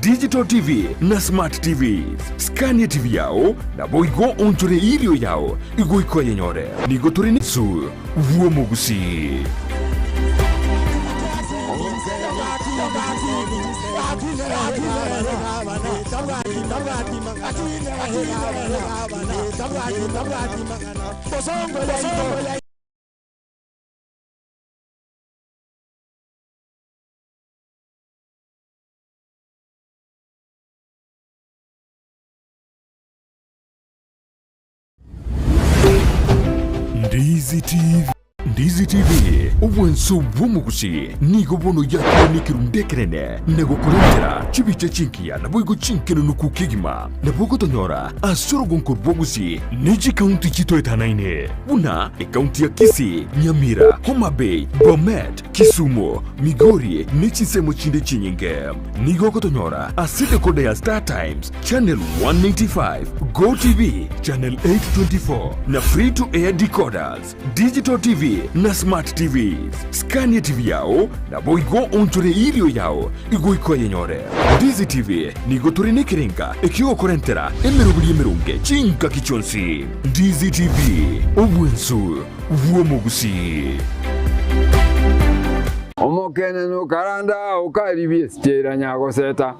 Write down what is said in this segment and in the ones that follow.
Digital TV na Smart TVs. Scania TV yao, naboigo onchore erio yao igoika oyenyore. Nigo tore ne bw'omogusii. Ndizi TV. Ndizi TV, obwanso bw'omogusi nigo bono yakire nekerundu ekenene na gokorentera chibicha chingiya naboigo chinkenenuku kegima. Nabo ogotonyora ase orogonko rw'ogusi ne chikaunti chitoetanaine buna ekaunti ya Kisii, Nyamira, Homa Bay, Bomet, Kisumu, Migori ne chinsemo chinde chinyinge. Nigo ogotonyora ase decoder ya Star Times, Channel 195, Go TV, Channel 824 na Free to Air decoders, Digital TV na Smart TVs. Scania TV yao naboigo onchore erio yao igoika oyenyore. Ndizi TV nigo tore nekerenga ekiogokorentera emeroberi emeronge chingaki chionsi. Ndizi TV, obwensu bw'omogusii. Omokenene okaranda okaribia esichera nyagoseta,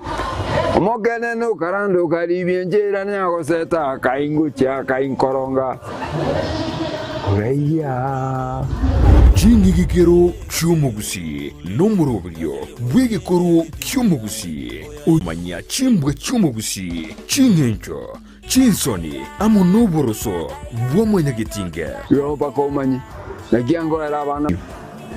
Omokenene okaranda okaribia enchera nyagoseta, Akaingochia akainkoronga koraiya. Ching'igikero chi'omogusii nomoroberio bw'egekoro ki'omogusii, omanya chimbwa chi'omogusii, ching'encho, Chinsoni amo noboroso bwa mwanyagetinge. Igo mpaka omanye, naki angoera abana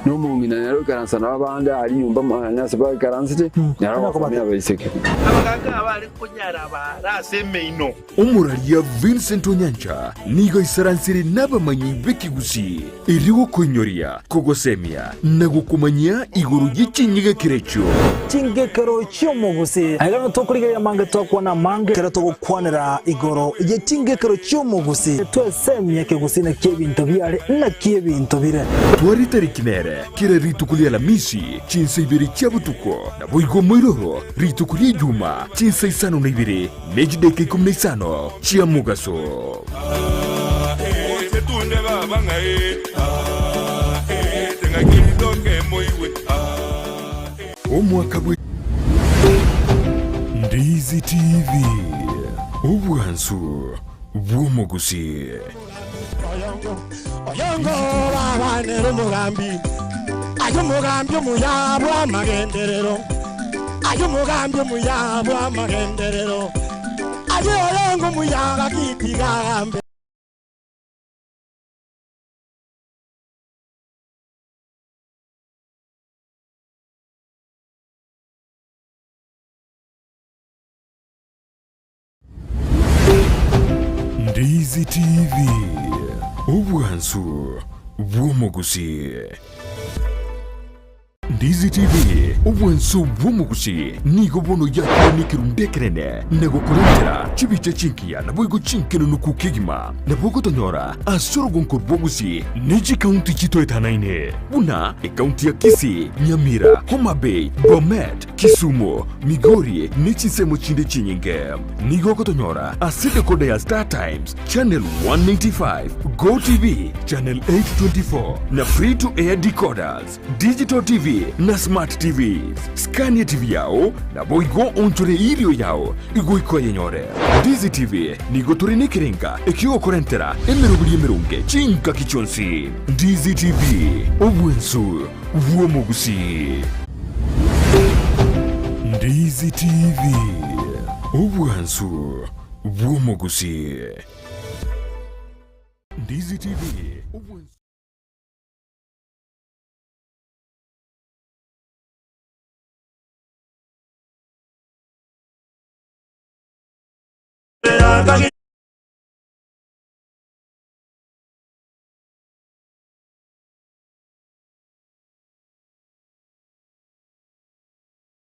na omong'ina nere oikaransa nabo abande aria nyomba mwane ase baikaransete, nere ogosomia abaiseke. Abagaaka abare konyara baare ase emeino. Omoraria Vincent Onyancha nigo aisaransire nabamanyi b'ekegusii erio gokoinyoria, kogosemia na gokomanyia igoro ye chinyegekero echio. Chingekero chi'omogusii. Aiga nigo tokorigereria amange twakwana amange ekero togokwanera igoro ye chingekero chi'omogusii. Twesemie ekegusii naki ebinto biare naki ebinto bire. Tware tariki nere kera rituko ria Alamisi chinsa ibere chia botuko, naboigo moiroro rituko ria Ijuma chinsa isano na ibere ne chidaeka ikomi na isano chia mogaso. Omwaka bwe Ndizi TV, obwansu bw'omogusii. Oyongo babanere omogambi, aye omogambi omuya bw'amagenderero, aye omogambi omuya bw'amagenderero, aye oyongo omuya gaki tiga agambe. Ndizi TV, obwansu bw'omogusii. Ndizi TV, obwansu bw'omogusii nigo bono yakire nekerundu ekenene na gokorentera chibicha chingiya naboigo chinkenenuku kegima. Nabo ogotonyora ase orogonko rw'ogusii ne chikaunti chitoetanaine buna ekaunti ya Kisii, Nyamira, Homa Bay, Bomet, Kisumu, Migori ne chinsemo chinde chinyinge. Nigo ogotonyora ase decoder ya Star Times, Channel 195, Go TV, Channel 824 na Free to Air decoders, Digital TV na Smart TVs. Scania TV yao naboigo onchore erio yao igoika oyenyore. Ndizi TV nigo tore nekerenga ekiogokorentera emeroberi emeronge chingaki chionsi. Ndizi TV, obwensu bw'omogusii. Ndizi TV, obwansu bw'omogusii. Ndizi TV, obwansu.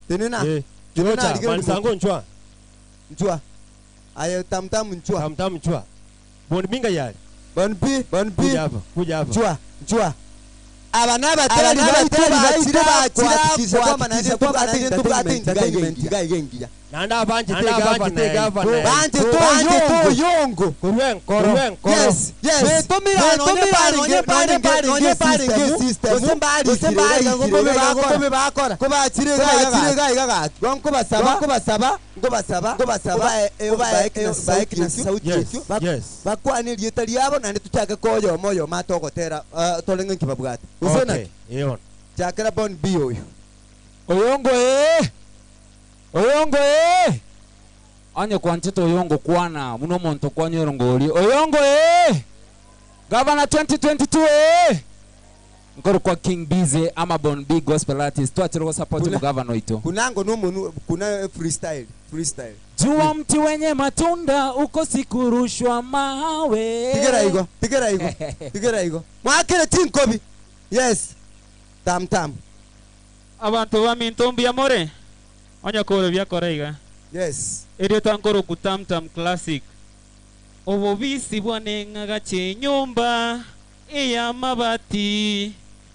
Tenena. Eh, Tenena Rocha, arigereria Manisango nchwa. Nchwa. Aye tamtamu nchwa. Tamtamu nchwa. Bon minga yari. Bon pi, bon pi. Kuja hapa, kuja hapa. Nchwa, nchwa. Aba n'abatari baitu bachire kuhakikisha kwamba naende ntobwate entertainment iga iga engiya. Naende abanchete egavana eye. Banchete oyongo. Korwa enkoro. Yes, yes. Betomire nonye barenge nonye barenge system gose mbarikire iga bakora ko bachire iga iga iga gaki. Bo nkobasaba nkobasaba nkobasaba nkobasaba obae na sauti ekio bakwane erieta riabo naende tochake koyomo oyomo atogotera tore ng'a nki babwate. Gose naki? Chakera Bon B oyo. Oyongo ee! Oyongo ee! Onye kwanchete oyongo kwana buna omonto okwanywa erongori. Oyongo ee! Gavana 2022 ee! Nkorokwa King Busy ama Bon B Gospel Artist twachire gosupport Kuna omogavana oito. kuna ngo nomonu kuna freestyle freestyle. Jua mti wenye matunda ukosi kurushwa mawe. Tigera igo tigera igo tigera igo. Mwakire chinkobi. Yes. Tam tam. Abanto baminto mbuya more? Onye kore biakora iga. Yes. Erieta nkoroku Tam Tam Classic. Obobisi bwane ng'agache enyomba ey'amabati,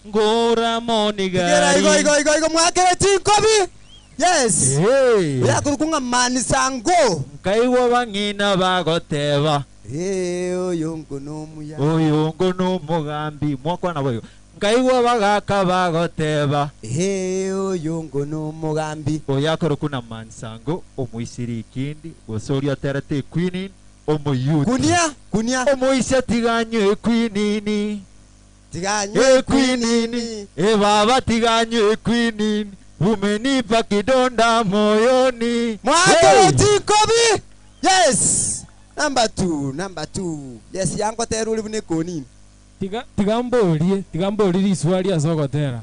ngora moni Tigera igo gari. igo igo igo mwakire chinkobi. Yes. Hey. Oyakoruku ng'a Manisango. Nkaigwa bang'ina bagoteba. Ee, oyo ngo nomuya. Oyo ngo nomogambi. Mwakwana boigo. Nkaigwa bagaka bagoteba. Ee, oyo ngo nomogambi. Oyakoruku na Mansango, omoisiri ikindi, gose oria oterete equinini, omoyuti. Kunia, kunia. Omoisia tiganywe equinini. Tiganywe Equinini. E baba tiganywe equinini. Umenipa kidonda moyoni. Mwakere Hey! chikobi. Yes. Number 2, number 2. Yes, yangotera ori buna ekonini. Tiga tiga mborie, tiga mborie riswali ase ogotera.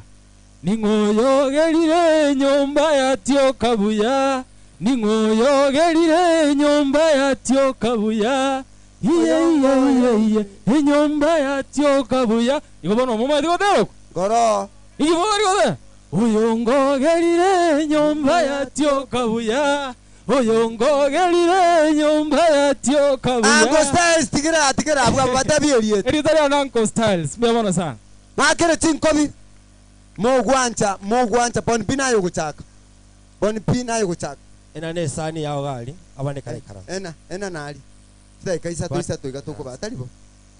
Ning'oyogerire enyomba yatioka buya, ning'oyogerire enyomba yatioka buya. Iye iye iye iye, enyomba yatioka buya. Igo bono omomaeti gotera oko? Ngoro. Igo bono tari gotera? Oyo ngogerire enyomba yatioka buya, oyo ngogerire enyomba yatioka buya. Uncle Styles tigera tigera abwo abwo batabie erieta. Erieta riane Uncle Styles, mbuya mono sana. Mwakere chinkobi mogwancha mogwancha Bon B naye ogochaka Bon B naye ogochaka. Ena nesani yao gari abande kare ikaransa. Ena ena nari chidaeka isato isato iga tokobaa tari bo?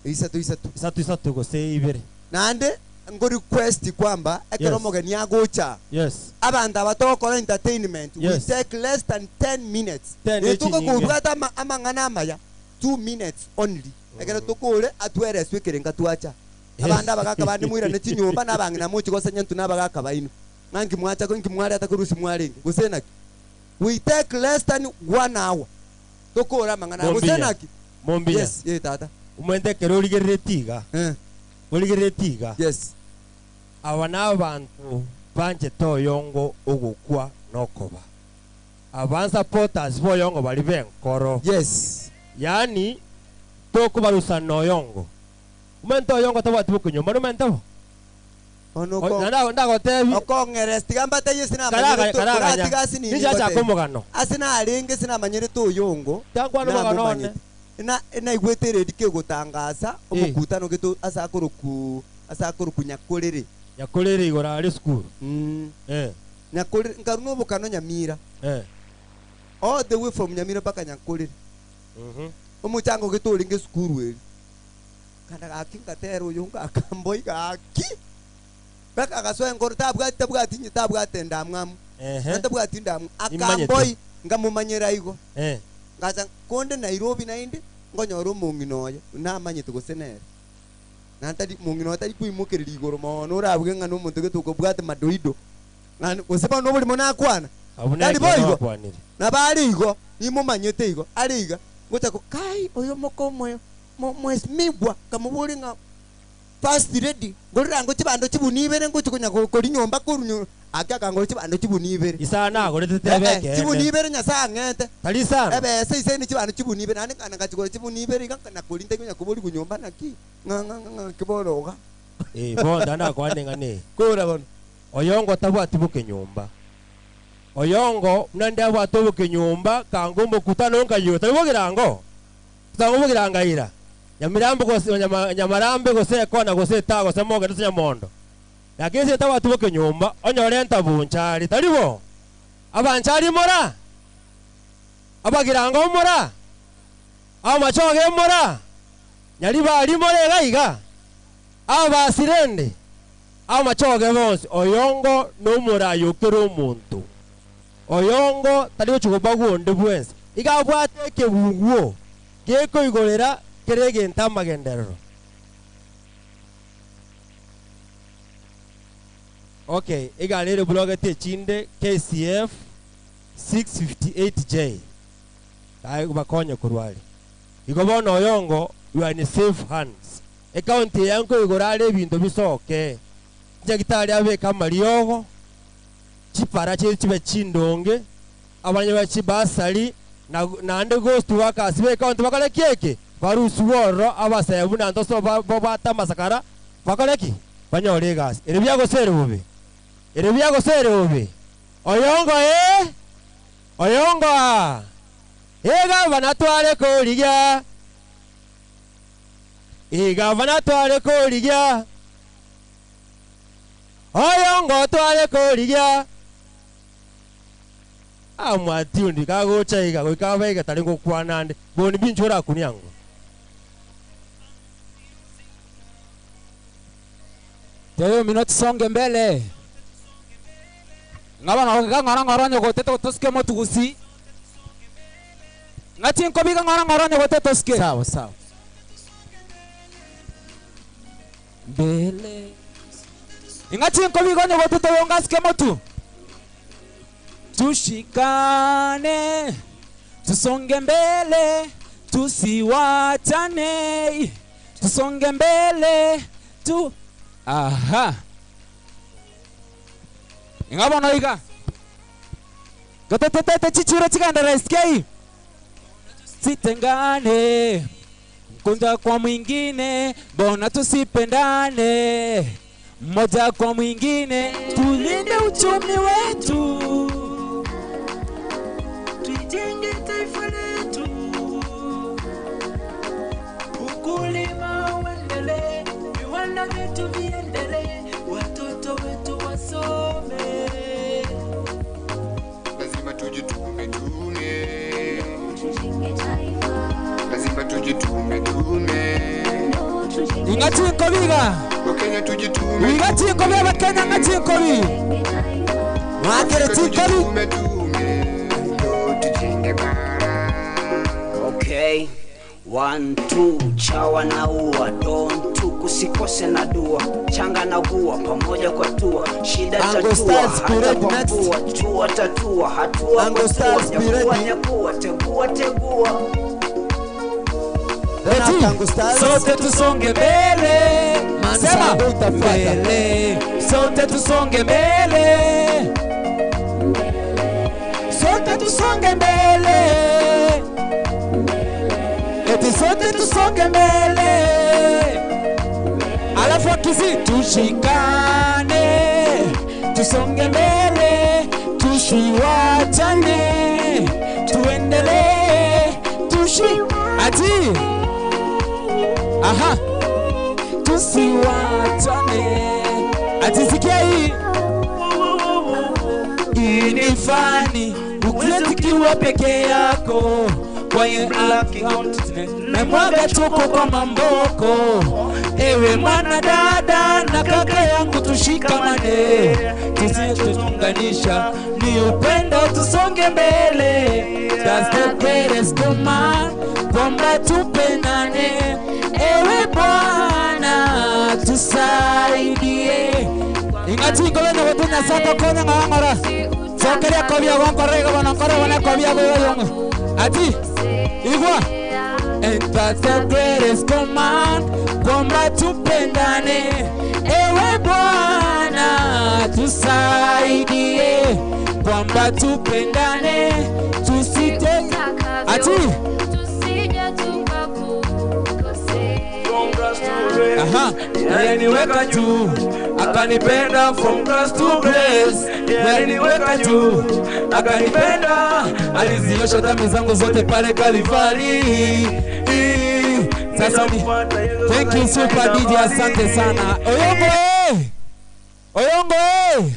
Isato isato. Isato isato gose ibere. Naende ngo request kwamba ekero Yes. omogeni agocha Yes. abanto aba togokora entertainment we Yes. take less than 10 minutes. Ten Ee echinyinge. tokobwata ama amang'ana amaya 2 minutes only ekero tokore atwereswe ekerenga twacha. Abande abagaka bande moirane chinyomba na abang'ina mochi gosenya intwe na abagaka baino. Ng'a nki mwacha nki mwareta korwa ase mwarenge gose naki? We take less than one hour tokore amang'ana aya gose Mombinya. naki? Mombinya. Yes, eh tata. Omanyete ekero origereretie iga, Eh. origereretie iga. Yes. Aba nabanto banchete oyongo ogokwa nokoba. Aba nsupporters boyongo baria benkoro. Yes. Yaani tokobarusa noyongo. Omanyete oyongo tabwati bokinyomba nomanyete bo? Ono O- na ndagotebi okong'eresi tiga mbatebie ase Karaga- namanyerete karaganya. oratiga ase nini Ninche achake ngotebie. omogano. Ase narenge ase namanyerete oyongo Tiankwana omogano one. namomanyete. Na naigwete eredi kegotangasa omokutano gete ase akoroku ase akoroku Nyakorere. Nyakorere igoro are esukuru. Mm. Eh. Nyakorere nkarwa na obokano Nyamira. Eh. All the way from Nyamira mpaka Nyakorere. Mhm. Omochango gete orenge esukuru eri. Kanda gaki ngatera oyo ngakamboi gaki. Mpaka agasoa enkoro tabwati tabwati inye tabwate endamwamu. Ehe. Tabwati endamwamu. Nimanyete. Akamboi nkamomanyera igo. Eh. Ngacha konde Nairobi naende nkonyora omong'ina oye namanyete gose nere. Nantari mong'ina oye tari koimokereria igoro mono orabuge ng'a nomonto gete okobwate madoido. Ng'a gose bono oborimo nakwana. Abwo Tari nekero boigo. nakwanire. Nabo are igo, nimomanyete igo, are iga. Ngocha ko kai oyo moka omoyo mo mheshimiwa nkamoboria ng'a first lady ngorera ngo chibando chibuni ibere ngochi konya koria nyomba korwa nyo ake akangora chibando chibuni ibere. Isano nagorete Eh, tebe eh, ekeene. chibuni ibere Nyasaye ang'ete. Tari isano? Ebesa isene chibando chibuni ibere naende nkana ngachigora chibuni ibere iga nkana koria ntari konya koboria nyomba naki ng'a ng'a ng'a ng'aki bono iga. Eh, bono tari nakwane ng'a neye. Kora bono. Oyongo tabwati bokenyomba. Oyongo buna nde abwate obokenyomba kango omokutano nkaywo tari bogirango. Tango bogirangaira. Nyamirambo gose nyama, Nyamarambe gose Ekona gose Etago gose Mogere gose Nyamondo. Lakini ase tabwati boke nyomba, onyore entabunchari, tari bo? Abanchari mora? Abagirango mora? Amachoge mora? Nyaribari more iga iga? Abasirende? Amachoge bonsi, oyongo nomorai okere omonto. Oyongo tari gochia kobagwa onde bwensi. Iga abwate ekebunguo gekoigorera kere egento amagenderero. Okay, egari ere bulogete echinde KCF 658J. Kae bakonye korwa aria. Igo bono oyongo you are in safe hands. Ecounty eye nkoigora are ebinto bisoke. Chinyagitari abeke amariogo, chipara chiaito chibe chindonge, abanye babe chibasari, na naende ghost workers be ecounty bakore ki eke? Barusigwe ororo abasae buna ntoso babwate amasakara bakore ki? Banyore egasi. Ere buya gose ere bobe? Ere buya gose ere bobe? Oyongo ee! Oyongo aa! Egavana tware korigia, Egavana tware korigia, Oyongo tware korigia. Ah, mwatiundi kagocha iga goika abe iga tari ngokwana ande boni binchu orakunia ango. Tebia omino tusonge mbele. Ng'a bono iga ng'ora ng'ora onye gotete gotosike motugusi. Ng'a chinkobi iga ng'ora ng'ora onye gotete tosike. Sawa sawa. Mbele. Ing'a chinkobi iga onye gotete oyonga asike motu. Tushikane, tusonge mbele, tusiwachane, tusonge mbele, tu aha. Ing'a bono iga. Gotetete chichiro chigenderere SK. Sitengane, mkunja kwa mwingine, mbona tusipendane? Mmoja kwa mwingine, tulinde uchumi wetu, tuijenge taifa letu, ukulima uendelee, viwanda vyetu viendelee, watoto wetu wasome. Lazima tujitume tume, lazima tujitume tume, Ing'a chinkobi iga. Wakenya tujitume, Iga chinkobi abakenya ng'a chinkobi. Mwakere chinkobi. tume tume, ndo tujenge bara. Okay. One, two, chawa na ua don two, kusikose na dua changa na gua pamoja kwa tua shida Ango tatua Stars, be hata ready kwa next. mvua jua tatua hatua Ango kwa Stars, tua be nyakua ready. nyakua tegua tegua Then after Ango Stars, Sote tusonge mbele. Man Sema Sango utafuata. mbele. Sote tusonge mbele. Sote tusonge mbele. Eti sote tusonge mbele. Alafu akisi tushikane, tusonge mbele, tusiwachane, tuendelee, tushi ati aha, tusiwachane. Ati sikia hii hii ni fani ukiwa peke yako kwenye memwaga chuko kwa mamboko. Ewe mwana dada na kaka yangu, tushikamane, kisichotuunganisha ni upendo, tusonge mbele. That's the greatest command, kwamba tupendane. Ewe Bwana tusaidie. Ing'atingo bene gotinya sato konya ng'ang'ora sokeria kobia gonkora iga bono nkore bone kobia goyongo ati igwa. And that's the greatest command, kwamba tupendane. Ewe Bwana tusaidie, kwamba tupendane, tusite ati aha, aliniweka juu akanipenda from grass to grace, aliniweka juu akanipenda, aliziosha dhambi zangu zote pale Kalvari. Sasa ni thank you super DJ, asante sana. Oyongo eh! Oyongo ee!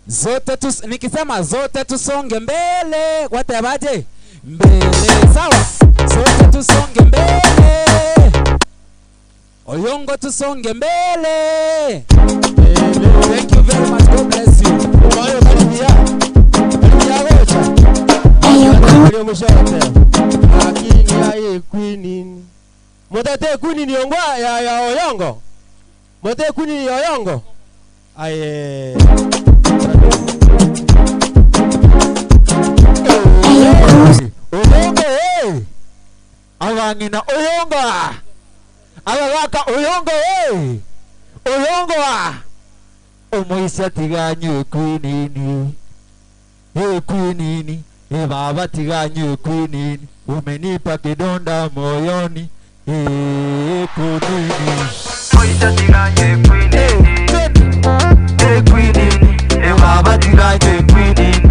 Zote tus nikisema zote tusonge mbele gwateba aje? Mbele sawa? Zote tusonge mbele. Oyongo tusonge mbele. Thank you very much. God bless you. Oyo bari buya. Bari buya gocha. Bari omushote. Akini aye kwinini. Mutete kwinini ongwa ya ya Oyongo. Mutete kwinini Oyongo. Aye. Oyongo eh. Abang'ina Oyongo ah. Abagaka Oyongo eh. Oyongo ah. Omoisia tiganywe kwinini. Eh kwinini. Eh baba tiganywe kwinini. Umenipa kidonda moyoni. Eh kwinini. Moisha tiganywe kwinini. Eh kwinini. Eh baba tiganywe kwinini.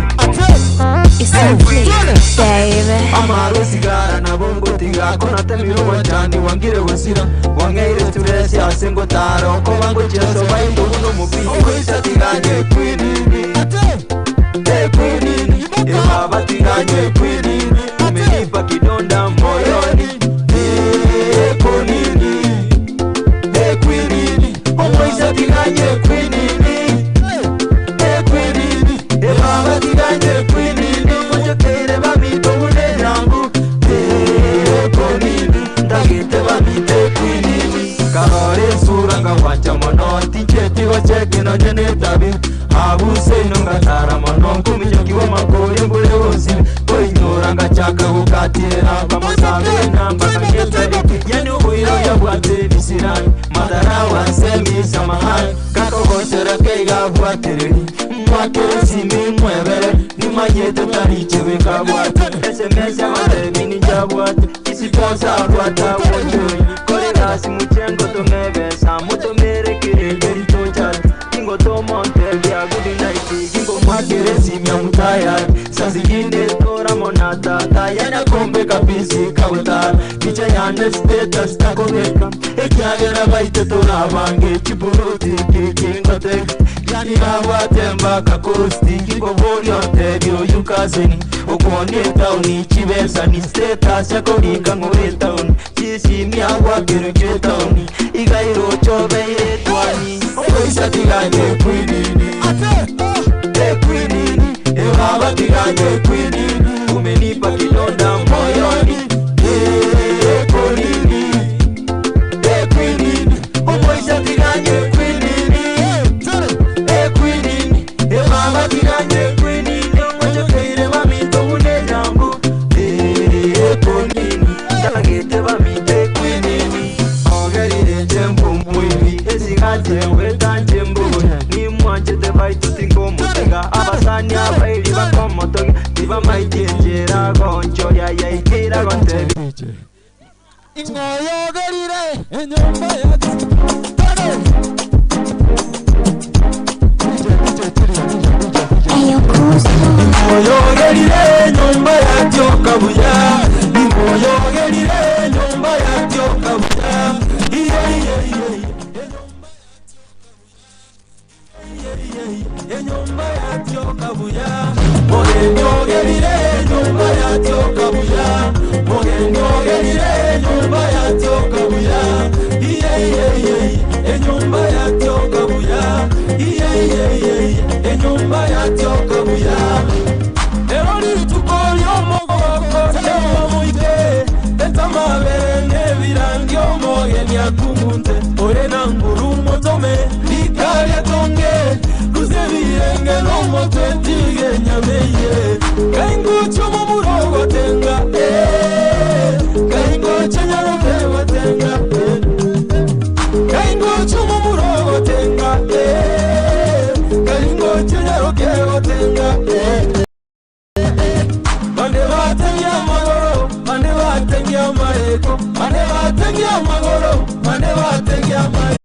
Amaro sigara na bongo tiga kona temiro wachani wangire wesira wangeire turesi asengo taro ko bango cheso baito buno mupi oisa tiganye kwinini eh kwinini eh baba tiganye kwinini umenipa kidonda moyoni eh kwinini eh kwinini oisa tiganye kwinini eh kwinini eh baba tiganye kwinini ojokeire bamito bunenyangu eh kwinini ndagite bamite kwinini karore sura ngawacha mono tichetigo chekino nyenetabi abuse ino ngatara mono nkuminyokiwa makori mbure wonsi koinyora ngachaka gukatira bamusambe namba kangetabi yani ubwiro yabwate bisirani madarawa nsemi samahani kakogosera keigabwatereri mwakere simi mwebere nimanyete tarichebe kabwate sms abatebini jabwate isiposa bwata wochoyi korerasi muchengo tomebesa mutomere kirengeri tochate kingo tomonte vya good night kingo mwakere simya mutayari sazingine tora monata tayana kombe kabisi kabutara picha yande status takobeka ekyagera baite torabange chiburuti kikingote yani babwatemba kakosti kingoboryote byoyukaseni okwoni etauni chibesani status yakorika ng'ore etauni chisimia gwakero chetauni igairo chobeire twani okoisa tiganye kwinini ekwinini ebaba tiganye kwinini umenipa kidonda moyoni ekonini ekwinini omoisa tiganye kwinini ekwinini ebaba tiganye kwinini omochokeire bamito bunenyangu ekonini ndagete bamite kwinini ogerire nje esiganje wetanje mbugu nimwanchete baitu tinkomutega abasani abairi bakomotoge tibamaitie njera gonchoria yaikira gontebi Ing'oyogerire enyumba ya Ingoyogerire nyumba yatyoka buya Ingoyogerire nyumba yatyoka buya Iye iye iye Enyumba yatyoka buya Mugeni ogerire nyumba yatyoka buya Mugeni ogerire nyumba yatyoka buya Iye iye iye enyumba yatyoka buya Iye iye iye enyumba yatyoka buya Ero rituko ly'omugoko temumuite etamabere n'ebirangi omugeni akumunte ore nanguru motome likalya tonge ruzebirenge n'omutwe ntige nyameye kaingucho mumurogo tenga kaingucho nyaroke batenga kaingucho mumurogo tenga kaingucho nyaroke batenga Bande batengia magoro, bande batengia maeko, bande batengia magoro, bande batengia maeko.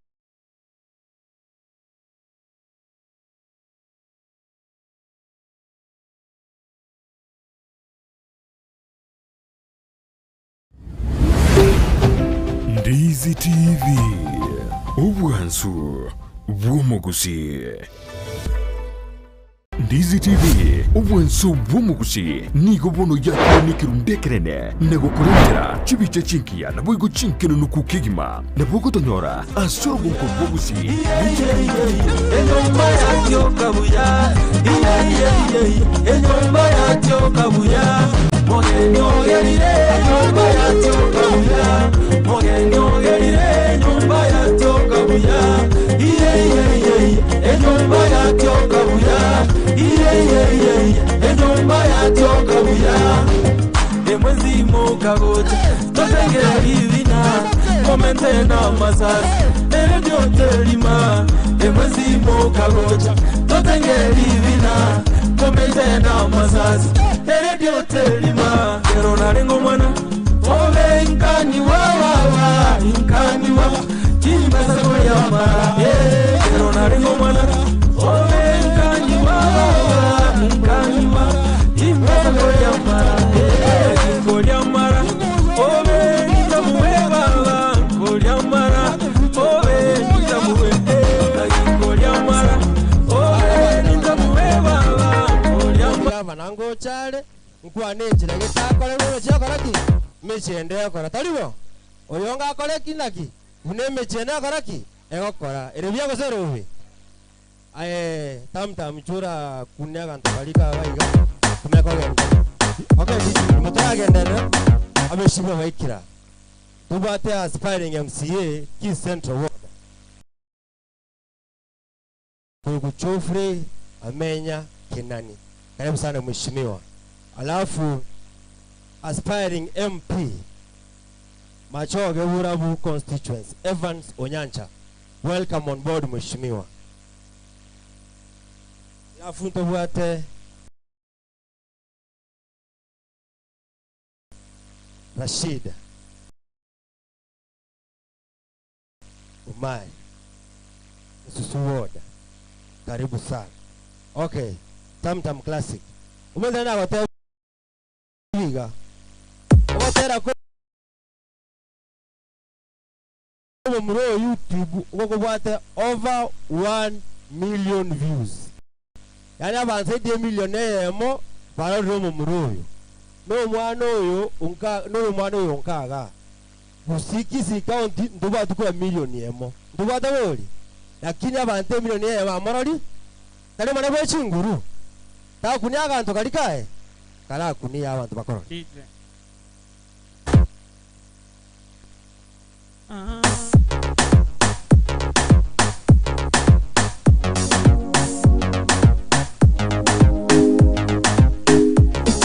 Ndizi TV, obwansu. bw'omogusii. Ndizi TV, obwanso bw'omogusii nigo bono yakire nekerundu ekenene na gokorentera chibicha chingiya naboigo chinkenenuku kegima. Nabo ogotonyora ase orogonko rw'ogusii Enyomba yatioka buya, enyomba yatioka buya, mogeni ogerire, enyomba yatioka buya, mogeni ogerire, enyomba yatioka buya, enyomba yatioka buya, enyomba yatioka buya. Emwezi mokagocha totengere ribina momente na masasi eredio terima emwezi mokagocha totengere ribina momente na masasi eredio terima kero narengo mwana obe inkani wawawa inkani wa chimbasa koyamara kero narengo mwana obe inkani wawawa inkani wa chimbasa koyamara kolyamara obe nitamuwe baba kolyamara obe nitamuwe kolyamara obe nitamuwe baba kolyamara Gavana ngochare nkwane enchera getakorerwe chiakora ki mechende ekora taribo oyo ngakore ki naki buna emechende ekora ki egokora ere buya gose ere bobe aye tamtam chura kunia abanto baria kaba iga tumanye kogenda okay motoragenderera abeshima baikira tobwate aspiring MCA Kisii Central Ward Ndugu Geoffrey Amenya Kinani. Karibu sana mheshimiwa. Alafu aspiring MP Machoge Burabu constituency Evans Onyancha. Welcome on board mheshimiwa. Alafu ntobwate Rashid Umari Susu Ward. Karibu sana. Okay, Tamtam Classic. Umezana gotebiga. Ogotera ko omuro YouTube ogokobwate over 1 million views. Yaani abantu edi million eyemo barorire omomura oyo. N'omwana oyo onka n'omwana oyo onkaga. Gusii Kisii County ntobwate kura million emo. Ntobwate bori. Lakini abantu emilion eyemo bamorori tari mwana bwe chinguru. Takunia aganto kari kae karakunia abantu bakorora. DJ.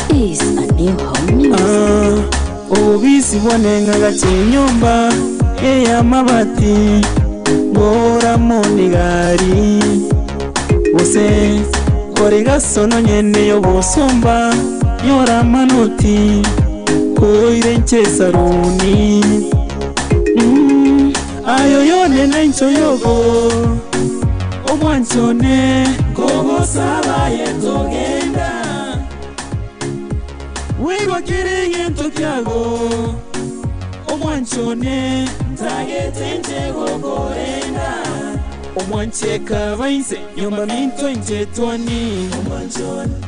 It is a new home music. Obubisi bwanengaga chinyumba ey'amabati ngoramo nigari bose kore gasono nyene y'obusumba yoramanoti koire nchesaruni ayo yone nencho yogo omwanchone kogosabaye togenda wigwa kiri gento kyago omwanchone ntagete nje gokorenda omwancheka baise nyomba minto njetwani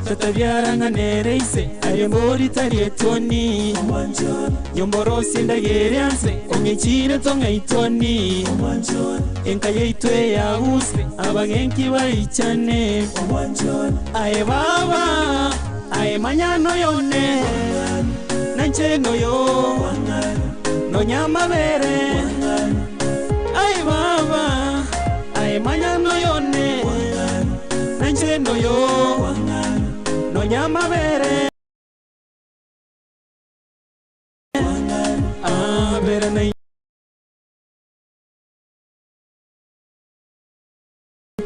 tatabyarang'anere ise ario mbori tarietwani nyomborosie ndagere anse ong'echire tong'aitwani enka yaitwe yaguse abagenki baichane aye baba aye manyano yone nanche noyo nonyamabere aye baba aye manyano yone nanche noyo nonyamabere abere na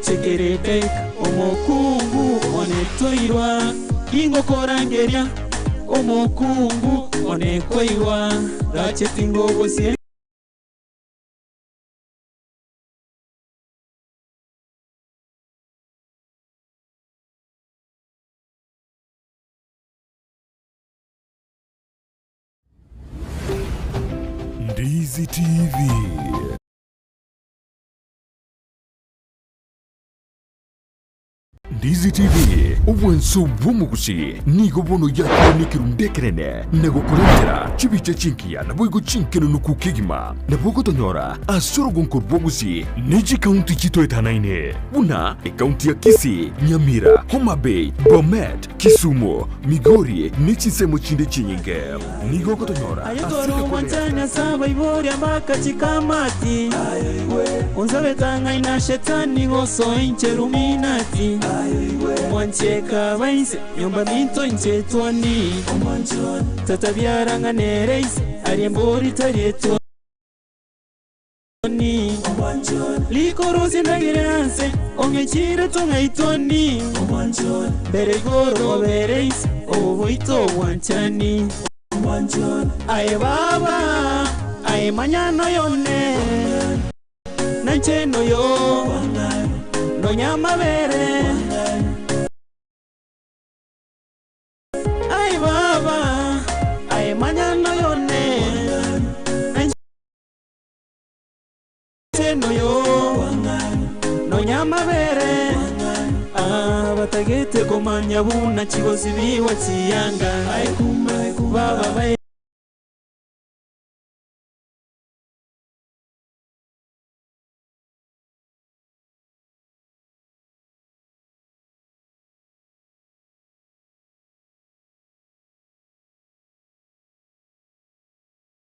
chekerete omokungu onetoirwa ingokorangeria omokungu onekoirwa gachetingogosie Ndizi TV. DCTV, obwanso bw'omogusi nigo bono yakire nekerundu ekenene na gokorentera chibicha chingiya naboigo chinkenenuku kegima. Nabo ogotonyora ase orogonko rw'obogusi ne chikaunti chitoetanaine buna ekaunti ya Kisii, Nyamira, Homa Bay, Bomet, Kisumu, Migori ne chinsemo chinde chinyinge. Nigo ogotonyora Aye ase toro egekondo obwanchani ase abaiboria bakachika amati, Onzabeta ng'ai na shetani gosoa inche ruminati, Omwanchi ekaba inse nyomba minto inche etwani, Tata biara ng'a nere ise arie mbori tari etwani, Rikorosia ndagere anse ong'echire tong'aitwani, Mbere igoro obere ise obo boito obwanchani. Aye baba, aye manyano yone, Nainche noyo, nonya amabere. Aye baba, aye manyano yone, Nainche noyo, nonya amabere. Ah, batagete komanya buna chigosibiwa chiyanga baba bae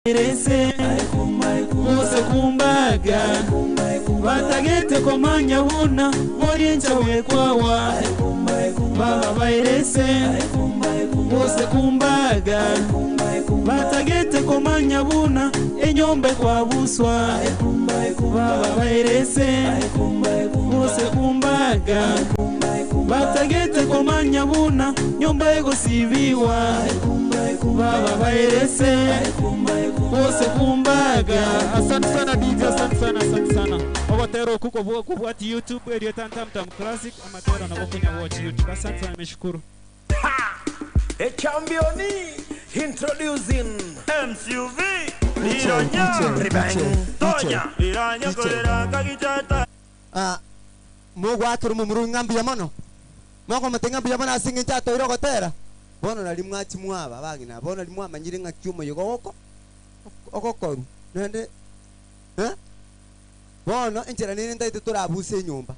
Rese bose kumbaga batagete komanya buna boriencha bwekwawa baba baerese bose kumbaga batagete komanya buna enyomba ekwabuswa baba baerese bose kumbaga batagete komanya buna nyomba egosibiwa baba baerese bose kumbaga. Asante sana DJ, asante sana, asante sana. Ogotero kuko bwo kubwati YouTube eriyo Tam Tam Classic amatero nabo kunya watch YouTube. Asante sana, nimeshukuru. A champion introducing MCUV Tonya Iranya kolera kagichata Ah, mugwakira omomura ng'ambuya mono mwakomete ng'ambuya mono ase eng'encho atoire ogotera bono nari mwachi mwaba abang'ina bono nari mwamanyire ng'aki omoyega ogoko ogokoru naende eh? Bono enchera nere ntaete torabuse enyomba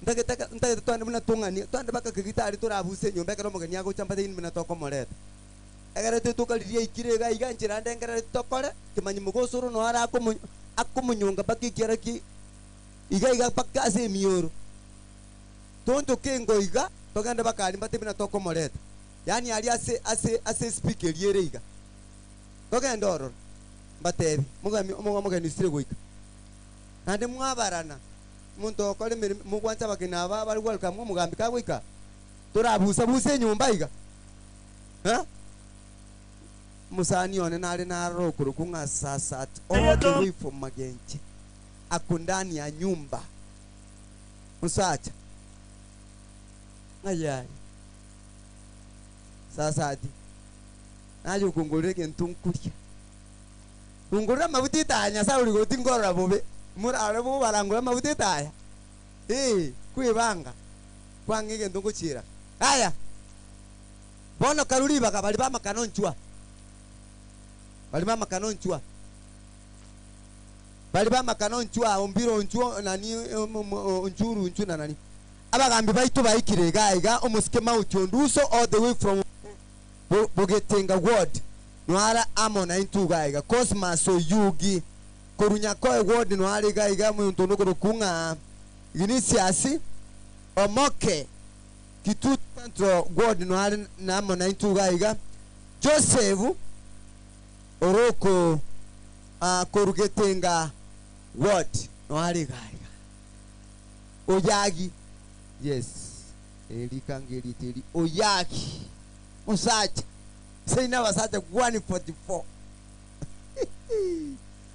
ntagete ntagete twande buna tong'ani twande mpaka kegitari torabuse enyomba ekero omogeni agocha mpate buna tokomoreta ekero totoka riria aikire iga iga enchera ndengerere tokore kemanyi mogosoro noyo ara akomo akomonyonga mpaka ekiara ki iga iga mpaka ase emioro tontoke engo iga togende bakari mbate buna tokomoreta yaani aria ase ase ase espeaker eria ere iga togende ororo mbatebi mogami omoga omogeni osire goika naende mwabarana omonto okora emeremo mogwancha abageni aba bare welcome omogambi kagoika torabusa busa enyomba iga eh. Omosani one nare narora okorokwa ng'a Sasat all the way from Magenche ako ndani ya nyumba musacha ng'ai aye Sasati naye okongorera egento nkoria ongorere amabuta etaya Nyasaye ore igoro tinkorora bobe morare bobarangore amabuta etaya eh kwebanga kwang'a egento ngochiera aya bono karure ribaga baria ba amakano nchwa baria ba amakano nchwa baria ba amakano nchwa ombiro nchwa nani onchuru nchu na nani abagambi baito baikire iga iga omosike mauti onduso all the way from Bogetenga ward nwara amo na intwe iga iga Cosmas Oyugi korwa Nyakoe ward nwara iga iga omonto onde okorokwa ng'a Ignatius Omoke Kitutu Central ward nware amo na intwe iga iga Joseph Oroko korwa Getenga ward nware iga iga Oyagi yes erikanga erite eri Oyagi musacha seina abasacha 144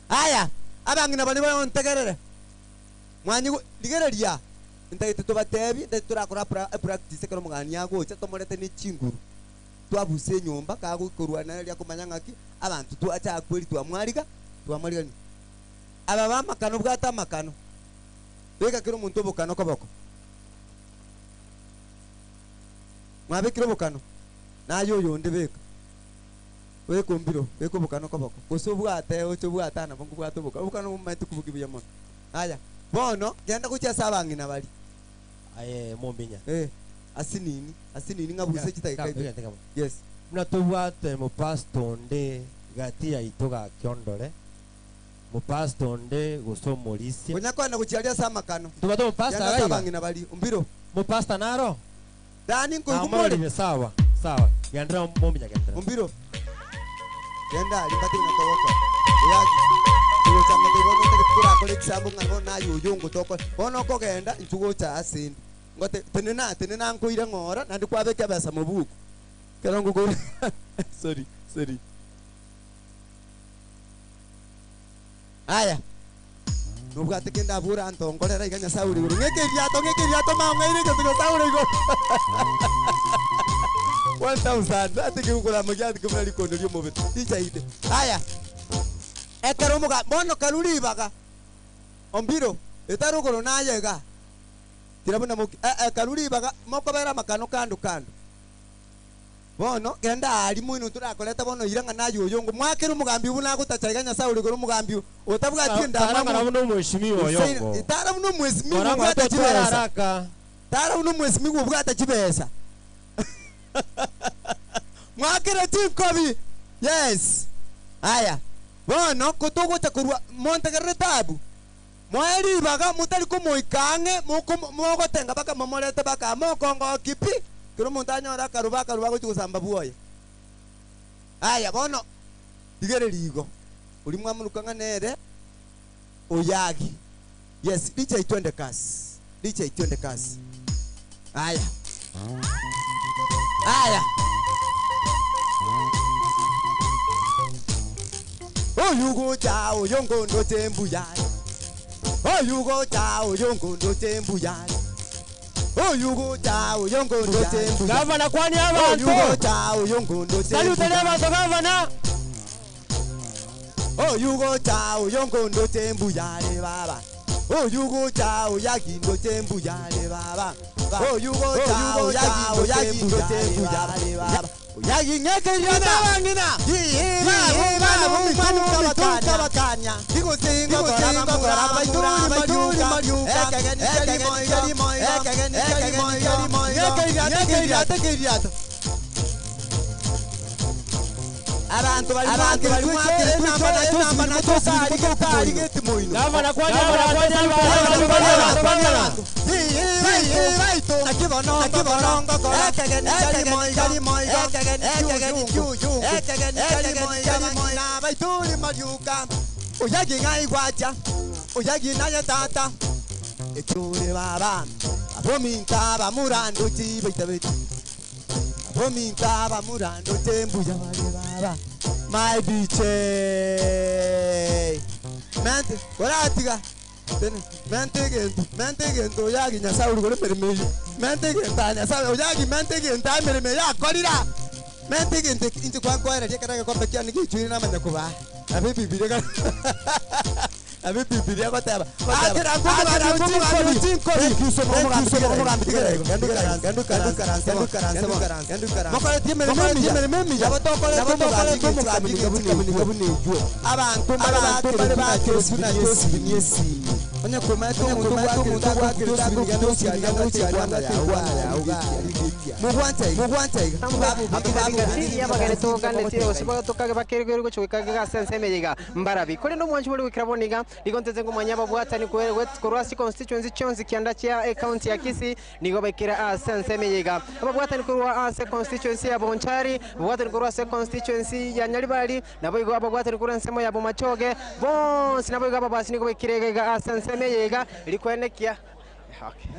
aya abang'ina bari bayontegerere mwanyi rigereria ntagete tobatebi ntagete torakora practice ekero omogani agocha tomorete ne chinguru twabusa enyomba kagokorwa naye ria komanya ng'aki abanto twacha kweri twamwariga twamwarigani aba bamakano bwate amakano beka kero omonto obokano koboko. Mwabekire obokano? Naye oyonde beka. Beka ombiro, beka obokano koboko. Gose obwate oche obwate aa nabo nkobwate obokano. Obokano omanyete kobugia buya mono. Aya, bono genda gochia ase abang'ina baria. Aye mombinya. Eh, asinini, asinini ng'abuse chidakika ibere. Yes. Buna tobwate mopastor onde gati yaito gaki ondore, mopastor onde gose omorisia. Konya kogenda gochia aria ase amakano. Ntobwate omopastor Genda ase iga iga? abang'ina baria, ombiro. Mopastor naro? Dani nkoigwa more. Namororire sawa, sawa. Genderera mombinya genderera. Ombiro. Genda aria mbate buna togokora. Oyaki. Togocha ng'a bono otagete torakore ekisambo ng'a bono naye oyo ngotokore. Bono okogenda intwe gocha ase ende. Ngote tenena tenena nkoire ng'ora naende kwabeka ebesa mobuko. Ekero ngokoira sorry sorry. Aya. Nobwate kende abwo orantongorere aiga Nyasae ore igoro. Ng'eke ebiato, ng'eke ebiato mao ng'aire egento Nyasae ore igoro. 1000 ate kegokorama giatike buna rikondo ri'omobere. Richaite. Aya. Ekero omoga bono karue ribaga. Ombiro, etari ogoro naye iga. Kira buna moki eh eh karue ribaga mokobera amakano kando kando. Bono genda aaria moino torakorete bono ira ng'a naye oyo ngomwakere omogambi buna agotacha iga Nyasae ore igoro omogambi otabwati Tara endamwamu ng'a buna omweshimiwa oyo Usain ngo. tara buna omweshimiwa Kora ng'a obwate totware chibesa haraka. tara buna omweshimiwa obwate chibesa mwakere chinkobi yes aya bono kotogocha korwa montegerere taabu moe ribaga motari komoika ang'e moko mogotenga mpaka momorete mpaka aa mokongoki pi, kera omonto anyore akaruba akaruba agochia gosamba bwoye. Aya bono rigereria igo, oria mwamoruka ng'a nere oyagi. Yes, richa twende kasi, richa twende kasi. Aya, aya. Oyu gocha oyo ngondoche mbuya Oyu gocha oyo ngondoche mbuya Oyu gocha oyo ngondoche mbuya Gavana kwani abanto. Oyu gocha oyo ngondoche Salute mbuya abanto gavana. Oyu gocha oyo ngondoche mbuya re baba Oyu gocha oyagindoche mbuya re baba Oyu gocha oyagindoche mbuya re baba Oyaging'ekeria abang'ina abantu Gavana kwani abantu. Oyagi ng'aigwacha oyagi naye tata ekyore baba abominta bamurando chibaita abominta bamurando chembuya bale baba my DJ mente oratiga Tene, mente egento mente egento oyagi nyasaye ori gore emeremo eywo mente egento aa nyasaye oyagi mente egento aa emeremo eye akorira mente egento eki inche kwankoereria ekero egekombe kiane gichwire namanya kobaa nabo ebibiria ga nabo ebibiria egoteba mokoretie emeremo emiya nabo tokorete omogambi abantu mbare bakire esimi onye komaete omonto mugwanchaiga mbarabi kore nomwanchi bori gwikira boniga nigo nteze ngomanya babwatani korwa ase constituency chionsi kianda chia ecounty ya Kisii nigo baikira ase ensemo eyeiga ababwatani korwa ase constituency ya Bonchari babwatani korwa ase constituency ya Nyaribari nabo igo ababwatani korwa ensemo ya Bomachoge bonsi nabo igo ababasi nigo baikire iga iga ase ensemo eyeiga rikwenekia okay.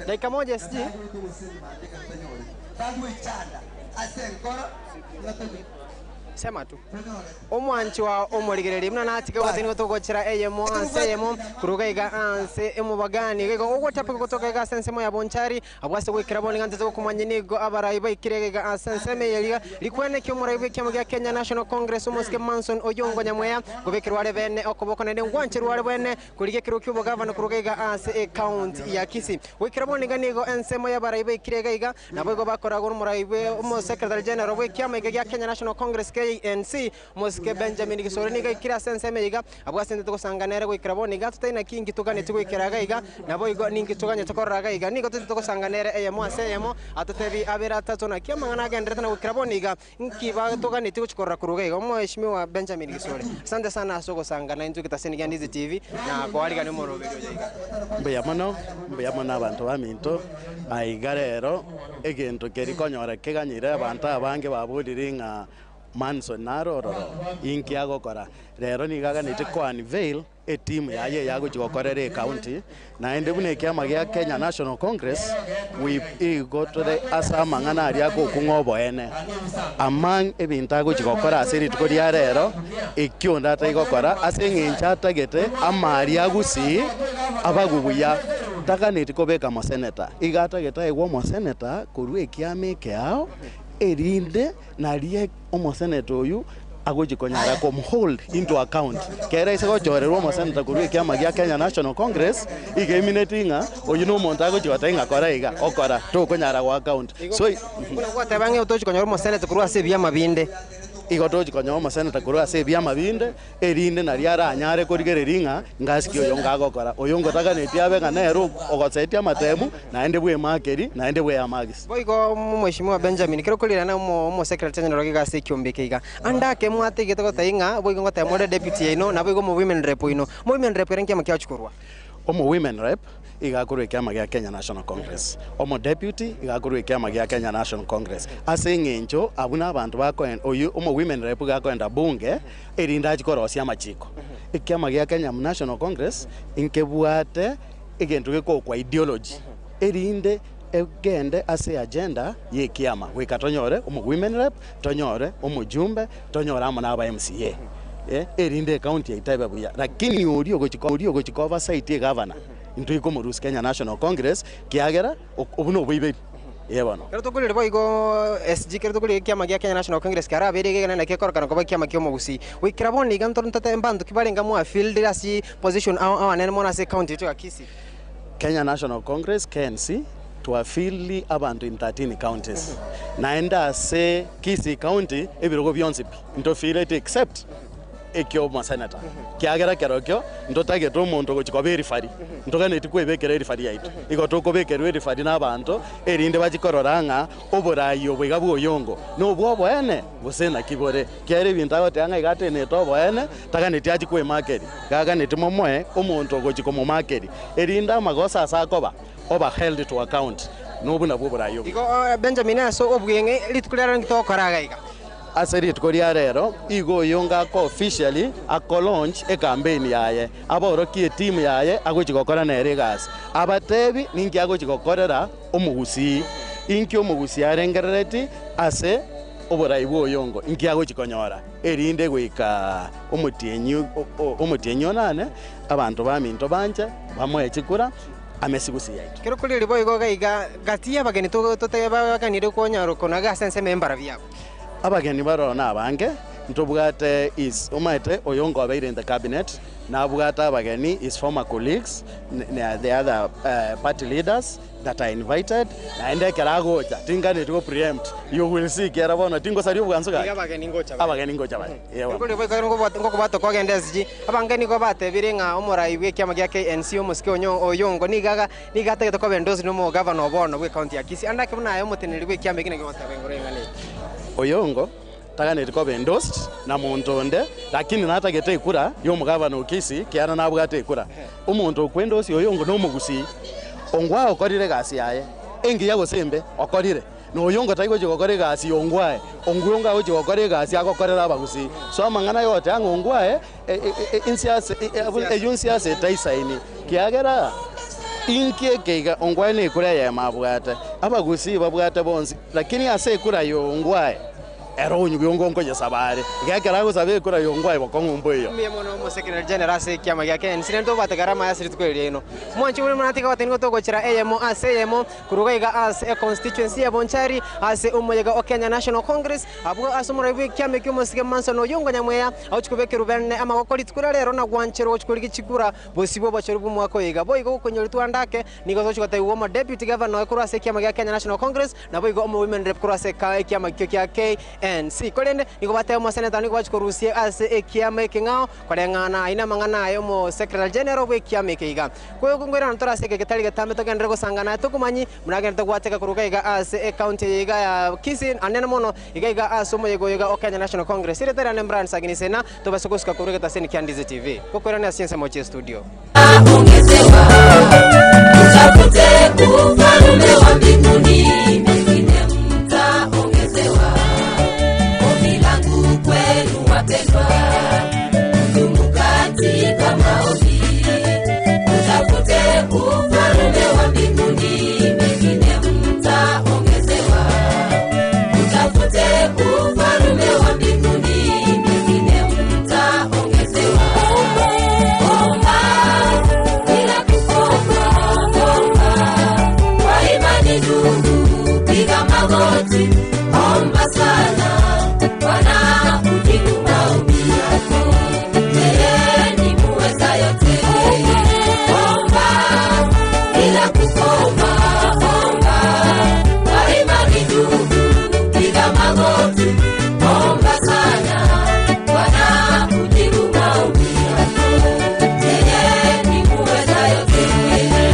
Dakika moja SG. Sema tu. Omwanchwa omorigereria buna natige gose nigo togochera eyemo ase eyemo koruga iga ase emobagani iga igo ogotapeka gotoka iga ase ensemo ya Bonchari abwo ase goikera bono iga ntete gokomanya nigo abarai baikire iga ase ensemo eye riga rikwane ki omorai bw'ekiama gia Kenya National Congress omosike Manson Oyongo Nyamweya ngobekerwa are bene okoboko naende ngwancherwa are bene korigia ekerogo ki'obogavana koruga iga ase ecounty ya Kisii goikera bono iga nigo ensemo y'abarai baikire iga iga Naboigo bakoragwa nomorai bwe Omosekretari General bw'ekiama eke gia Kenya National Congress, KNC, Omosike Benjamin Gisore nigo aikire ase ensemo eye iga, abwo ase intwe togosanga nere goikera bono iga, totari naki inki toganetie goikera iga iga, naboigo ninki toganyete korora iga iga. Nigo tochete gosanga nere eyemo ase eyemo, atotebi abere atato naki amang'ana agenderete na goikera bono iga, inki batoganetie gochia korora korwa iga iga. Omweshimiwa Benjamin Gisore, asante sana ase ogosanga naintwe egetaseni gia Ndizi TV na koarigania omoroberi oyo iga. Mbuya mono, mbuya mono abanto baminto. Aiga rero egento keria konyora keganyire abanto abange baborire ng'a Manson nare ororo, inki agokora? Rero nigo aganetie ko unveil etimu yaye eye agochia gokorera ecounty, naende buna ekiama gia Kenya National Congress we igo tore ase amang'ana aria agokung'a oboene among ebinto agochia gokora ase rituko ria rero, ekio onde atari gokora ase eng'encho atagete amari a Gusii abagwe buya. Taganeti kobeka omoseneta, iga atagete aegwe omoseneta korwa ekiama ekeao, erinde nario omoseneta oyio agochia konyara komhold into account. Kera ase gochorerwa omoseneta korwa ekiama gia Kenya National Congress, iga emineti ng'a oyio na omonto agochia goteba ng'a kora iga, okora, tokonyara go account. So, Buna gwateba ng'a tochia konyora omoseneta korwa ase ebiama binde. Igo tochia konyora omoseneta korwa ase ebiama binde, erinde nario aranyare korigereria ng'a ngasiki oyo ngagokora, oyo ngotaganeti abe ng'a nere ogosetia amatemu, naende bw'emakeri, naende bw'eamagisi. Boigo Omweshimiwa Benjamin, kero okorirana Omosekretari General iga ase ekiombe eke iga, ande ake mwategete goteba ng'a boigo ngoteba more deputy yaino, naboigo omo women rep oino. Omo women rep ere nkiama kiagochia korwa? Omo women rep iga akorwa ekiama gia Kenya National Congress, omo deputy iga akorwa ekiama gia Kenya National Congress, ase eng'encho abwo nabanto bakoen oyio omo women rep iga akoenda bunge erinde achie korosia amachiko. Ekiama gia Kenya National Congress nkebwate egento gekokwa ideology erinde egende ase agenda ya ekiama goika tonyore omo women rep, tonyore omojumbe, tonyore amo na aba MCA erinde ecounty yaito ebe buya. Lakini oria ogochia oria ogochia ko oversight egavana intwe ikomorusia Kenya National Congress kiagera obwo noboiberi ee bono. Ekero tokorire boigo SG ekero tokorire ekiama gia Kenya National Congress kerabeire iga egene naki ekorokana koba ekiama kia omogusii. Goikera bono iga ntoro ntote mbanto ki barenge mwa filled ase position ao ao anene mono ase ecounty yaito ya Kisii. Kenya National Congress, KNC, twafilli abanto in 13 counties naende ase Kisii county ebirogo bionsi pi ntofileti except ekio omosenator kiagera kerokio ntotagete omonto ogochia koba erifari ntoganeti kwebekera erifari yaito igo tokobekerwa erifari na abanto erinde bachie korora ng'a oborai obo iga bwa oyongo nobwa oboene gose naki bore kiagera ebinto agoteba ng'a iga atenete oboene taganeti achie kwemakeri gaganeti momoe omonto ogochia komomakeri erinde amagoso ase akoba oba held to account nobwo nabwo oborai obuya. Igo Benjamin ase obweng'e rituko ria rero nki togokora iga iga? Ase rituko ria rero igo oyonge ako officially ako launch ecampaign yaye, aborokie eteam yaye agochia gokora nere egasi, abatebi ninki agochia gokorera omogusii, inki omogusii arengerereti ase oborai bwa oyongo, inki agochia konyora erinde goika omotienyi omotienyi onane abanto baminto banche bamoe chikura. amesigusi yaito. Ekero kore boigo iga iga gati y'abageni totebaganire konyara konaga ase ensemo y'embara biabo. Abageni baroo nabange, ntobwate his omanyete oyo ngobeire in the cabinet, nabwate abageni his former colleagues, the other party leaders that are invited, naende ekero agocha tinganeti go preempt, you will see ekiagera bono tingosaria obwansu gaki, Iga abageni ngocha bare. abageni ngocha bare, ee bono. Ekero kore boigo ngokobwata okogenda SG, Abange nigo batebire ng'a omorai bw'ekiama gia KNC omosike onye Oyongo nigo aga nigo atagete koba endorsed nomogavana o bono bw'ecounty ya Kisii. Ande ake buna aye omoteneneri bw'ekiama eki naki ogoteba igoro y'eng'ana eye? Oyongo taganeti koba endorsed na monto onde lakini natagete ekura y'omogavana o Kisii kiagera nabwate ekura. Omonto okwendosia Oyongo nomogusii. Ongwae okorire egasi yaye engiya gose embe okorire. Na oyongo tari gochia gokora egasi y'ongwae, ongwe agochia gokora egasi agokorera abagusii. So amang'ana aya ogoteba ng'a ongwae, inse ase eyio inse ase etaisaini, kiagera inki eke iga ongwae na ekura eyemo abwate, abagusii babwate bonsi, lakini ase ekura ya ongwae. Ere onyuga yongo nkoyesaba are, iga ekero agosaba ekura yongo aye bokong'u mboiyo. Mbuya mono omosekretary general ase ekiama gia KNC naende tobwate gharama ase rituko eri riaino. Mwanche buna muna tiga goteba nigo togochera eyemo ase eyemo korwa iga ase econstituency ya Bonchari ase omoyega o Kenya National Congress abwo ase omorai bw'ekiama ekio omosike Manson Oyongo Nyamweya agochia kobekerwa bene amagoko rituko ria rero na gwancherwa gochia korigia chikura bosio bw'obochori bw'omwaka oyo iga. Boigo gokonyoretwe ande ake nigo togochia gotebigwa omo deputy governor oye korwa ase ekiama gia Kenya National Congress Naboigo omowomen rep korwa ase ekiama ekio kia KNC. Korende nigo bateba omoseneta nigo bachia korusia ase ekiama ekeng'ao koreng'ana ayio namang'ana aye omo secretary general bw'ekiama eke iga. Koirana tore ase eke getari getambe togenderere gosangana aye tokomanyi buna agenderete gwateka korwa iga ase ecounty eye iga ya Kisii anene mono iga iga ase omoyega oyo iga o Kenya National Congress. Erieta riane Brian Sagini Sena tobase gosuka korwa egetaseni kia Ndizi TV. Gokoirania ase chinsemo chie studio. Utafute ufalume wa mbinguni, mengine mtaongezewa. Ombi langu kwenu wapendwa, mdumu katika maombi. Utafute ufalume wa mbinguni, mengine mtaongezewa. Utafute ufalume wa mbinguni, mengine mtaongezewa. Omba bila kukoma, omba kwa imani ndugu, piga magoti, omba sana, Bwana hujibu maombi yako, yeye ni muweza yote. Omba bila kukoma, omba kwa imani ndugu, piga magoti, omba sana, Bwana hujibu maombi yako, yeye ni muweza yote. Omba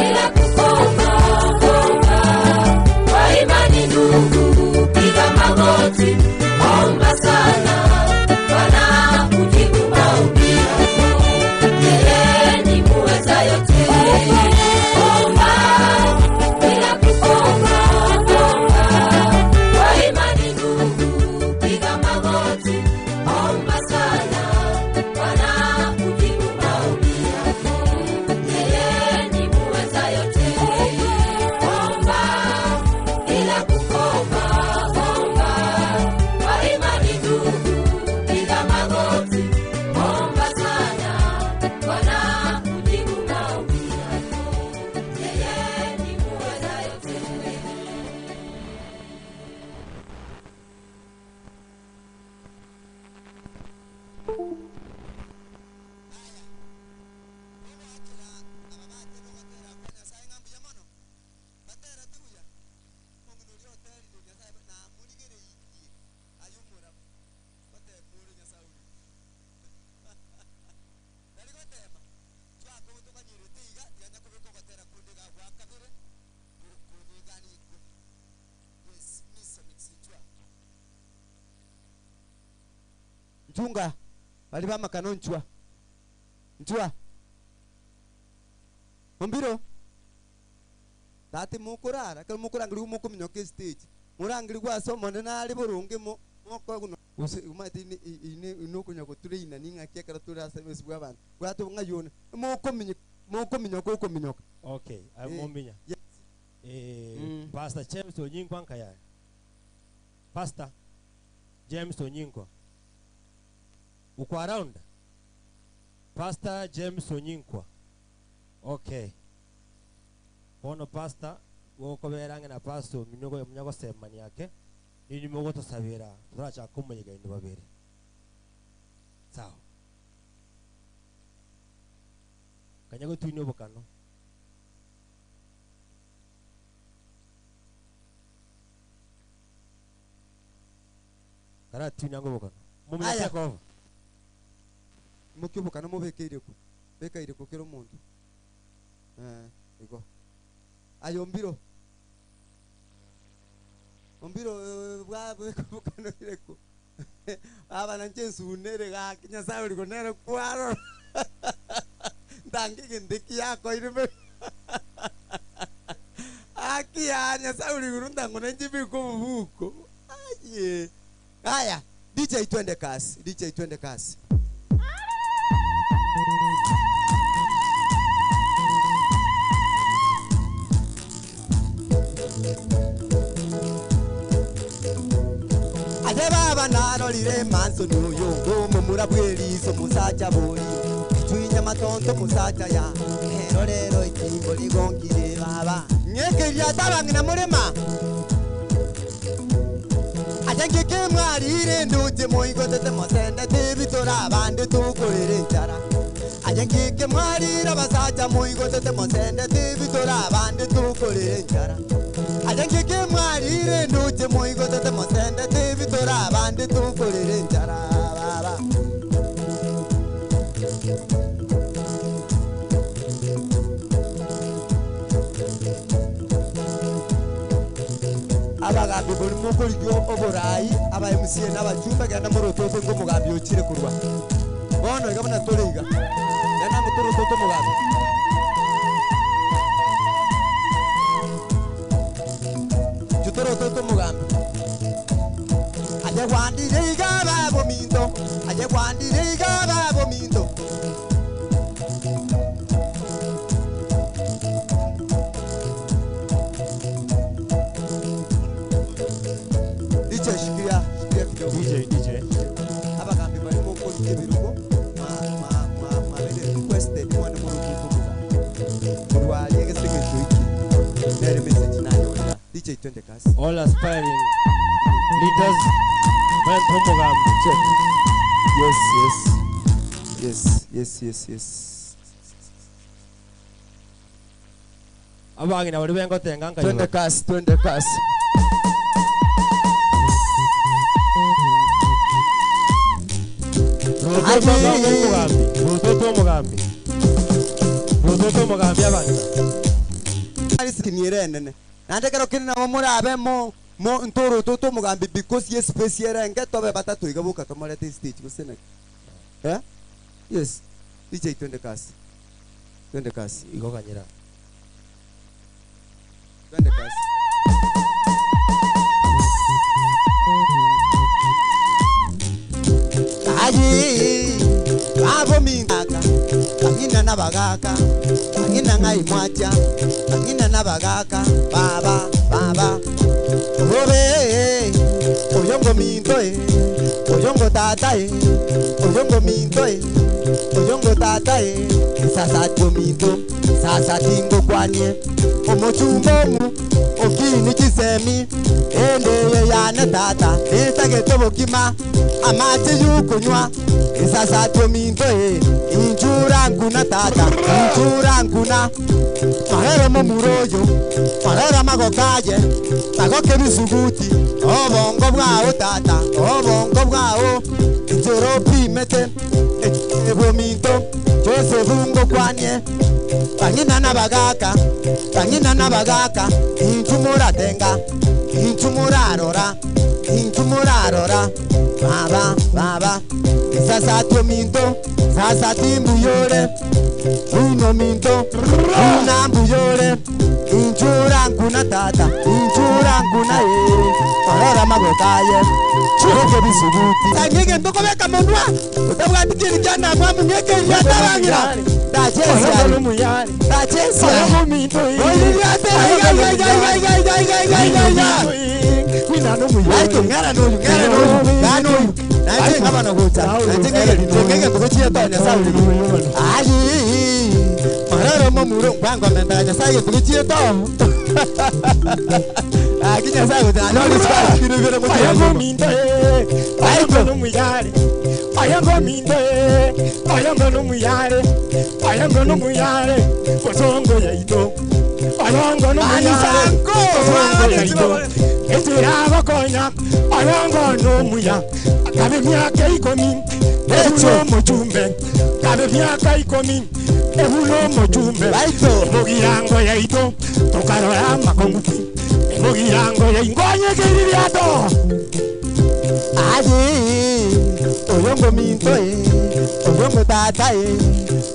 bila kukoma, omba kwa imani ndugu, piga magoti, omba sana, Bwana hujibu maombi yako, yeye ni muweza yote. Omba bila kukoma, omba kwa imani ndugu, piga magoti, omba sana, Bwana hujibu maombi yako. Yeye ni muweza yote. Omba bila kukoma, omba kwa imani ndugu, piga magoti, omba sana, Bwana hujibu maombi yako. Yeye ni muweza yote. Nchunga bali bamakano nchwa nchwa ombiro tati mukurara kero mukurangiri mukuminyoka estage murangiri gwase omonene nare borunge mo mokoguno use umate ine ine inokunya gotureina ning'aki ekero tore ase bwesi bwa abanto bwate ng'a yone mokominyo mokominyoka okominyoka. Okay, Eh, amominya. yes. Eh, Pastor James Onyinkwa nkayari. Pastor James Onyinkwa. Uko around? Pastor James Onyinkwa. Okay. Bono pastor gokoberange na pastor minyogo munyagosemani yake ninyi mugotosabira turachaka omuyiga indi babere. Sawa. Kanya gotwini obokano. Karatunya ngobokano. Mumia Aya. take over. Moki obokano mobeke ireko. Beka ireko kera omonto. Eh, igo. Aye Ombiro. Ombiro eh, bwa beka obokano ireko. Aba nanche ensunere gaki Nyasaye ori konere kwarora. Ntange egento eki yakoire me. Aki ya Nyasaye ori igoro ntango nanche mbeke obobuko. Aye. Aya, DJ twende kasi. DJ twende kasi. Ate baba narorire manso nuyo ngomumura bw'eriso musacha bori chwinya matonto musacha ya erorero itimbo ligonkire baba nyekeria tabang'ina murima ate ngike mwarire nduche moigotete mosende tibitora abande tukorere enchara ate ngike mwarire abasacha moigotete mosende tibitora abande tukorere enchara ate ngike mwarire nduche moigotete mosende tibitora abande tukorere enchara baba abagambi bori mokorigio oborai aba MCA n'abachumba genda morototo ngomogambi ochire korwa bono iga buna tore iga genda motorototo omogambi chutorototo omogambi aye gwandire iga babo minto aye gwandire iga babo minto DJ shikilia shikilia kidogo DJ DJ abagambi barimo gukora ebirugo mwabere requested mwana murututubuga kurwali egesegecho iki nere message nayorera DJ twende kasi All aspiring leaders Brent Omogambi. Check. Yes, yes. Yes, yes, yes, yes. Abang'ina bari bengotenga nka Twende kasi, twende kasi. Rutoto omugambi. Rutoto omugambi abang'ina. Arisikiniere enene. Nande kero kiri nabo murabe mo mo ntoro toto mugambi because yes space yerenge tobe batatu iga buka tomorete stage gose naki. Eh? Yes. DJ twende kasi. Twende kasi. Igo kanyira. Twende kasi. Ayi, abo mingaka, bangina nabagaka, bangina ngayimwacha, bangina nabagaka, baba, baba. Obe, oyongo minto e, oyongo tata e, oyongo minto e, oyongo tata e, sasa minto, sasa tingo kwanye, omochumbomu, okini chisemi, endeye yane tata, nitagete bokima, amache yukunywa, sasa minto e, inchura nkuna tata, inchura nkuna, marero momuroyo, marero magokaye, magoke bisuguti, obongo bwawo tata, obongo bwawo, injero pimete, ebominto, Joseph ngokwanie, bangina nabagaka, bangina nabagaka, inchumuratenga, inchumurarora, inchumurarora, baba, baba, sasa minto, sasa timbuyore, uno minto, una mbuyore, inchura nkuna tata, inchura nkuna ye, marora magokaye, churoke bisuguti. Tangige ndokobeka munwa, utabwati kiri jana mwamu nyeke yatarangira. Tachesi. Tachesi. Oyongo n'omuyare, oyongo n'omuyare, oyongo n'omuyare, bosongo yaito. Oyongo n'omuyare Oyongo yaito Ejira bakonya Oyongo n'omuya Kabe miaka 10 Ebulo mujumbe Kabe miaka 10 Ebulo mujumbe Mugirango yaito Tukarora makongupi Mugirango yaingonye kiririato Aye Oyongo minto Oyongo tata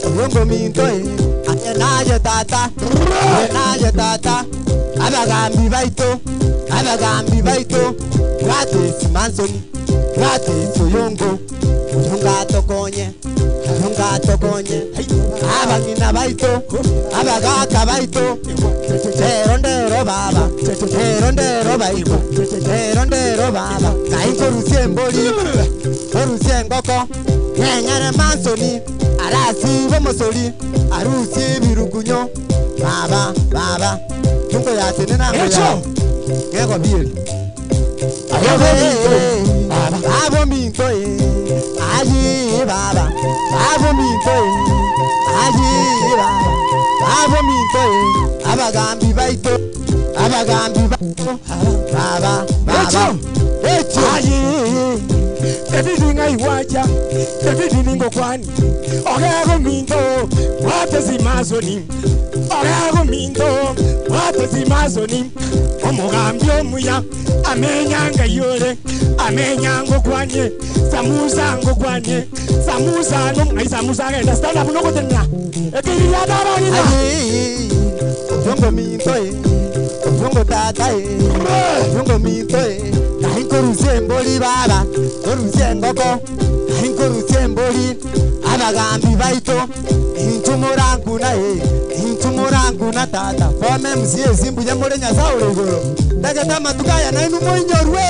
Oyongo minto Aye naye tata Aye naye tata Abagambi baito Abagambi baito Gladys Mansoni Gladys Oyongo Oyongo atokonye Oyongo atokonye Abangina baito Abagaka baito Ndero ndero baba Ndero ndero baito Ndero ndero baba Kainkorusie embori Korusie engoko Nyenyere Mansoni Arasibe omosori Arusie ebirukunyo Baba baba Tungo yatene nango Echo. Ngego bieri Abo minto Ayi baba Abo minto Ayi baba Abo minto Abagambi baito Abagambi baito Baba baba Echo Ayi David ngaiwacha David ningokwani Ogego minto Watesi masoni Ogego minto Watesi masoni Omugambi omuya Amenyanga yore Amenyango kwanye Samusa ngokwanye Samusa no ngai samusa genda stand up nokotena Ekiriya dabangina Ayi Oyongo minto Oyongo tata Oyongo minto Kainkorusie embori baba Korusie engoko Kainkorusie embori Abagambi baito Intumuranguna Intumuranguna tata Fome msie simbu yamore nyasaure igoro Ndageta matukaya na inu moinyorwe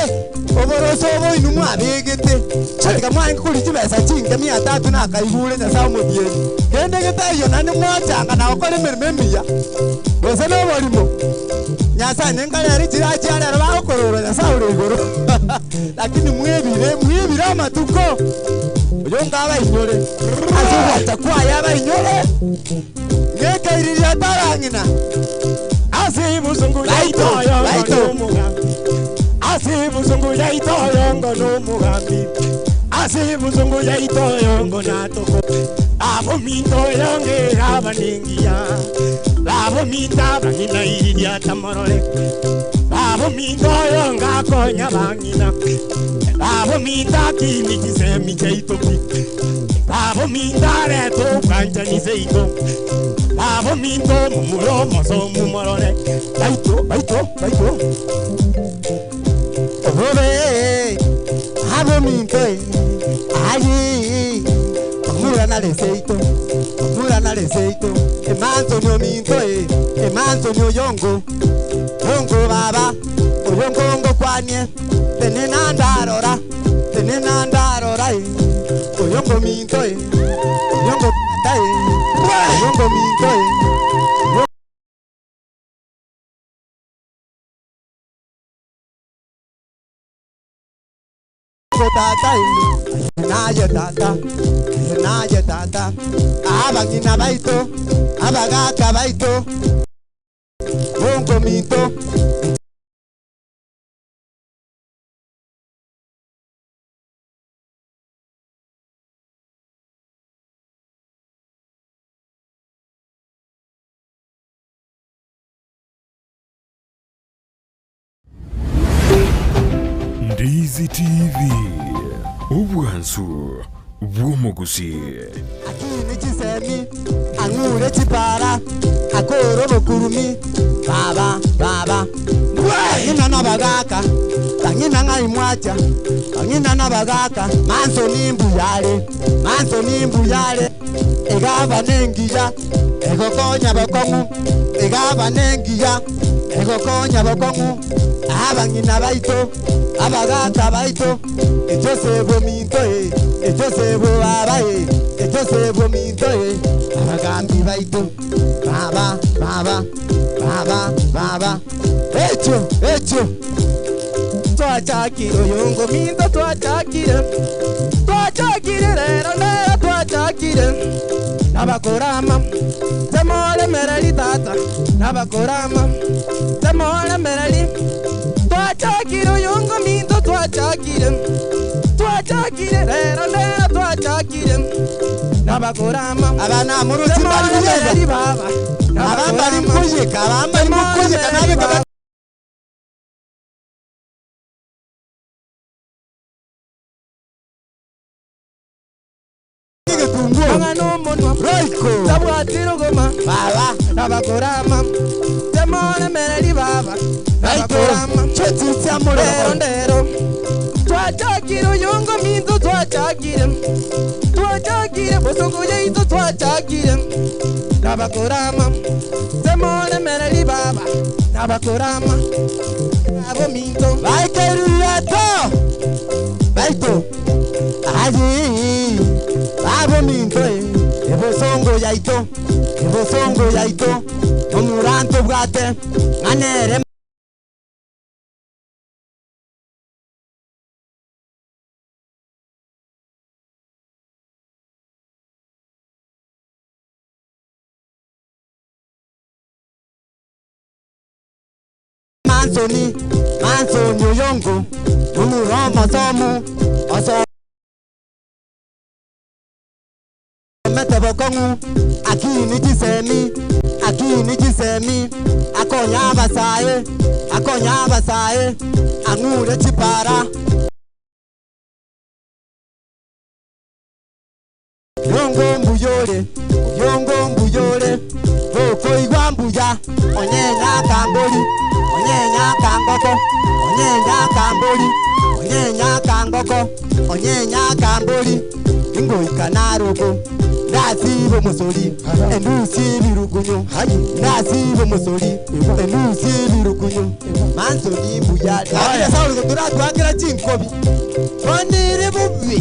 Oboroso oboinu mwabegete Katika mwangi kuri chibesa chinge 300 na kaigure nyasaye omothieri Kende getayo nani mwachanga na okore emirimo emiya Gose noborimo Nyasaye nenkarere chirachiarero bagokorora nyasaye ore igoro Lakini mwebire mwebire amatuko Oyongo abainyore Ase ogwacha kwaye abainyore Ngekairiria tarang'ina Ase buzungu yaitoyo n'omugambi Ase buzungu yaitoyo ngo n'omugambi Ase buzungu yaitoyo ngo natoko Abo minto yonge abaningia Abo minta bangina iriria tamorore Abo minto yonga konya bangina Abo minta kimikise micheitoki Abo minta reto kanchaniseito Abo minto mumuro moso mumorore Baito baito baito Obobe Abo minto Ayi Omura na leseito Omura na leseito Emantonio minto Emantonio yongo Yongo baba Oyongo ngo kwanye Tenena ndarora Tenena ndarora Oyongo minto Oyongo tata Oyongo minto Tata naye tata naye tata Abangina baito Abagaka baito Yongo minto Ndizi TV obwansu bw'omugusi Akini chisemi ang'ure chipara akoro bokurumi baba baba Bang'ina n'abagaka bang'ina ng'aimwacha bang'ina n'abagaka Mansoni mbuyare Mansoni mbuyare egaba nengiya egokonya bokong'u egaba nengiya egokonya bokong'u Abang'ina baito abagaka baito echosebo minto echosebo baba echosebo minto abagambi baito baba baba baba baba echo echo Twachakire oyongo minto twachakire twachakire rero nera twachakire Nabakorama temoremereri tata nabakorama temoremereri twachakire oyongo minto twachakire twachakire rero ndero twachakire nabakorama Abana murusi mbali temoremereri baba Abambali mukuyika abambali mukuyika nabika Roiko tabwati rugoma baba nabakorama temoremereri baba nabakorama chetitya ndero ndero twachakire oyongo minto twachakire twachakire bosongo yaito twachakire nabakorama temoremereri baba nabakorama abo minto baikerureto baito ayi abo minto ebosongo yaito ebosongo yaito omuranto bwate ng'anere Mansoni Mansoni oyongo omuro masomo oso mete bokong'u akini chisemi akini chisemi akonya abasae akonya abasae ang'ure chipara yongo mbuyore yongo mbuyore gokoigwa mbuya onyenya kambori onyenya kangoko onyenya kambori onyenya kangoko onyenya kambori ingoika narugo ndasiba omusori endusi ebirugunyu ndasiba omusori endusi ebirugunyu mansoni mbuya turatwakira chinkobi bonire bubi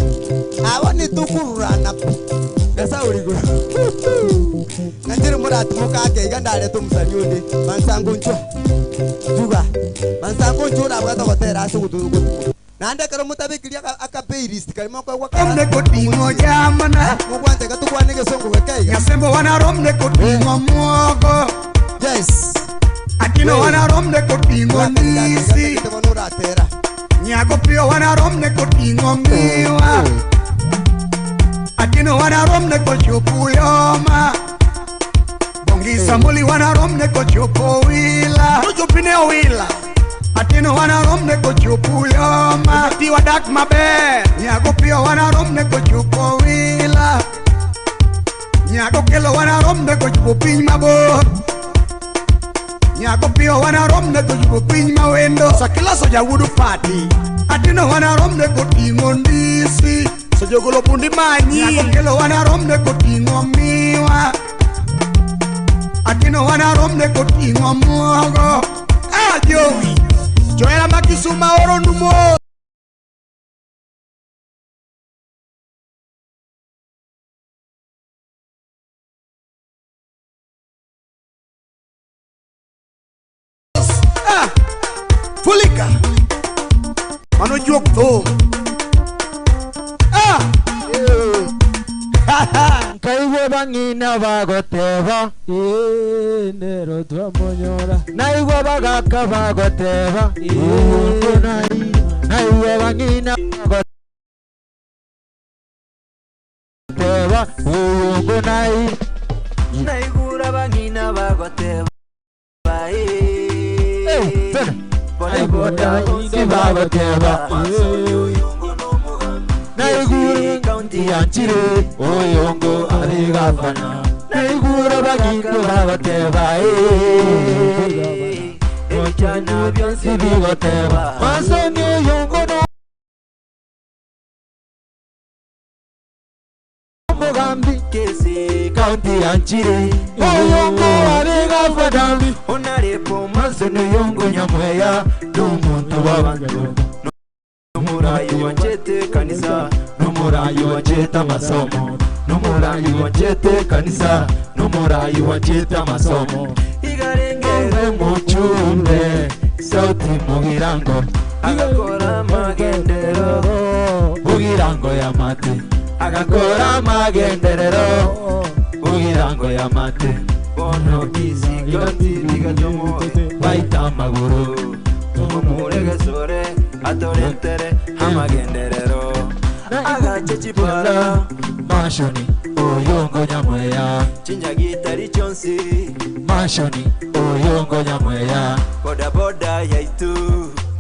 abo nitukururana pi gasaurigura ngandiri murati mukakeiga ndareta omusani undi mansango nchwa juga mansango nchwa urabwata gotera ase gutugutugu naende ekero motabekirie akaplaylist karimo koigwa Romne koting'o jamna mugwante gatukwane gesongo gekeiga Nyasembo wana romne koting'o muogo Yes Atino wana romne koting'o ndisi Nyago piyo wana romne koting'o miwa Atino wana romne kochopo yoma Bongisa muli wana romne kochopo wila Tochopine wila Atino wana romne kochopo yoma Tiwa dak maber Nyago piyo wana romne kochopo wila Nyago kelo wana romne kochopo piny mabor Nyago piyo wana romne kochopo piny mawendo Sakila soja wudu pati Atino wana romne koting'o ndisi Sojogolo bundi manyi Nyago kelo wana romne koting'o miwa Atino wana romne koting'o muogo Ah jowi Johera ma Kisuma oro numo Ah, Fulika Mano juok thum Ah Nkaigua bang'ina bagoteba ndero twamonyora naigua bagaka bagoteba naigua bang'ina bagoteba uyungu nai naigura bang'ina bagoteba bagoteba naigura yanchire uyungu ari gavana naigura bang'ina bagoteba ebijana byonsi bigoteba masoni uyungu no mugambi kesi kaunti yanchire uyungu ari gavana onarepo masoni uyungu nyamweya n'umuntu w'abantu n'umurayi wanjete kanisa n'umurayi wanjete amasomo n'umurayi wanjete kanisa n'umurayi wanjete amasomo igarengere muchumbe sauti mugirango agakora magenderero bugirango ya mate agakora magenderero Bogirango ya mate Bono kisigoti Bigatomo Baita maguru Tumuregesore Atorentere Amagenderero Agache chipara Mashoni oyongo nyamweya Chinyagitari chonsi Mashoni oyongo nyamweya Boda boda yaitu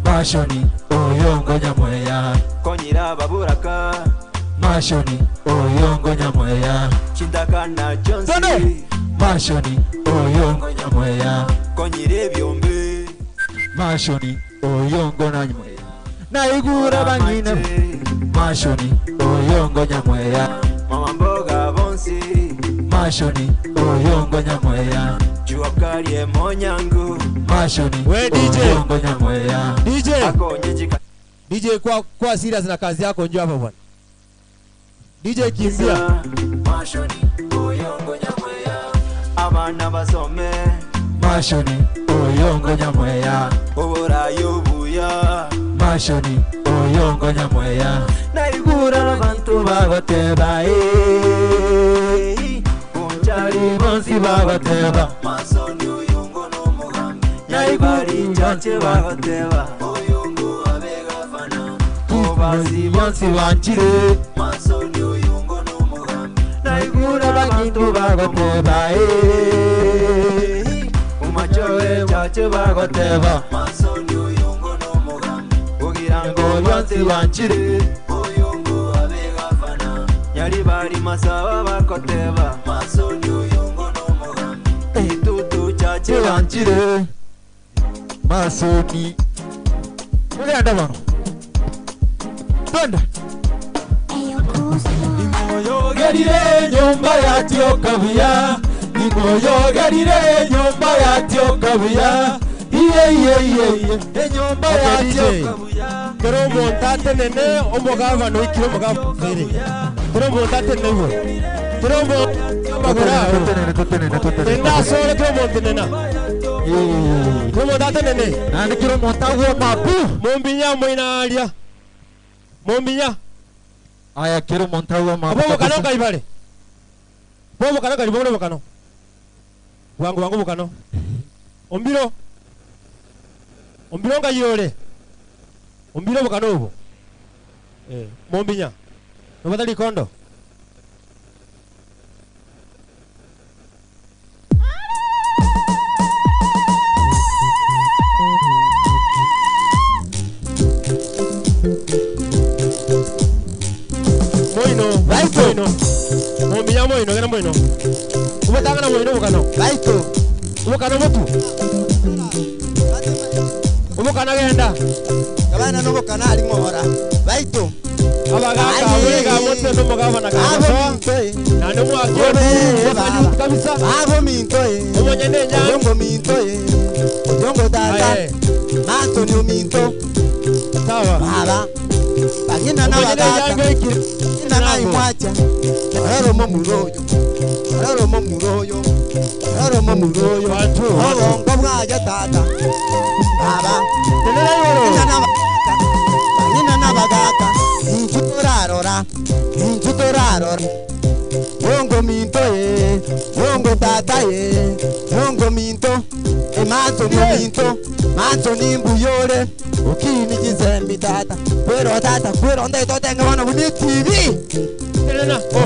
Mashoni oyongo nyamweya Konyira baburaka Mashoni oyongo nyamweya Chindakana chonsi Mashoni oyongo nyamweya Konyira ebyombe Mashoni oyongo nyamweya Naigura bangine Mashoni oyongo nyamweya Mama mboga bonsi Mashoni oyongo nyamweya Jua kali emonyangu Mashoni We DJ. oyongo nyamweya DJ. Akonye DJ kwa kwa serious na kazi yako njoo hapa bwana. DJ kimbia. Mashoni oyongo nyamweya Abana basome Mashoni oyongo nyamweya Oburayo buya Mashoni oyongo nyamweya Naigura abantu babateba eh Unjari bonsi babateba Masoni oyongo n'omugambi Nyaribari chache babateba Oyongo abegafana Obasi bonsi banchire Masoni oyongo n'omugambi Naigura bantu babateba eh Umachoe chache bagoteba Masoni oyongo n'omugambi Ogirango bonsi banchire Oyongo abegafana Nyaribari masaba bakoteba Masoni oyongo n'omugambi Itutu chache banchire Masoni Uganda bano Twende Ingoyogerire nyumba yatyoka buya Ingoyogerire nyumba yatyoka buya Iye iye iye iye Enyumba yatyoka buya Kero omuntu atenene omugavana oikire omugavana. Kero omuntu atenene iwe. Kero omuntu amaguru ago. Tenda asore kero omuntu nena. Kero omuntu atenene. Nandi kero omuntu agwo mapu. Mumbinya moina aria. Mumbinya. Aya kero omuntu agwo mapu. Abo bukano kaibale. Bo bukano kali bo bukano. Wangu wangu bukano. Ombiro. Ombiro ngayore. Ombiro bukano obo. Eh, mumbinya. Nobata likondo. Moino, moino. Mumbinya moino, gena moino. Ubatangana moino bukano. Baito. Ubukano mutu. Ubukana genda. Abana n'obukana ali ng'ora. Baito. Abagaka abega motse n'omugabana Abo Nane mwaki Baba. kabisa. Abo minto e. Omonyene nya. Oyongo minto e. Oyongo tata. Aye. Manto ni minto. Sawa. Baba. Bagina na Omonyene bagaka. nyango ikire. Ina na imwacha. Ororo mo muroyo. Ororo mo muroyo. Ororo mo muroyo. Obongo bwaja tata. Baba. Ina na bagaka. Bagina na bagaka. Inchu torarora. Inchu torarora. Yongo minto ye, yongo tata ye, yongo minto, e manto ni minto, manto ni mbuyore, ukini kizembi tata, kwero tata, kwero ndai totenga wana buni TV.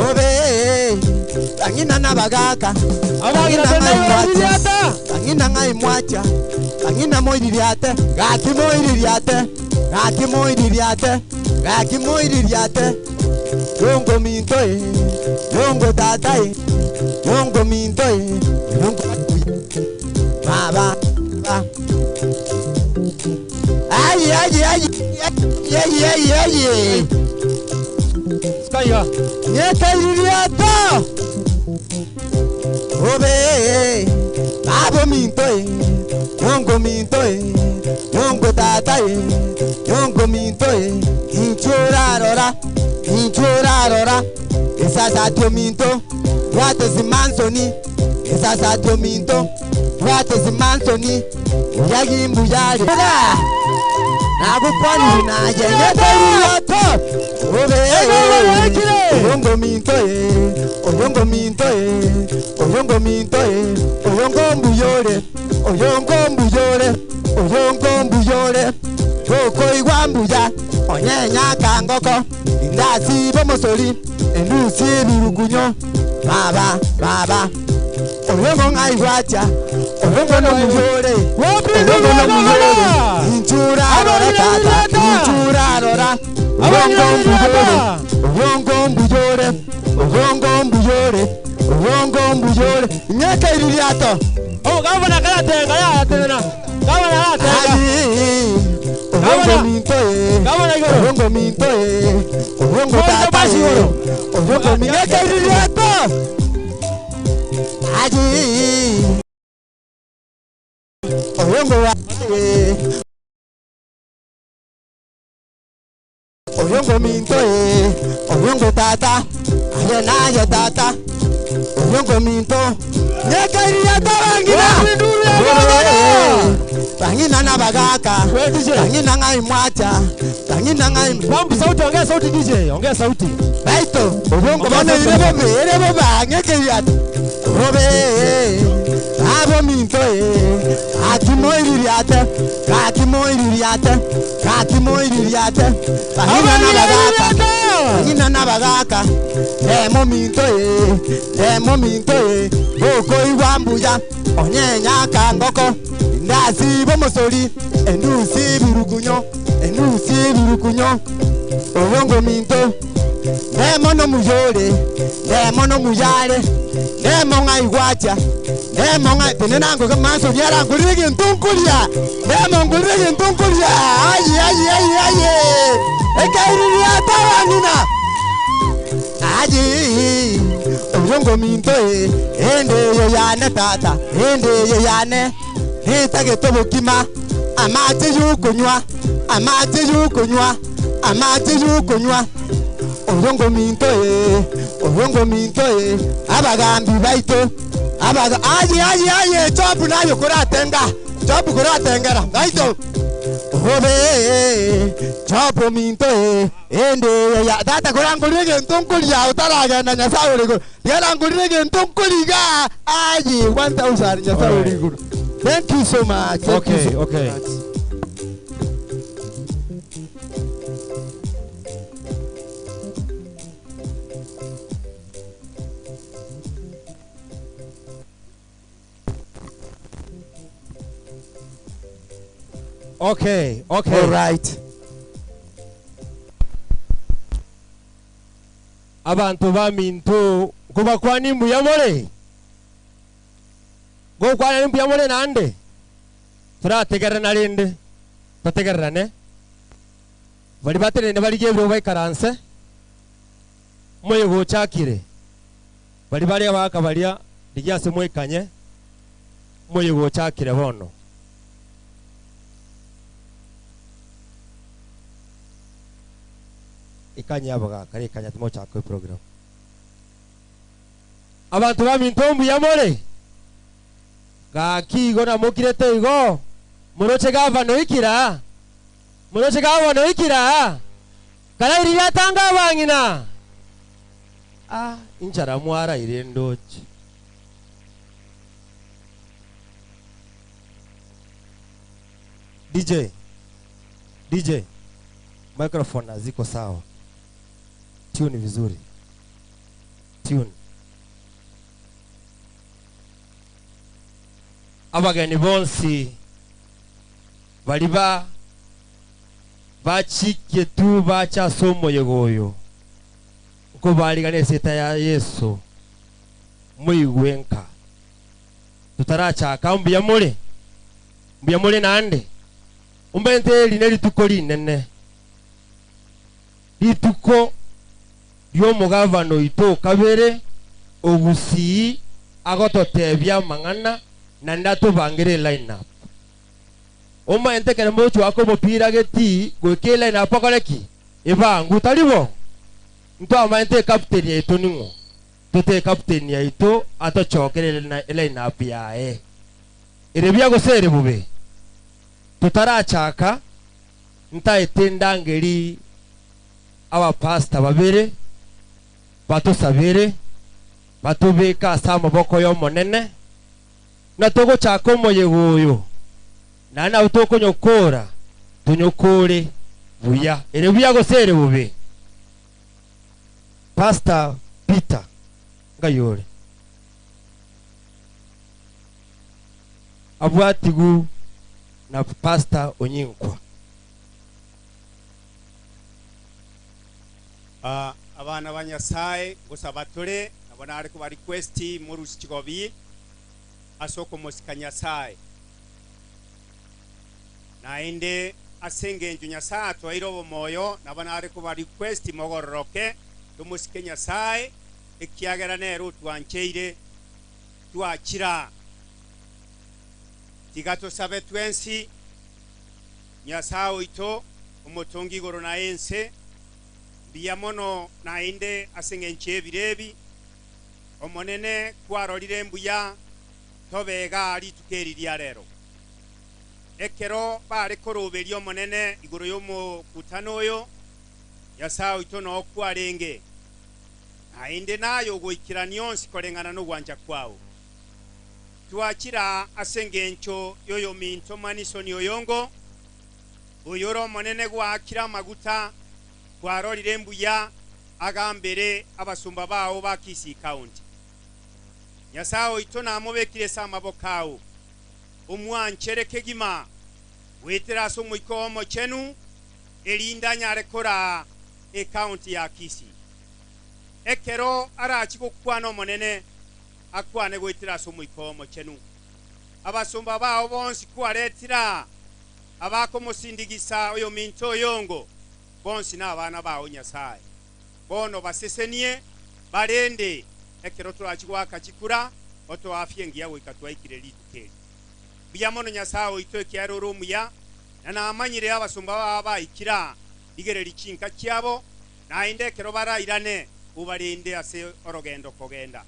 Obe, bangina na bagaka, Abagira bangina tena ngai iwe mwacha, liliata. bangina ngai mwacha, bangina moiririate, gaki moiririate, gaki moiririate, gaki moiririate. Yongo minto e, yongo tata e, yongo minto e, yongo baba ba. Ay ay ay ay ay ay ay. Skaya. Nyeta iriato. Obe, babo minto e, yongo minto e, yongo tata e, yongo minto e, inchorarora. Inchorarora. Esasa tominto. What is mansoni? Esasa tominto. What is mansoni? Uyagimbu yari. Nagukwani naye nyeta iriato. Obe, yongo minto e, Oyongo minto eh, oyongo minto eh, oyongo mbuyore, oyongo mbuyore, oyongo mbuyore, okoigwa mbuya, onyenya kangoko, indasi bomosori, endusi ebirukunyo, baba, baba, oyongo ng'aigwacha, oyongo nomuyore, oyongo nomuyore, inchura rora tata, inchura rora, oyongo mbuyore, oyongo mbuyore, oyongo mbuyore, oyongo mbuyore, nyeka iririato. Oh, gavana karatenga ya tena. Gavana karatenga. Oyongo minto eh, oyongo minto eh, oyongo tata eh, oyongo minyeka iririato. Aji. Oyongo wa eh. Oyongo minto eh, oyongo tata, aye naye tata, oyongo minto. Nyeka iririato bangina. Bangina na bagaka, bangina ngai mwacha, bangina ngai. Pump sauti, ongea sauti DJ, ongea sauti. Baito, oyongo bana irebo irebo ba nyeka iririato. Robe, abo minto eh, akimo iririate, akimo iririate, akimo iririate. Bangina na bagaka, bangina na bagaka. Demo minto eh, demo minto eh, oko iwambuya, onyenya kangoko. Ndasi bomosori, endusi birukunyo, endusi birukunyo. Oyongo minto, demo no muyore, demo no muyare, demo ng'aigwacha, demo ng'ai tenenango kamaso byarangurire gintunkuria, demo ngurire gintunkuria. Ayi ayi ayi ayi. Ekairiria tabangina. Ayi, oyongo minto eh, ende yo yane tata, ende yo yane. Nitagete bokima, amache yukunywa, amache yukunywa, amache yukunywa. Oyongo minto eh, oyongo minto eh, abagambi baito, abaga aye aye aye, chopu nayo kuratenga, chopu kuratengera, baito. Obe, chopu minto eh, ende ya tata kurangurire gintunkuria utaragenda Nyasaye uri iguru. Yarangurire gintunkuriga, aye 1000 Nyasaye uri iguru. Thank you so much. Thank Okay, you so okay. much. Okay, okay. All right. Abantu ba minto kubakwani mbuyamole. Gokwana mbuyamole nande. Turategerana rinde. Tutategerane. Bari baterene bari gebro baikaranse. Moyo gochakire. Bari bari abakabaria rigiase mwekanye. Moyo gochakire bono. Ikanya abagaka ikanya timochako program. Abantu ba minto mbuyamole. Gaki igo namukirete igo. Muroche gavana ikira. Muroche gavana ikira. Karairira tanga bangina. Ah, inchara mwara irendochi. DJ. DJ. Microphone haziko sawa. Tune vizuri. Tune. Abageni bonsi baliba bachike tu bacha somo yegoyo nko baligana eseta ya Yesu muigwenka tutarachaka mbuya mule mbuya mule nande umbente line lituko linene lituko ly'omugavano ito kabere ogusii agototebya mang'ana na ndatubangire line up omaente kere mochu wako mupira geti gwike line up akoreki ibangu taribo ntwamaente captain yaitu ning'o tute captain yaitu atochokere line up yae ere byagosere bube tutarachaka ntaete ndangeri abapasta babere batusabire Batobeke ase amaboko ya Omonene, na togochaka omoyega oyo, naende nabo tokonyokora, tonyokore buya. Ere buya gose ere bobe? Pastor Peter, ngai ore? Abwatigu na Pastor Onyinkwa. Ah, abana ba Nyasae, ngosaba tore, nabo nare koba request morusie chigobi ase okomosika Nyasae. Naende ase engencho Nyasae atoeire obomoyo, nabo nare koba request mogororoke, tomosike Nyasae, ekiagera nere otwancheire twachira. Tiga tosabe twensi, Nyasae oito, omotongi igoro na ense, mbuya mono naende ase engencho y'ebiro ebi, Omonene kwarorire mbuya tobe igaa rituko eri ria rero. Ekero bare koroberia Omonene igoro y'omokutano oyo, Nyasae oito noo kwarenge, naende naye ogoikerania onsi koreng'ana nogwancha kwao. Twachire aa ase engencho y'oyominto Manisoni oyongo, oyore Omonene gwaakire amaguta, kwarorire mbuya agambere abasomba bao ba Kisii County. Nyasae oito namobekire ase amaboko ao, omwanchere kegima goetera ase Omoika oo Omochenu, erinde anyare koraa ecounty ya Kisii. Ekero arachie gokwana Omonene, akwane goetera ase Omoika oo Omochenu. Abasomba bao bonsi kwaretire aa, abakomosindigisa oyominto oyongo, bonsi nabana bao Nyasae. Bono basesenie, barende ekero torachie goaka chikura, otoe afya engiya goika twaikire rituko eri. Mbuya mono Nyasae oito ekiagera ore omuya, na namanyire abasomba bao baikire aa, rigereria chinka chiabo, naende ekero barairane, obarende ase orogendo kogenda.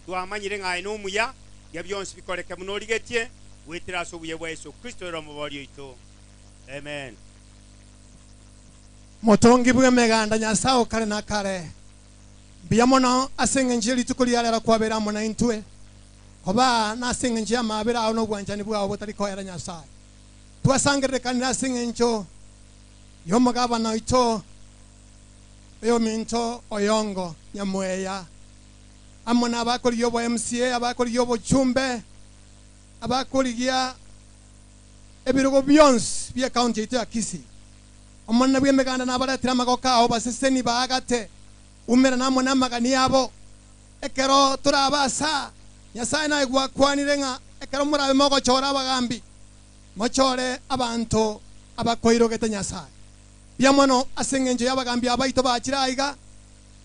Twamanyire ng'a aye nomuya, eria bionsi bikoreke buna origetie, goetera ase obuya bwa Yeso Kristo ere Omobooria oito. Amen. Motongi bw'emeganda, Nyasae o kare na kare, mbuya mono ase engencho ye rituko ria rero kwabeire amo naintwe, koba nase engencho y'amaabera ao na obwanchani bwao botari koera Nyasae. Twasangererekanire ase engencho y'omogabana oito oyominto Oyongo Nyamweya, amo nabakorigia obo MCA, abakorigia obochumbe, abakorigia ebirogo bionsi bi'ecounty yaito ya Kisii. Omonene bw'Emeganda nabaretire amagoko ao baseseni baagate, umerane amo namagani abo. Ekero torabe ase aa, Nyasae naye gwakwanire ng'a ekero morabe mogochora abagambi, mochore abanto abakoirogete Nyasae. Mbuya mono ase engencho y'abagambi aba baito bachire aiga,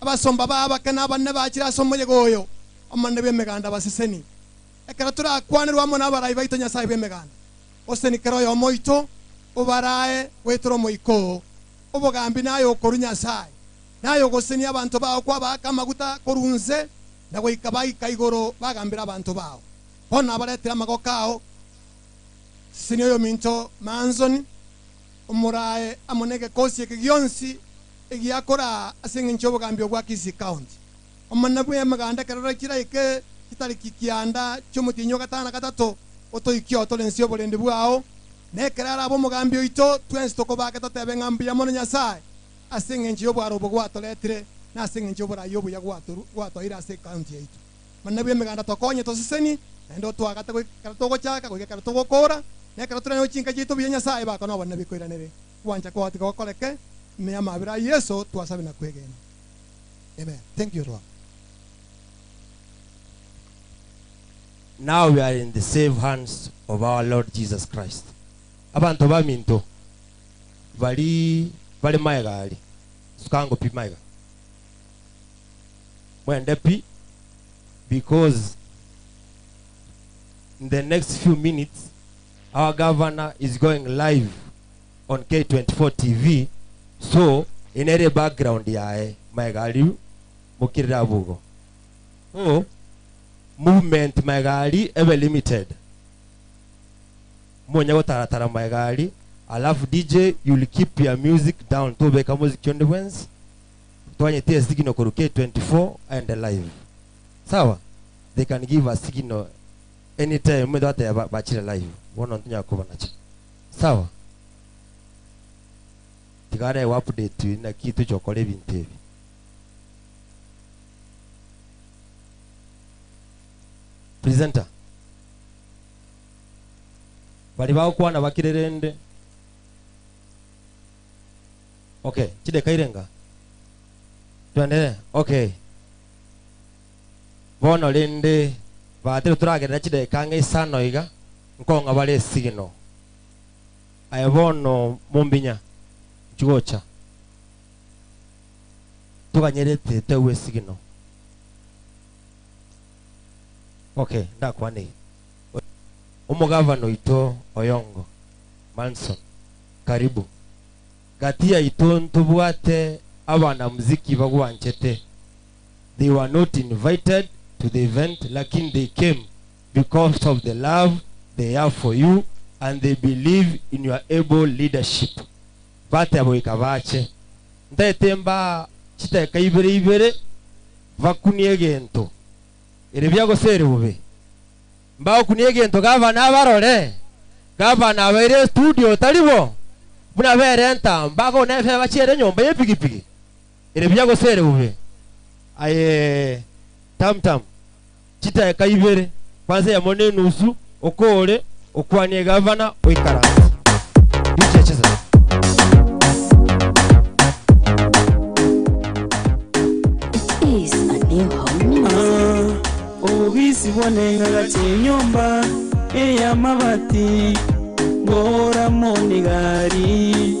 abasomba bao abake na abanene bachire ase omoyega oyo, Omonene bw'Emeganda abaseseni. Ekero torakwanerwe amo nabarai baito Nyasae bw'Emeganda, Oseni kera oyomo oito obarae goetera Omoika oo. Obogambi naye okorwa Nyasae, naye ogosenia abanto bao kwabaaka amaguta korwa inse na goika baika igoro bagambere abanto bao. Bono nabaretire amagoko ao, sesenia oyominto Manson, omorae amo negekosi eke gionsi egiakoraa ase engencho y'obogambi obwa Kisii County. Omonene bw'emeganda ekerero chiraike chitariki kianda chi'omotienyi o gatano na gatato, otoikie otore inse y'oborendi bwao, na ekero arabe omogambi oito, twensi tokobake totebe ng'a mbuya mono Nyasae ase engencho y'obwaro obo gwatoretire, na ase engencho y'oboraai obuya gwatoeire ase ekaunti yaito. Omonene bw'emeganda tokonye tosesenie, naende otoagate goika ekero togochaka goika ekero togokoora, na ekero toranyore chinka chiaito buya Nyasae baka nobonene bikoiranere. Ogwancha kwao tiga gokoreke, ime y'amabera a Yeso twasabe na kwegena. Amen. Thank you, Lord. Now we are in the safe hands of our Lord Jesus Christ. Abanto baminto bari bare maega aria, sukango pi maega. Mwende pi because in the next few minutes our governor is going live on K24 TV so inere background yaye maega aria mokirire abugo. So movement maega aria ebe limited. Monye gotaratara maega aria alafu DJ you'll keep your music down tobeka moziki onde bwensi twanyete esignal korwa K24 aende live. Sawa? They can give a signal anytime mwetwateba bachire live. Bono ntunya kobanacha. Sawa? Tigare wa update na kitu chokora ebintu ebi. Presenter. Bali bagokwana bakirerende. Okay, chideka irenga. Tuendelee. Okay. Bono rende batire turagerera chideka ng'a isano iga nkong'a bare signal. Aya bono mumbinya chigocha. Tuganyerete tewe signal. Okay, ndakwane. Omugavano ito Oyongo Manson, karibu. Gatia ito ntubwate abana muziki bagwanchete. They were not invited to the event, lakini they came because of the love they have for you and they believe in your able leadership. Bate abo ikabache. Ntetemba chiteka ibere ibere vakunie egento. Ere byagosere bube. Mbao kunie egento gavana abarore. Gavana abaire studio taribo. Buna berenta mbago nefe bachiere nyomba yepigipigi. Ere byagosere bube. Aye tam tam. Chiteka ibere kwanza ya mone nusu okore okwanie gavana oikara. DJ cheza. Is a new home music. Obubisi bwonengaga kyenyumba ey'amabati ngoramo nigari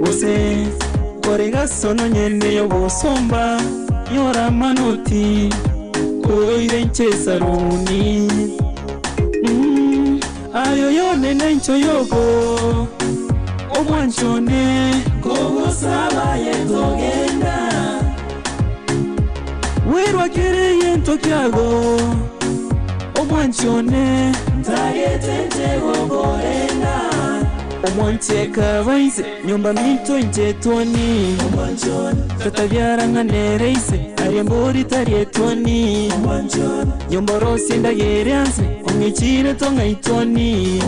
bose kore gasono nyene y'obusumba yoramanuti koire nchesaruni ayo yonene ncho yogo omwanchone kogosaba yetogenda wirwakiriye ntokyago omwanchone ntagetentegokorenda omwancheka baise nyumba minto njetwani tatabyarang'anereise arie mbori tarietwani nyomborosi ndagereanse ong'ichire tong'aitwani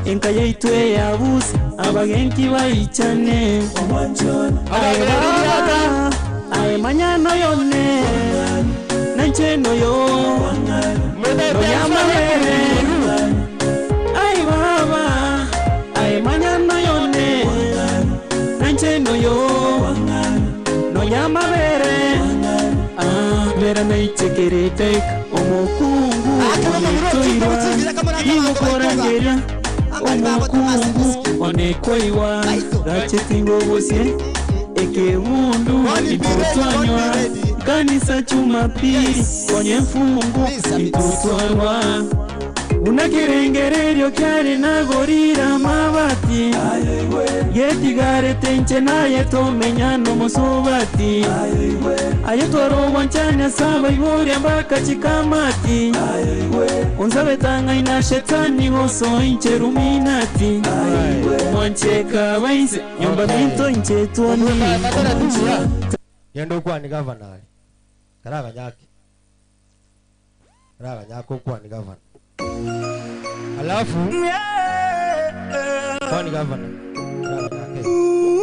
enka yaitwe yabuse abagenki baichane aye baba aye manyano yone nancheno yo noyamabere aye baba aye manyano yone nancheno yo noyamabere ah mera naichekereteka omukungu onetoirwa igokorangeria omukungu onekoiwa gachetingogosie ekebundu itutwanywa kanisa Jumapili kwenye mfungu itutwarwa unakirengererio kyari nagorira mabati yetigarete nche naye tomenya nomusubati aye twarogwa nchanya saba iboria mpaka chikamati unzabetanga ina shetani goso inche ruminati mwancheka baise nyumba minto inche twani Yendo kwa ni governor ali. Karaganyaki. Karaganyako kwa ni governor. Alafu kwa ni governor. Karaganyaki.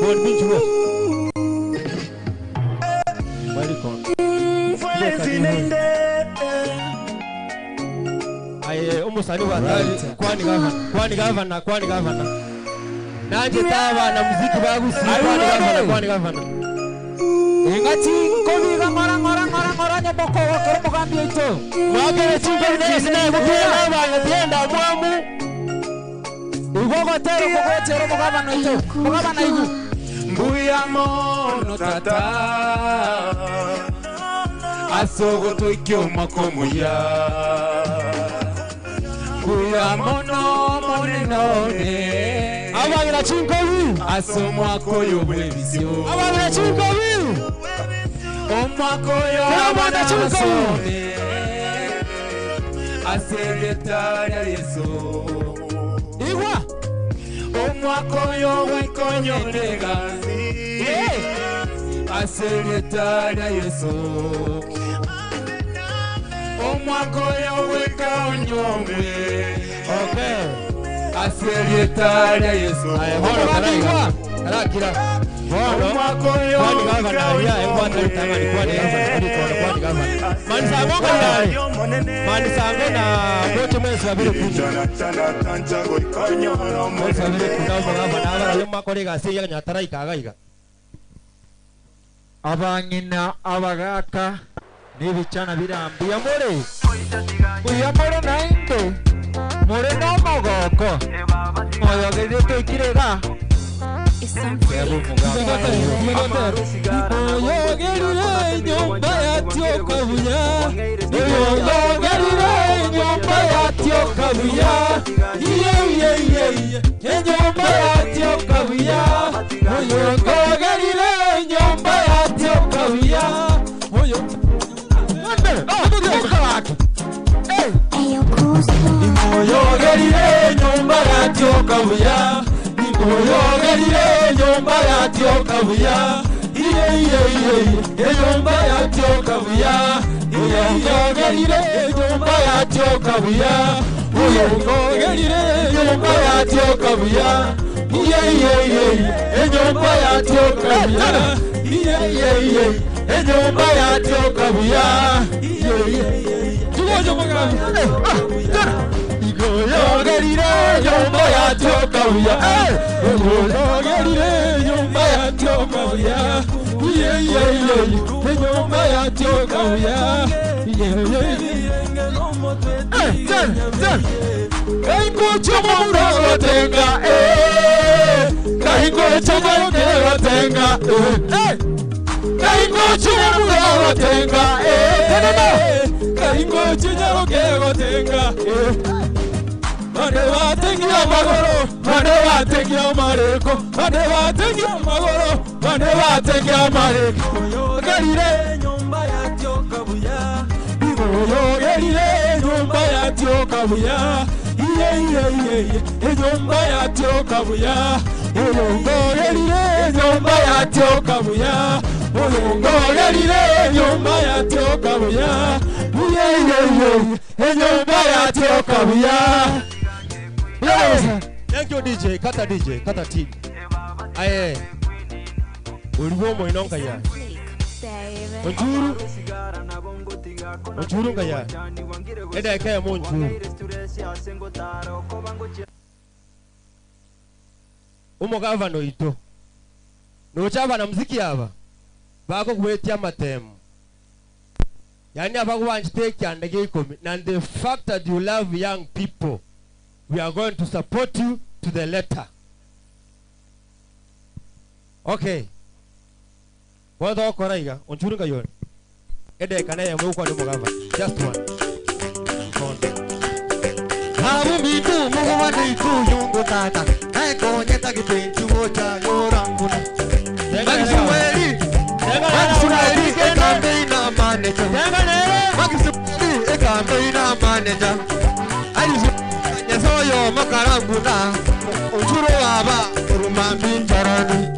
Kwa ni binchi wewe. Welcome. Aye umusani wa kwa ni governor. Kwa ni governor, kwa ni governor. Nanje taba na muziki bagusi kwa ni governor, kwa ni governor. Ingati nkobiga ngora ngora ngora ngora nyoboko wakero mugambi oito. Mwakere chinko nese na gukira abana tienda mwamu. Igogo tero kogotero mugabana oito. Mugabana igu. Mbuya mono tata. Asogo toikyo makomuya. Mbuya mono monenone. Abagira chinko bi. Asomwako yobwebisyo. Abagira chinko bi. Omwako yo Abana chinko bi. Aseretara Yesu. Igwa. Omwako yo wekonyonegazi. Aseretara Yesu. Omwaka oyo goika onyombe. Okay. Ase erieta ria Yesu. Bono karaiga. Karakira. Bono. Omwaka oyo Kwani gavana goika aria engwata onyombe. ritang'ani kwani gavana kwani kono kwani gavana. Manisango kayare. Manisango na boche mwesi babiri kuja. Mwesi babiri kuja omo gavana abara yo makore gasi ya nyatara ikaga iga. Abang'ina abagaka n'ibichana birambuya more buya more nainde more n'omogoko oyogeire toikire iga. Oyogerire nyumba yatyoka buya, oyogerire nyumba yatyoka buya, iye iye iye iye, enyumba yatyoka buya, oyogerire nyumba yatyoka buya, oyo. Oyogerire nyumba yatyoka buya, oyogerire nyumba yatyoka buya, iye iye iye iye, enyumba yatyoka buya, iye oyogerire nyumba yatyoka buya, oyogerire nyumba yatyoka buya, iye iye iye iye, enyumba yatyoka buya, iye iye iye, enyumba yatyoka buya, iye iye iye. Tugoje mugambi. Yogerire nyumba yatyoka buya. Yogerire nyumba yatyoka buya. Iye iye iye iye nyumba yatyoka buya. Iye iye iye. Ten ten. Kaingo chomo muragotenga eh. Kaingo chomo muragotenga eh. Kaingo chomo muragotenga eh. Tenena. Kaingo chomo muragotenga eh. Bane batengia magoro, bane batengia mareko, bane batengia magoro, bane batengia mareko. Yogerire nyumba yatyoka buya, yogerire nyumba yatyoka buya, iye iye iye iye, nyumba yatyoka buya, yogerire nyumba yatyoka buya, yogerire nyumba yatyoka buya, iye iye iye iye, nyumba yatyoka buya. Yes. Thank you DJ, kata DJ, kata team. Aye. Uliwo moino ngaya. Onjuru. Onjuru ngaya. Eda ekaya mo onjuru. Umo gavana oito. Nocha abana muziki aba. Bako kuwetia matemu. Yani abakuwanjite kyandege ikomi. And the fact that you love young people, we are going to support you to the letter. Okay. Wotho okora iga, onchuru nga yore. Ede kana ya mwe kwa ni mugava. Just one. Abu mitu mugu wa nitu yungu tata. Nae konye tagi pinchu mocha yoranguna. Magisuweli. Magisuweli ekambe ina manager. Magisuweli ekambe ina manager. Alizu nyasoyo makaranguna. Onchuru aba rumambi njarani.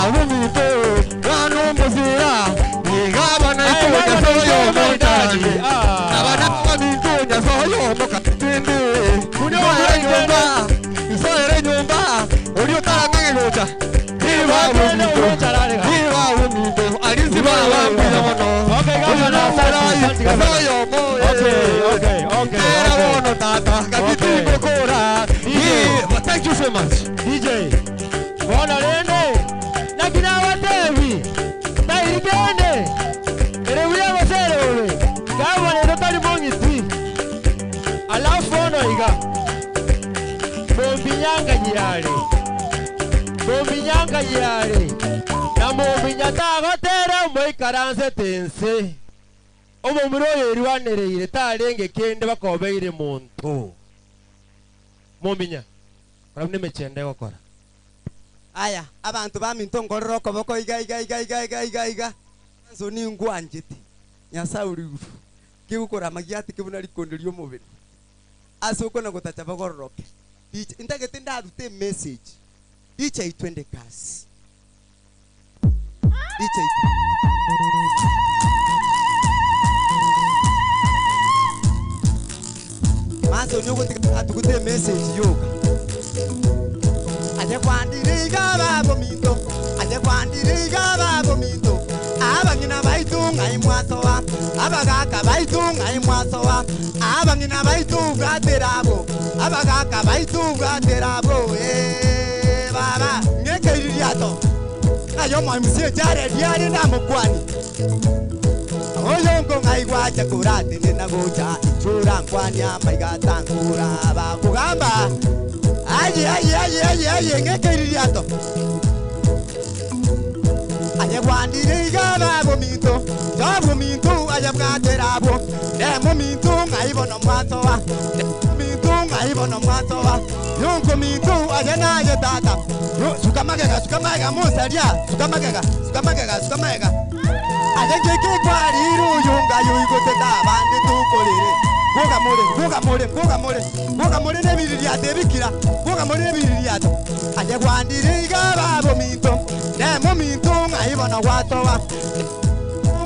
Abu mitu wanu mbuzira. Nigaba na itu nyasoyo montarani. Abana mitu nyasoyo mokatindi. Kunyoere nyumba. Isoere nyumba. Uri utarangelucha. Iwa mito. Iwa mito. Alizi baba mbiya mono. Okay, gavana. Nyasoyo mo. Okay, okay, okay. Era bono tata. Kapiti kokora. Thank you so much. DJ. Bona rende. Nakina watevi. Tairigende. Ere uya basere ore. Gavana totali mongiti. Alafu ono iga. Mombinyanga yale. Mombinyanga yale. Na mombinya tagotera moikaranse tense. Omo muroyo erwanereire tarenge kende bakobeire muntu. Mombinya. Koramne mechende gokora. Aya, abantu baminto ngorora okoboko iga iga iga iga iga iga iga. Nso ni ngwanjete. Nyasaye uri iguru. Kigukora magiati kibuna rikondo ry'omubiri. Ase okona gotacha bagororoke. Dicha intagete ndarute message. Dicha itwende kasi. Dicha itwende. Togotiga atugute message yoka. Aje kwandire igaba bominto. Aje kwandire igaba bominto. Abangina baitu ngai mwasoa. Abagaka baitu ngai mwasoa. Abangina baitu gaterabo. Abagaka baitu gaterabo. Eh baba ngekeiririato. Ayo mwa jare diare na mukwani. Oyongo ngai gwacha kurate na gocha ichura nkwanya maiga tangura bakugamba. Aye aye aye aye aye ngekeiririato. Aye gwandire igaba bominto. Jabo minto aye bwaterabo. Nemo minto ngai bono mwatoa. Minto ngai bono mwatoa. Yonko minto aye naye tata. Yo sukamagega sukamagega musaria sukamagega sukamagega sukamagega. Aye keke kwariru yunga yuigoteta abandi tukorere. Goga more goga more goga more goga more nebiririato ebikira goga more nebiririato. Aye gwandire igaba bominto. Nemo minto ngai bono gwatoa.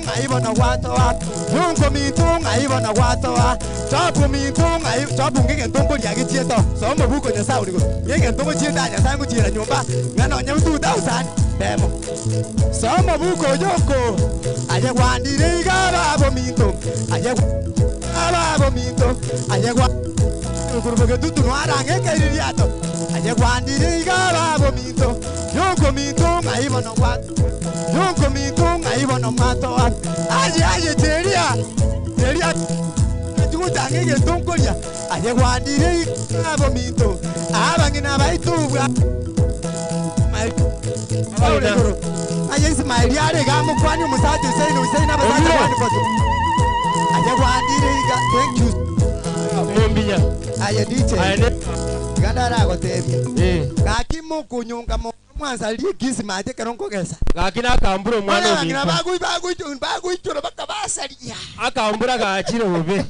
Ngai bono gwatoa. Yonko minto ngai bono gwatoa. Chapu minto ngai chapu ngege ntongo ria gichieto. Somo buko nyasaye urigo. Ngege ntongo chienda nyasaye nguchiera nyumba. Ngano nya 2000 demo. Somo buko yoko. Aye gwandire igaba bominto. Aye igaba bominto. Aye gwa kuruboge tutu no arange keiririato. Aye gwandire igaba bominto. Yonko minto ngai bono gwa. Yonko minto ngai bono mwatoa. Aye aye cheria. Cheria tugutange getonkoria. Aye gwandire igaba bominto. Abangina baitubwa. Aye Ismaili are gamukwani omusacha Hussein Hussein abasacha kwani koto. Aye gwandire iga thank you. Mumbinya. Aye DJ. Aye ne. Gandara gotebia. Eh. Gaki mukunyunga mu mwansa ligisi mate keronkogesa. Gaki nakambura omwana Abangina ominto. bagui bagui baguichura bakabasaria. Akambura gachire bobe.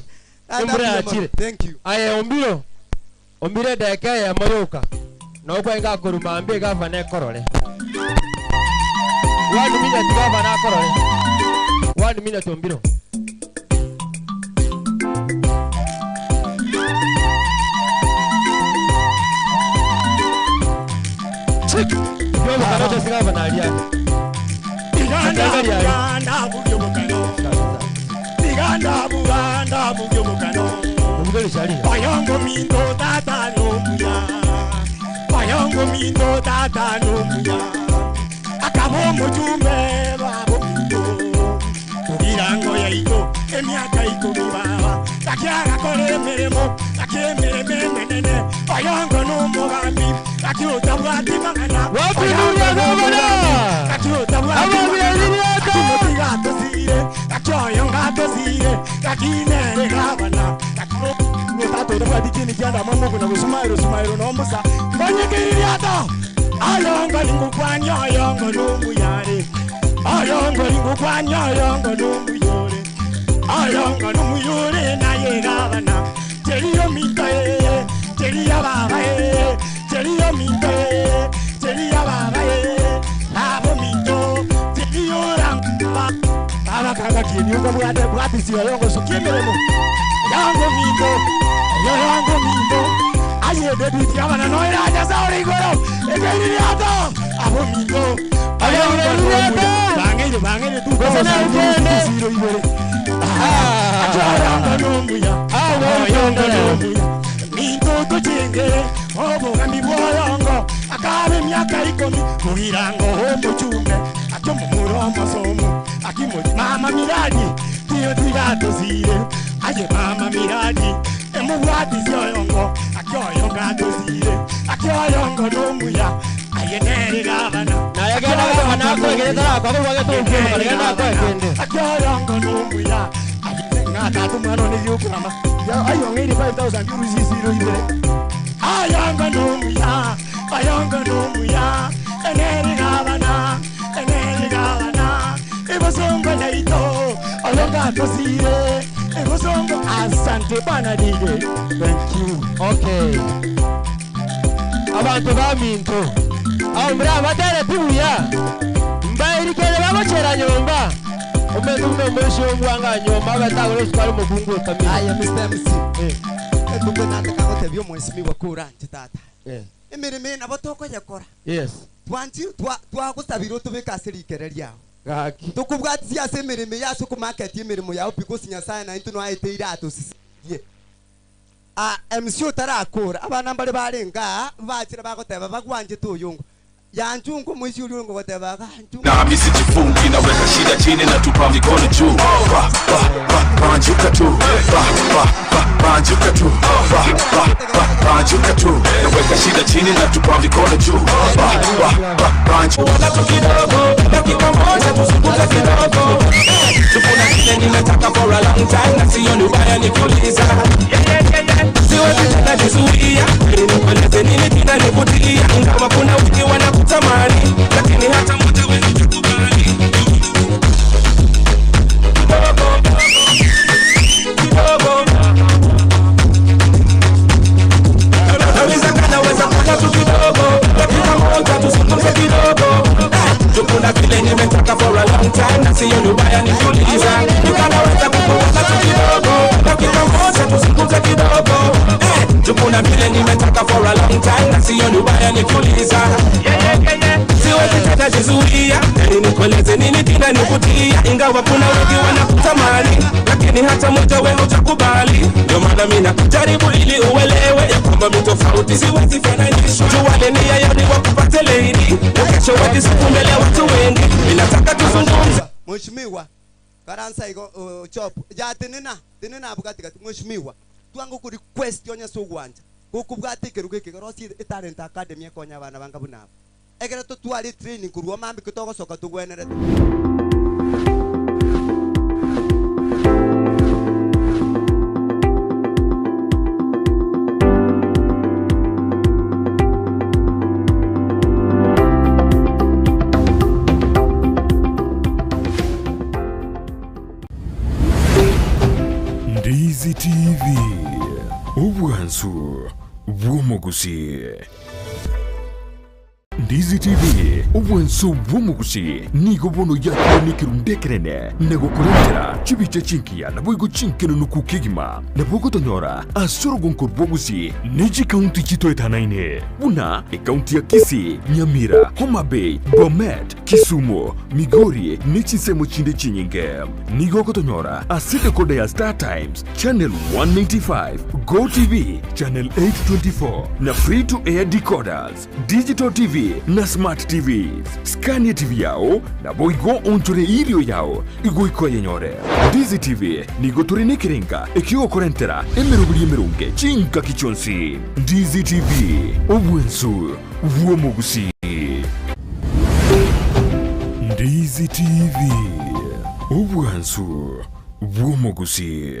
Embura yachire. Thank you. Aye ombiro. Ombire deka ya moyoka. Nokwenga kuruma mbe gavana ekorore. 1 minute gavana akorore. 1 minute ombiro. Chick. Yo bukano chosi gavana aria. Buganda, Buganda, bugyobukano. Buganda, Buganda, bugyobukano. Omugole shali. Bayongo minto tata no muya. Bayongo minto tata no muya. Akabo mujume babo minto. Kugirango yaito emyaka ikumi baba. Takiaga kore mirimo, takimirimo menene. Bayongo no mugambi, takiutabwati mangana. Wapinuria gavana. Takiutabwati mangana. Takimutigatosire, takioyongatosire, takinere gavana. Ayongo lingukwanya ayongo numuyare. Ayongo lingukwanya ayongo numuyore. Ayongo numuyore naye gavana. Cheriyo minto e, cheriya baba e, cheriyo minto e, cheriya baba e, abo minto, cheriyo ramba. Baba kaka kini uka bwate bwati siyo yongo sukimiremo. Yango minto, yo yango minto. Aye debi tiabana no era ya sauri goro. Ekeiriato. Abo minto. Ayo Bangeire bangeire tu. Gosana ugende. Siro ibere. Ah. Ayongo numuya. Ayongo numuya. Minto tuchengere. Obugambi bwoyongo. Akabe myaka 10 kugirango omuchumbe. Akyo mumuro amasomo. Akimo mama miradi. Tiyo tigatosire. Aye mama miradi. Emubwati syoyongo. Akyoyongo atosire. Akyoyongo numuya. Aye nere gavana. Naye genda gavana akwegere tarakwa kurwa getungu genda akwekende. Akyoyongo numuya. Aye ng'atatu mwana ni gyukurama. Ayo ng'iri 5000 yurusi zero ibere. Ayongo numuya. Ayongo numuya. Enere gavana. Enere gavana. Ibosongo naito. Ayongo atosire. Ibosongo asante bana DJ. Thank you. Okay. Abantu baminto. Aho muri abatere tibuya. Mbairikere bagochera nyomba. Omendu no mwisho wanga nyomba batagore sukari mukungu utamira. Aye Mr. MC. Egento nkwetanteka gotebia omwesimigwa koranche tata. Eh. Emeremo eye nabo tokoyekora. Yes. Twanchi twa twagosabire otobeke ase rikere riao. Gaki. Tokobwatisia ase emeremo eye ase okomarket emeremo yao because Nyasaye naintwe noaeteire atosesenirie. Ah, MC otarakora, abana mbare barenge aa, bachire bagoteba bagwanchete oyongo. Yanchunga omoisia oria orenge goteba iga, anchunga. Nami sijifungi, naweka shida chini na tupa mikono juu. Ba, ba, ba, banjuka tu. Ba, ba, ba, banjuka tu. Ba, ba, ba, banjuka tu. Naweka shida chini na tupa mikono juu. Ba, ba, ba, banjuka. Wala tu kidogo, dakika moja tuzungumze kidogo. Tukuna kile nimetaka for a long time na sioni ubaya nikiuliza. Siwezi tena jizuia, nikueleze nini kinanivutia. Ingawa kuna wengi wanakutamani, lakini hata mmoja wenu hakukubali. Kidogo, kidogo. Nauliza kana weza kuja tu kidogo, dakika moja tuzungumze kidogo. Tukuna kile nimetaka for a long time na sioni ubaya nikiuliza. Nikanaweza kukuona tu kidogo, dakika moja tuzungumze kidogo. Tukuna vile nimetaka for a long time na sioni ubaya nikiuliza. Siwezi tena jizuia, ili nikueleze nini kinanivutia. Ingawa kuna wengi wanakutamani, lakini hata mmoja wewe hujakubali. Ndio maana mimi najaribu ili uelewe ya kwamba mi tofauti siwezi fananishwa. Jua nia yao ni wakupate lady, na kesho wakisifu mbele ya watu wengi. Mimi nataka tuzungumze. Mheshimiwa karansa igo chop ja tenena tenena abu katikati mheshimiwa twango ku request onya so gwanja gukubwata ekerugo eke rosi etalent academy ekonya abana banga buna aba ekero totware training korwa mambi togosoka togwenerete. Ndizi TV, obwansu bw'omogusi. Ndizi TV, obwansu bw'omogusi nigo bono yakire nekerunde ekerene na gokorentera chibicha chinkiya naboigo chinkenunuku kegima nabo ogotonyora ase orogonko rw'obogusi ne chikaunti chitoetanaine buna ekaunti ya Kisii, Nyamira, Homa Bay, Bomet, Kisumu, Migori ne chinsemo chinde chinyinge. Nigo ogotonyora ase decoder ya Star Times, Channel 195, Go TV, Channel 824 na Free to Air decoders, Digital TV na Smart TVs. Scan TV yao naboigo onchore irio yao igo ikoyenyore. Ndizi TV nigo tore nekerenga ekiogokorentera emeroberi emerunge chingaki chionsi. Ndizi TV, obwensu bw'omogusii. Ndizi TV, obwansu bw'omogusii.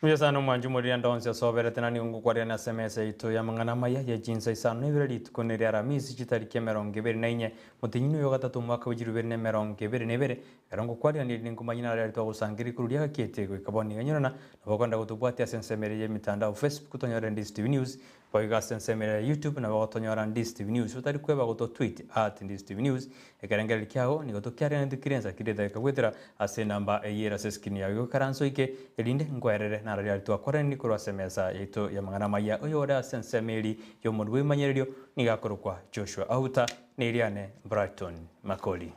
Mbuya sana omwanchi omoriri ande onsi ase oberete na nigo ngokwarerania ase emesa yaito y'amang'ana amaya ye chinsa isano na ibere rituko neria Aramisi chitariki emerongo ebere na inye motinyini oyo ogatato omwaka bwe chilifu ibere na emerongo ebere na ebere ekero ngokwarerania erinde nkomanye naro riaria twagosangereria korwa riagakiete goika bono iga nyorana nabo okoenda gotobwatia ase ensemo eria y'emitandao Facebook tonyore Ndizi TV News Boigo ase ensemo eria ya YouTube nabo gotonyora Ndizi TV News otari kweba goto tweet at Ndizi TV News ekerengererio kiago nigo tokiareneti kire ensa kire edageka goetera ase enamba eyio ere ase escreen yao igo ikaranse oike erinde nkwerere naro riaria twakoraniri korwa ase emesa yaito y'amang'ana amaya oyore ase ensemo eri y'omonwa bw'ebimanyererio nigo akorokwa Joshua Auta na eriane Brighton Makori.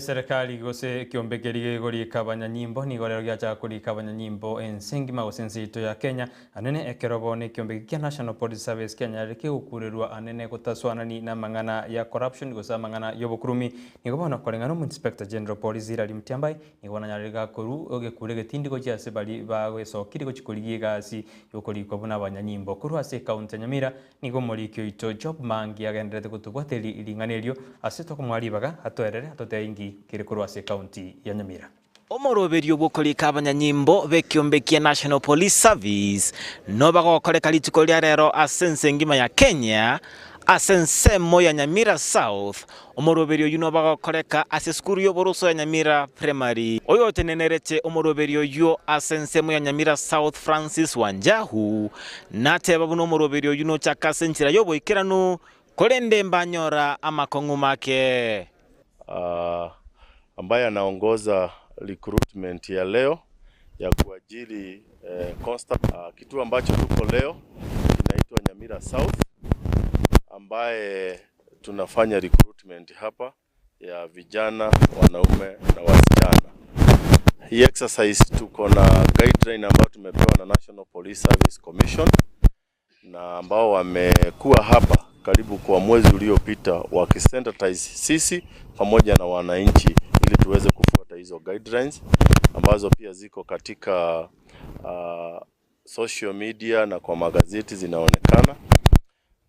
Eserekari gose ekiombe keria gegorika abanyanyimbo nigo rero giachaka korika abanyanyimbo ense engima gose ense yaito ya Kenya anene ekero bono ekiombe eke kia National Police Service kianyarire kegokurerwa anene gotaswanani na amang'ana ya corruption gose amang'ana yobokurumi nigo bono koreng'ana omo Inspector General Police Hilary Mutyambai nigo bono anyarire gakoru egekuro egetindi gochia ase baria bagesokire gochia korigia egasi yokorikwa buna abanyanyimbo korwa ase ecounty ya Nyamira Nigo omoriki oito Job Mangi agendererete gotobwateria ring'ana erio ase tokomoa ribaga atoerere atotebie inki kere korwa ase ekaunti ya Nyamira. Omoroberio bw'okorika abanyanyimbo b'ekiombe kia National Police Service nobagokoreka rituko ria rero ase ense engima ya Kenya ase ensemo ya Nyamira South. Omoroberio oyio nobagokoreka ase esukuru y'oboroso ya Nyamira Primary. Oyotenenerete omoroberio oyio ase ensemo ya Nyamira South Francis Wanjahu nateba buna omoroberio oyio nochake ase enchera y'oboikeranu korende mbanyora amakong'u make. Ambaye anaongoza recruitment ya leo ya kuajiri eh, constable. Kituo ambacho tuko leo kinaitwa Nyamira South ambaye tunafanya recruitment hapa ya vijana, wanaume na wasichana. Hii exercise tuko na guideline ambayo tumepewa na National Police Service Commission na ambao wamekuwa hapa karibu kwa mwezi uliopita wakisensitize sisi pamoja na wananchi ili tuweze kufuata hizo guidelines ambazo pia ziko katika social media na kwa magazeti zinaonekana,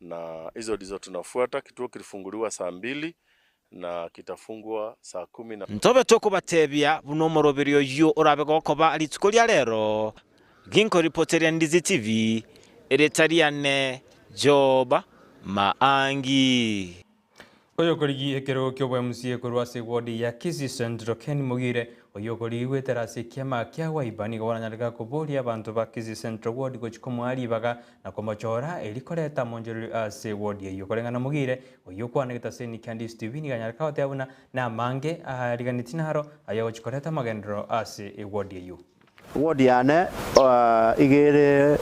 na hizo ndizo tunafuata. Kituo kilifunguliwa saa 2 na kitafungwa saa 10 na Ntobe tokobatebia buna omoroberio oyio orabe gokoba rituko ria rero, ginkoripoteria Ndizi TV, erieta riane Job Maangi. Oyokorigia ekerogo kia MCA korwa ase ward ya Kisii Central Ken Mogire oyio okorigigwa etera ase ekiama kia Wiper nigo baranyareka koboria abanto ba Kisii Central ward gochia komoa ribaga na komochora erio koreta amonchorerio ase ward eyio. Koreng'ana Mogire oyio okwanegete ase Nick and His TV nigo anyareka goteba buna namange aariganetie naro ayio agochia koreta amagenderero ase eward eyio. Ward yane iga ere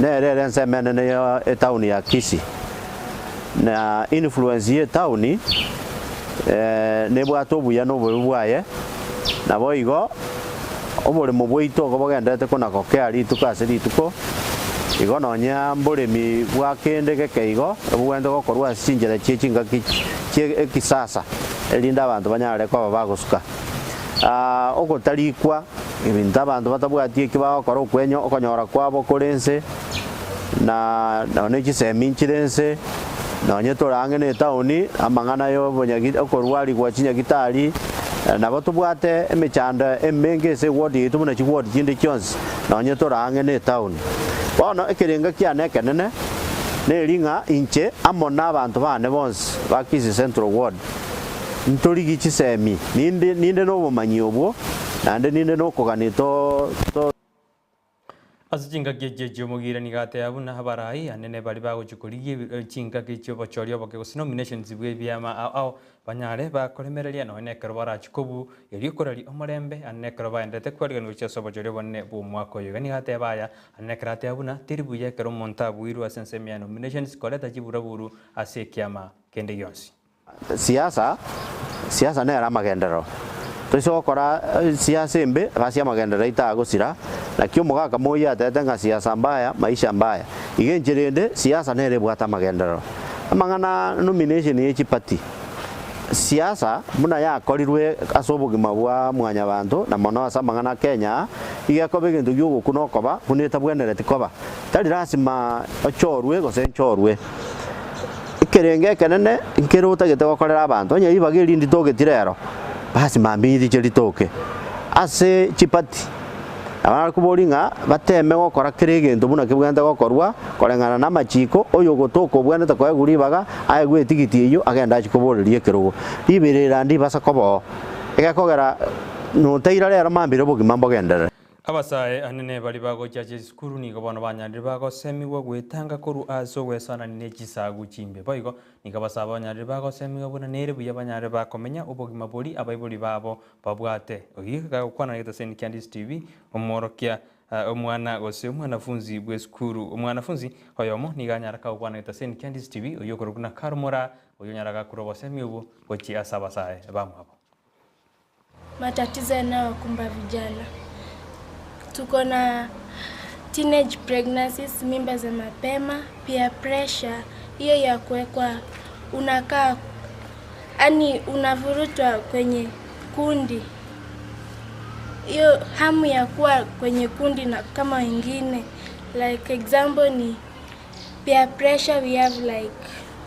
nere ere ensemo enene ya etown ya Kisii, na influence ya etown nebwate obuya na obobe bwaye, naboigo oboremo bwaito igo bogendererete kona gokea rituko ase rituko, igo nonya mboremi bwa kende geke igo ebobwenerete gokorwa ase chinchera chie chingaki chie ekisasa erinde abanto banyare koba bagosuka. Ogotarikwa ebinto abanto batabwati eki bagokora okwenyo okonyora kwabo kore ense, na nonya chisemi nchire ense, nonye tore ang'e na etaoni, amang'ana ya obonyagi okorwarigwa chinyagitari, nabo tobwate emechando emenge ase eward yaito buna chiward chinde chionsi, nonye tore ang'e na etaoni. Bono ekerenga kiane ekenene, neri ng'a inche amo na abanto bane bonsi ba Kisii Central Ward, Ntorigie chisemi, ninde ninde nobomanyi obwo, naende ninde nokogania to to. Ase chingaki echi echi'omogiira nigo ateba buna abarai anene baria bagochia korigia ebi chingaki chi'obochori oboke gose nominations bw'ebiama ao ao banyare bakoremereria nonya nekero barachie kobu erio koraria omorembe anene ekero baenderete kwariganigwa gochia ase obochori obonene bw'omwaka oyo. Iga nigo ateba aya anene ekero ateba buna teri buya ekero omonto abuirwe ase ensemo ya nominations koreta chiburaburu ase ekiama kende gionsi. Siasa, siasa nere amagenderero. Toise gokora siasa embe, gasi amagenderero aito agosira, naki omogaka moyio atebete ng'a siasa mbaya, maisha mbaya. Iga enchera ende, siasa nere ebwate amagenderero. Amang'ana nomination ye chiparty, siasa buna yakorirwe ase obogima bwa mwanyabanto na mono ase amang'ana a Kenya aa, iga ekoba egento giogokuna okoba buna etabwenereti koba. Tari lasima ochorwe gose nchorwe. Ekerengo ekenene nkere otagete gokorera abanto, onye ribaga eri nditogeti rero, basi mambia riche ritoke. Ase chipati, nabo nakoboria ng'a bateme gokora kera egento buna kebwenerete gokorwa koreng'ana na amachiko, oyogotoka obwenerete koegwa ribaga, aegwe etigiti eyio agende achie koboreria ekerogo. Riberera ndibasa koba oo, egekogera notaira rero mambia obogima mbogenderere. Abasae anene baria bagochiacha esukuru nigo bono banyarire bagosemigwa gwetanga korwa ase ogwesoanania ne chisagu chimbe. Boigo nigo abasae banyarire bagosemigwa buna nere buya banyare bakomenya obogima boria abaibori babo babwate. Oyio gagokwana na egetaseni kia Ndisi TV, omworokia omwana gose omwanafunzi bw'esukuru omwanafunzi oyomo nigo anyara kagokwana na egetaseni kia Ndisi TV oyio okorokwa na Karl Moraa oyio onyara gakorwa obosemi obwo gochia ase abasae bamwabo. Matatizo yanayowakumba vijana, tuko na teenage pregnancies, mimba za mapema, peer pressure hiyo ya kuwekwa, unakaa yani unavurutwa kwenye kundi, hiyo hamu ya kuwa kwenye kundi na kama wengine. Like example ni peer pressure we have like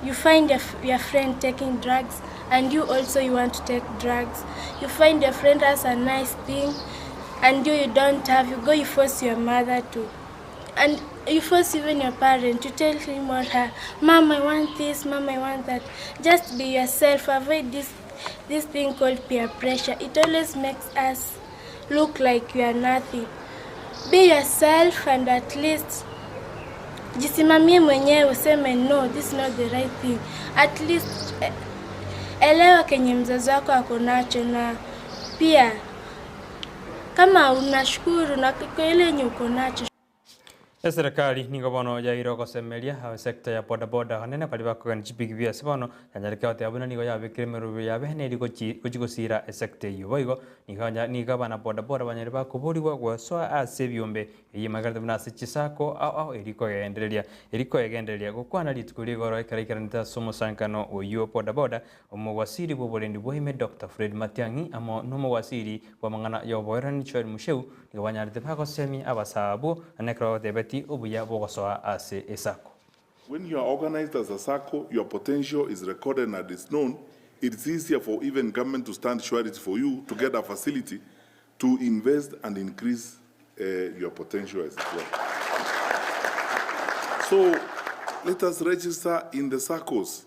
you find your, your friend taking drugs and you also you want to take drugs you find your friend has a nice thing and you you don't have you go you force your mother to and you force even your parent to tell him or her mom i want this mom i want that just be yourself avoid this this thing called peer pressure it always makes us look like you are nothing be yourself and at least jisimamie mwenyewe useme no this is not the right thing at least eh, elewa kenye mzazi wako ako nacho na pia kama unashukuru na kwa ile yenye uko nacho Eserekari nigo bono yaire ogosemeria sector ya bodaboda anene baria bakogenda chipikipiki ase bono yanyareke goteba buna nigo yabekire emerobio yabe neri gochi gochi gosira esector eywo. Boigo nigo nigo abana bodaboda banyare bakoborigwa gosoa ase ebiombe eywo emakerete buna ase chisacco ao ao eri kogendereria eri koegendereria gokwana rituko ria igoro ekero aikeranete ase omosankano oywo bodaboda omowasiri bwa oborendi bwa ime Doctor Fred Matiang'i amo na omowasiri bwa amang'ana ya oboerani Joel Mucheu Nigo banyarete bagosemia abasaa abwo, na nekero bagotebetie obuya bw'ogosoa ase esako. When you are organized as a sacco, your potential is recorded and is known, it's easier for even government to stand surety for you to get a facility to invest and increase your potential as well. So let us register in the saccos.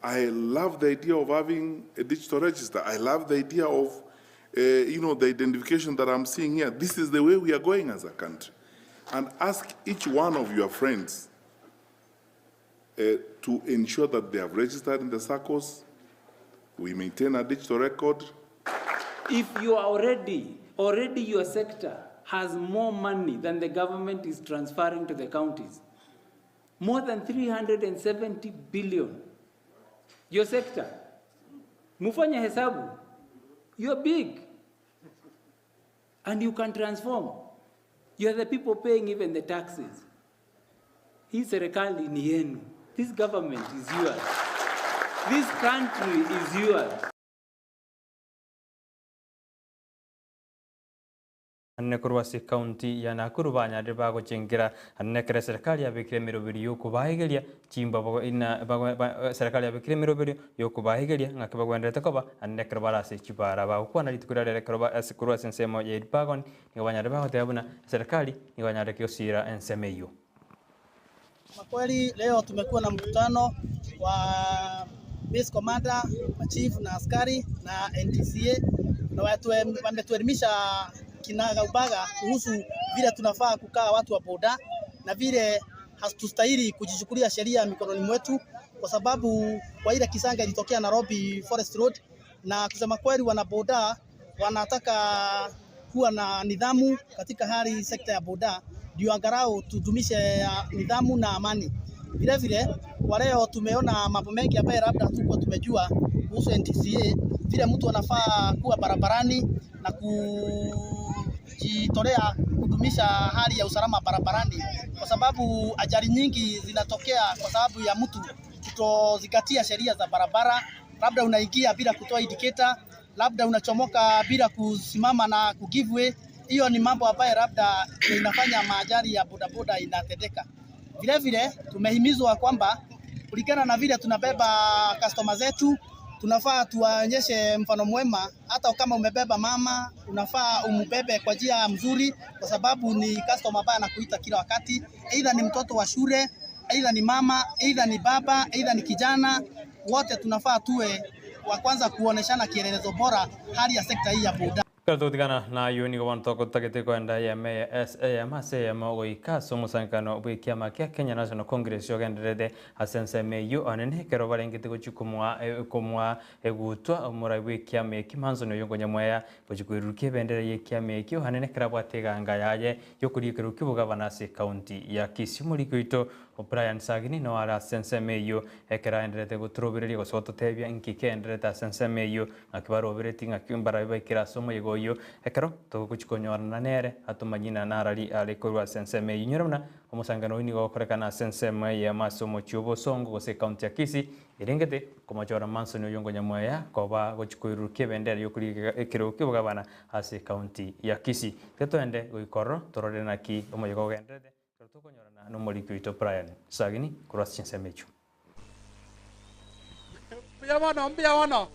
I love the idea of having a digital register. I love the idea of, you know, the identification that I'm seeing here. This is the way we are going as a country. And ask each one of your friends to ensure that they have registered in the saccos. We maintain a digital record. If you are already, already your sector has more money than the government is transferring to the counties, more than 370 billion. Your sector, mufanye hesabu, you are big and you can transform. You are the people paying even the taxes. Hii serikali ni yenu. This government is yours. This country is yours. Anene korwa ase ekaunti ya Nakuru banyarire bagochengera anene ekero eserekari yabekire emeroberio yokobaegeria chimbwa bago ina bago ba eserekari yabekire emeroberio yokobaegeria ng'aki bagwenerete koba anene ekero bare ase chibara. Bagokwana rituko riria rero ekero ba ase korwa ase ensemo ya Elbagon nigo banyarire bagoteba buna eserekari nigo banyarire gosiira ensemo eyio. Kwa kweli leo tumekuwa na mkutano wa base commander, machief na askari na NTCA na wametuelimisha kinaga ubaga kuhusu vile tunafaa kukaa watu wa boda na vile hatustahili kujichukulia sheria mikononi mwetu, kwa sababu kwa ile kisanga ilitokea Nairobi Forest Road, na kusema kweli wana boda wanataka kuwa na nidhamu katika hali sekta ya boda, ndio angalau tudumishe nidhamu na amani. Vile vile kwa leo tumeona mambo mengi ambayo labda hatukuwa tumejua kuhusu NTCA, vile mtu anafaa kuwa barabarani na kujitolea kudumisha hali ya usalama barabarani, kwa sababu ajali nyingi zinatokea kwa sababu ya mtu kutozingatia sheria za barabara. Labda unaingia bila kutoa indicator, labda unachomoka bila kusimama na kugive way. Hiyo ni mambo ambayo labda inafanya maajali ya bodaboda inatendeka. Vile vile tumehimizwa kwamba kulingana na vile tunabeba customer zetu, tunafaa tuwaonyeshe mfano mwema. Hata kama umebeba mama, unafaa umbebe kwa njia mzuri, kwa sababu ni customer ambaye anakuita kila wakati, aidha ni mtoto wa shule, aidha ni mama, aidha ni baba, aidha ni kijana. Wote tunafaa tuwe wa kwanza kuoneshana kielelezo bora hali ya sekta hii ya boda. Ekero togotigana nayio nigo bono togotagete koenda eyemo eye ase eyemo ase eyemo goika ase omosangererekano bw'ekiama kia Kenya National Congress ogendererete ase ensemo eyio onene ekero barengete gochia komoa komoa egutwa omorai bw'ekiama eki Manson Oyongo Nyamweya gochia koirurukia ebendera y'ekiama ekio anene ekero abwate eganga yaye y'okoria ekerogo ki'obogabana ase ekaunti ya Kisii. Omoriki oito Brian Sagini noo are ase ensemo eyio ekero aendererete gotorobereria gose gototebia inki keendererete ase ensemo eyio Ng'aki baroberetie ng'aki mbarabe baikire ase omoyega oyio, ekero togochia konyorana nere, atomanyie na narari are korwa ase ensemo eyio. Inyora buna omosangano oyio nigo ogokorekana ase ensemo eyemo ase omochie o Bosongo gose ekaunti ya Kisii, erengete komochora Manson oyio Ngonyamweya koba gochia koirurukia ebendera y'okorigia ekerogo ki'obogabana ase ekaunti ya Kisii. Tiga toende goika ororo torore naki omoyega ogendererete ekero tokonyorana nomoriki oito Brian Sagini korwa ase chinsemo echio. Mbuya mono, mbuya mono.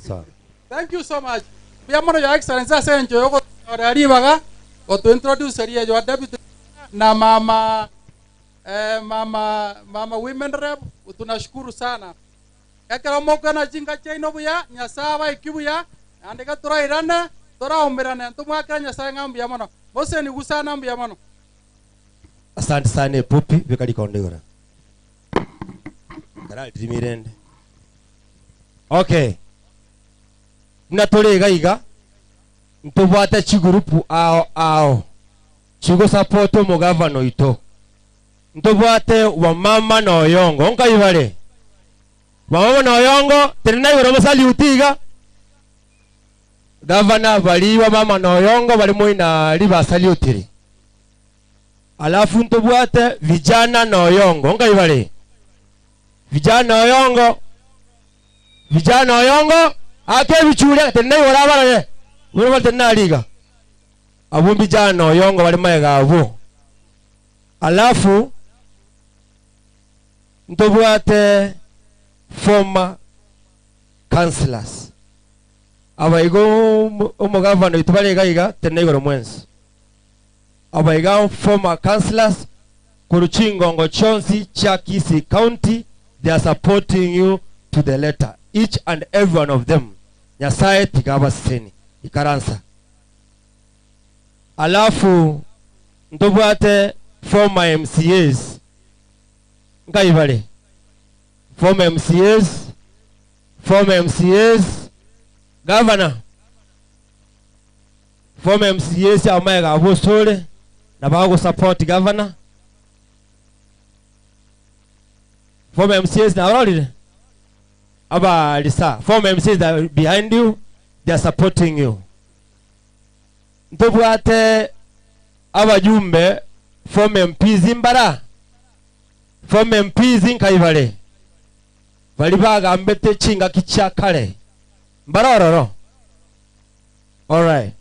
Sawa. Thank you so much. Mbuya mono Your Excellency ase engencho yogotonyorera ribaga gotointroduceria your deputy na mama eh, mama mama women rep tunashukuru sana. Ekero mokwana chinka chiaino buya, Nyasae abaiki buya, naende iga torairane, toraumerane, ntomwakere Nyasae ng'a mbuya mono. Mosenigu sana mbuya mono. Asante sana epupi beka rikondo igoro. Kararirimire rende. Okay. Buna tore iga iga ntobwate chigurupu ao ao chigosapota omogavana oito. Ntobwate wamama na oyongo nkai bare? Wamama na oyongo tenena igoro mosaluti iga. Gavana bari wamama na oyongo bari moina aria basalutire. Alafu ntobwate vijana na oyongo nkai bare? Vijana oyongo vijana oyongo ake ebichuria tenena igoro abarore buna bare tenena aria iga. Abwo mbijana oyongo bare magega abwo. Alafu ntobwate former councillors aba igo omogavana oito bare iga iga tenena igoro mwensi. Aba iga former councillors korwa chingongo chionsi chia Kisii County they are supporting you to the letter each and every one of them. Nyasaye tiga abaseseni. Ikaransa. Alafu ntobwate former MCAs nkai bare? Former MCAs, former MCAs, governor, former MCAs amaega abwo osore na bagosupport governor. Former MCAs nabarorire? Abarisa, former MCAs that are behind you, they are supporting you. Ntobwate abajumbe former MPs mbara? Former MPs nkai bare? Baria bagambete chingaki chia kare mbare ororo? Alright.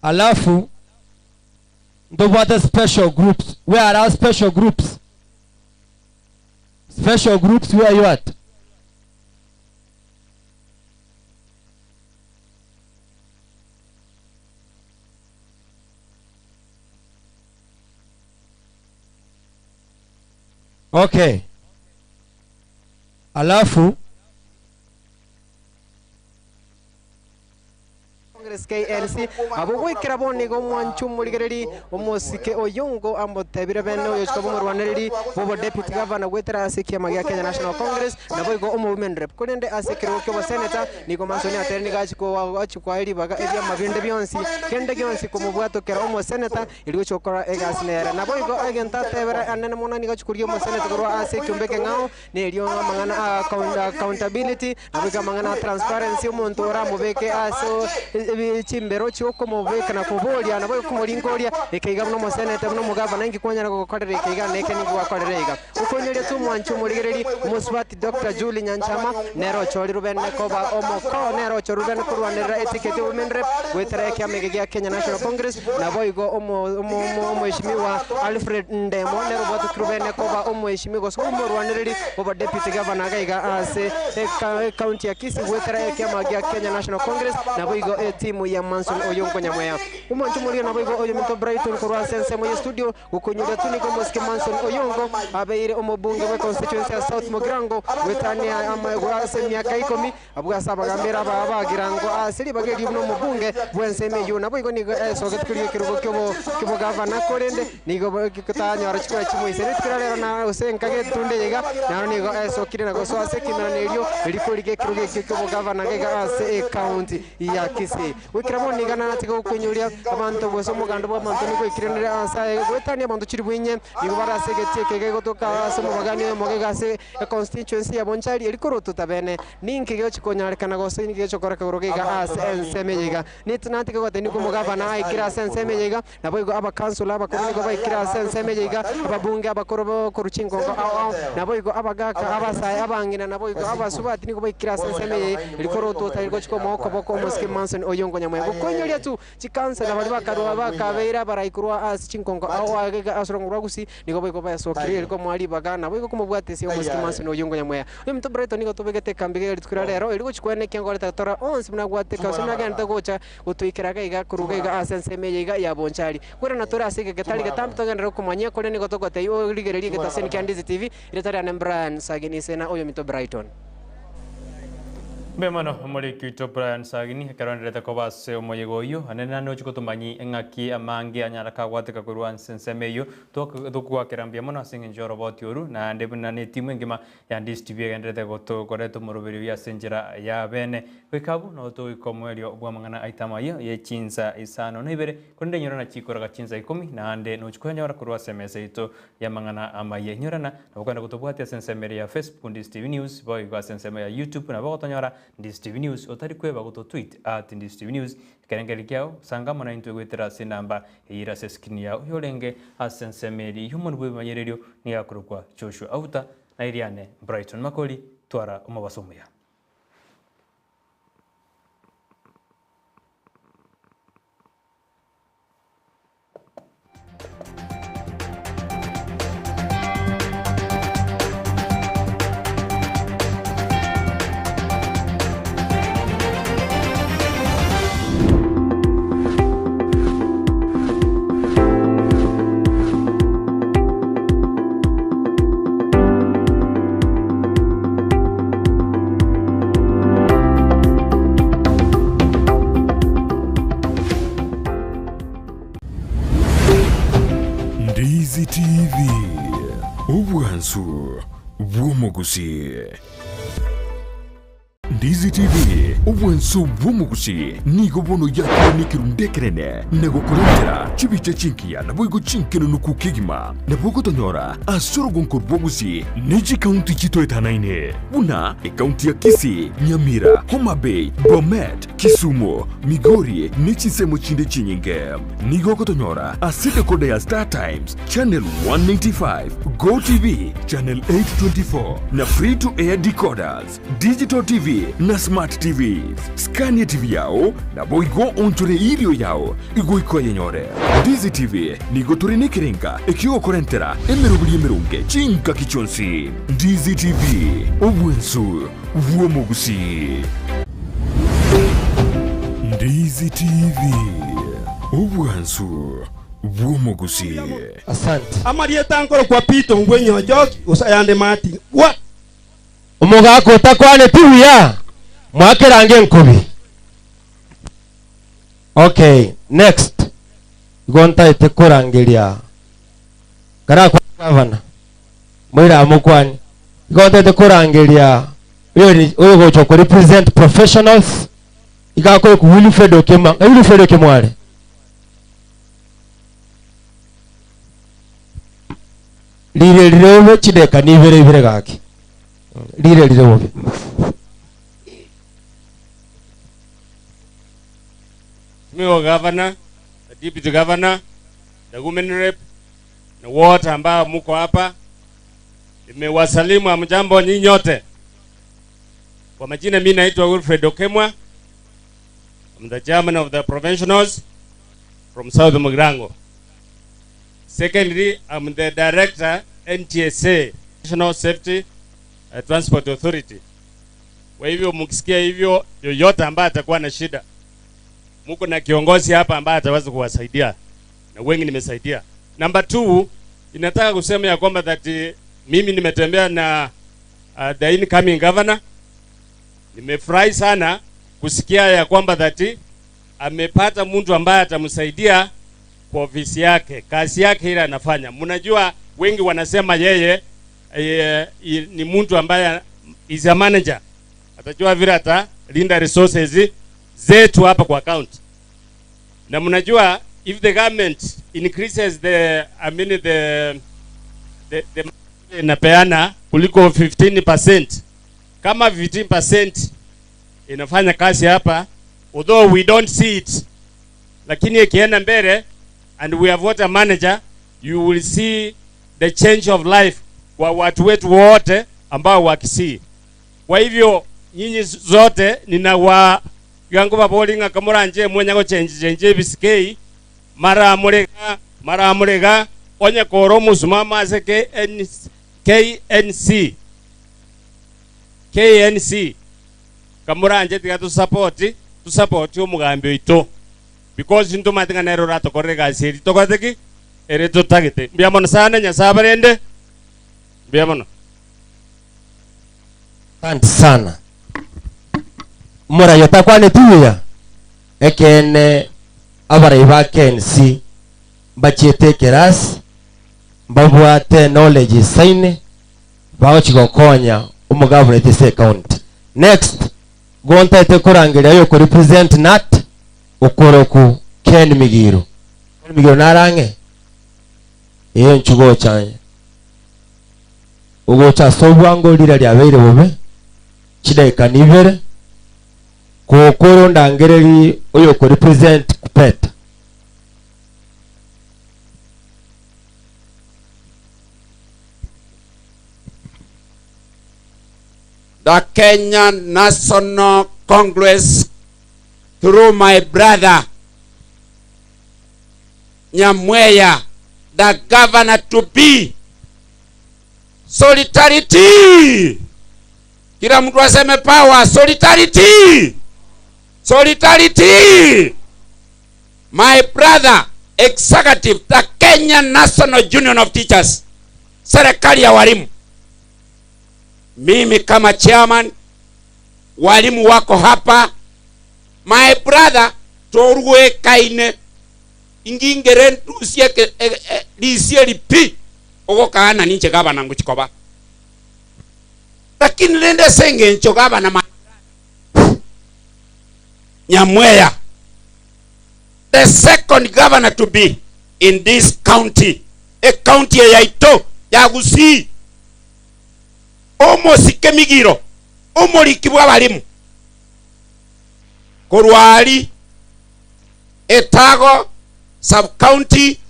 Alafu ntobwate special groups. Where are our special groups? Special groups where you at? Okay. Alafu Congress KNC abwo goikera bono nigo omwanchi omorigereri omosike Oyongo amotebire bene oyochia koba omorwanereri bw'obo deputy governor goetera ase ekiama gia Kenya National Congress naboigo omo women rep korende ase ekerogo ki'oboseneta nigo Manson atere nigo achia koa ribaga ebiama binde bionsi kende gionsi komobwatokera omoseneta erio gochia gokora egasi nere. Naboigo egento atebera anene mono nigo achia korigia omoseneta korwa ase ekiombe ekeng'ao Nerio amang'ana a accountability, naboigo amang'ana a transparency, omonto oramobeke ase chimbero chi'okomobeka na koboria, naboigo komoringoria ekeiga buna omoseneta, buna omogavana, inki kwanyara gokorera ekeiga na eke ninki gwakorera iga. Okoinyoria tomwanche omorigereri, omosubati Doctor Julie Nyanchama, nere ochorirwe bene koba omokoo, nere ochorirwe bene korwanerera etiketi y'obomen rep goetera ekiama eke gia Kenya National Congress, naboigo omoeshimiwa Alfred Ndemo nere obwatokirwe bene koba omoeshimiwa gose omorwanereri bw'obo deputy governor iga iga ase ecounty ya Kisii goetera ekiama gia Kenya National Congress naboigo etimu. etimu ya Manson Oyongo Nyamweya. Omwancho moria naboigo oyominto Brighton korwa ase ensemo ye studio gokonyora tu nigo omosike Manson Oyongo abeire omobunge bwe constituency ya South Mugirango goetania ama ase emiaka ikomi abwo ase abagambera aba bagirango ase ribaga erio buna omobunge bw'ensemo eyio naboigo nigo esogete korigia ekerogo kiobo kiobogavana korende nigo tanyora chikura chimoisaine kera rero na gose enkaga etunde eye iga naro nigo esokire na gosoa ase ekemerano erio rikorigia ekerogo ekio kiobogavana iga ase ecounty ya Kisii. Goikera bono iga natiga gokoinyoria abanto gose omoganda bw'abanto nigo oikiranire ase aye goetania abanto chilifu inye nigo bare ase egetii eke gegotoka ase omobagani oyomo iga ase econstituency ya Bonchari eri korotuta bene. Ninki gegochi konyarekana gose ninki gegochi gokoreka igoro iga ase ensemo eye iga? Natiga gotebia nigo omogavana aikire ase ensemo eye iga, Naboigo abakansula abakoro nigo baikire ase ensemo eye iga, ababunge abakoro bokorwa chingongo ao ao, naboigo abagaaka, abasae, abang'ina, naboigo abasubati nigo baikire ase ensemo eye, rikorotwa otari gochika omoa okoboko omosike Manson oyio Nyamweya. Gokoinyoria tu chikansela baria bakarua bakabeire abarai korwa ase chingongo ao ao iga ase orongo rwa Gusii, nigo boigo baesokire eri komoa ribaga, naboigo komobwatesia omosike Manson oyio Nyamweya. Oyominto Brighton nigo tobegete ekambi iga rituko ria rero, eri gochia koenekia ngoreta tora onsi buna agwateka gose buna agenderete gocha Gotoikera iga iga korwa iga iga ase ensemo eye iga ya bonchari. Kwerana tore ase egetari getambe togenderere komanyia koria nigo togotebia origererie egetaseni kia Ndizi TV, erieta riane Brian Sagini ise na oyominto Brighton. Mbuya mono omoriki oito Brian Sagini ekero aenderete koba ase omoyega oyio, naende naende ochia gotomanyi eng'aki amange anyare kagwateka korwa ase ensemo eyio. Togoakera mbuya mono ase eng'encho y'oroboti oru naende buna netimu engima ya Ndizi TV egenderete gotoreta omoroberi oyio ase enchera ya bene. Goika abwo nabo togoika omoerio bw'amang'ana aito amayio ye chinsa isano na ibere, korende inyorana chikoraga chinsa ikomi, naende nochia koyanyora korwa ase emesa yaito y'amang'ana amayia. Inyorana, nabo okogenda gotobwatia ase ensemo ere ya Facebook Ndizi TV News, boigo ase ensemo ya YouTube nabo ogotonyora Ndizi TV News, otari kweba gototweet at Ndizi TV News, ekerengererio kiao, sanga amo naintwe goetera ase enamba eyio ere ase escreen yao. Oyorenge ase ensemo eria y'omonwa bw'ebimanyererio nigo akorokwa Joshua Auta, na eriane Brighton Makori, twara omobaso omuya. Ndizi TV, obwansu bw'omogusii. Ndizi TV, obwansu bw'omogusii, nigo bono yakire nekerundu ekenene na gokorentera chibicha chingiya naboigo chinkenenuku kegima. Nabo ogotonyora ase orogonko rwa Gusii ne chikaunti chitoetanaine buna ekaunti ya Kisii, Nyamira, Homa Bay, Bomet, Kisumu, Migori ne chinsemo chinde chinyinge. Nigo ogotonyora ase decoder ya Star Times, Channel 195, Go TV, Channel 824 na Free to Air decoders, Digital TV na Smart TVs. Skania TV yao naboigo onchore irio yao igoika oyenyore. Ndizi TV nigo tore nekerenga ekiogokorentera emeroberi emeronge chingaki chionsi. Ndizi TV, obwensu bw'omogusii. Ndizi TV, obwansu bw'omogusii. Asante. Amarieta nkorokwa Peter Ongwenyi Ojoki gose ayande Martin. What? Omogaka otakwaneti buya, mwakerange enkobi. Okay, next. Igo ntaete korangeria karakwane gavana moire amokwane. Igo ntaete korangeria oyo ni- oyo gocha ko represent professionals iga akorekwa Wilfred Okema. Ng'a Wilfred Okemware. Rire rire obe chideka nibere ibere gaki. Rire rire obe. Mheshimiwa Governor, the Deputy Governor, the Women Rep na wote ambao mko hapa, nimewasalimu hamjambo nyinyi nyote. Kwa majina mimi naitwa Wilfred Okemwa. I'm the chairman of the provincials from South Mugirango. Secondly, I'm the director NTSA, National Safety Transport Authority. Kwa hivyo mkisikia hivyo, yoyote ambaye atakuwa na shida Muko na kiongozi hapa ambaye ataweza kuwasaidia na wengi nimesaidia. Number two, inataka kusema ya kwamba that eh, mimi nimetembea na the incoming governor. Nimefurahi sana kusikia ya kwamba that amepata mtu ambaye atamsaidia kwa ofisi yake, kazi yake ile anafanya. Mnajua wengi wanasema yeye e, ni mtu ambaye is a manager, atajua vile atalinda resources zetu hapa kwa county. Na mnajua if the government increases the I mean the inapeana kuliko 15%, kama 15% inafanya kazi hapa, although we don't see it, lakini ikienda mbele and we have water manager, you will see the change of life kwa watu wetu wote ambao wakisii. Kwa hivyo nyinyi zote ninawa yangu babolinga kamuranje mwenya go change change bisikei mara murega mara murega onye koro musumama ase KN, KNC KNC kamuranje tiga tu support tu support omugambi oito because ntumate ng'a nere oratokorere egasi eri tokorete ki ere totagete mbuya mono sana nyasaye abarende mbuya mono. Asante sana. Omorai otakwaneti buya, ekeene abarai ba KNC mbachiete ekerasi, mbabwate knowledge isaine, bagochi gokonya omogavana oito ase ecounty. Next, igo ntaete korangeria oyo oko represent Nat okoroku Ken Migiro. Ken Migiro nare ang'e? Ee inchuo gocha aye. Ogocha ase obwango riria riabeire bobe, chidaeka nibere, gokora ondangereri oyo oko represent Kupeta. The Kenya National Congress through my brother Nyamweya, the governor to be. Solidarity! Kila mtu aseme power. Solidarity! Solidarity! My brother, executive, the Kenya National Union of Teachers, serikali ya walimu. Mimi kama chairman, walimu wako hapa. My brother, torwekaine ingingere ndusie ke- e- e- lisie lipi ogokana ninche gavana nguchikoba lakini rende sengencho gavana ma Nyamweya the second governor to be in this county e county yaito ya Gusii omosike migiro omoriki bwa abarimu korwa Etago sub county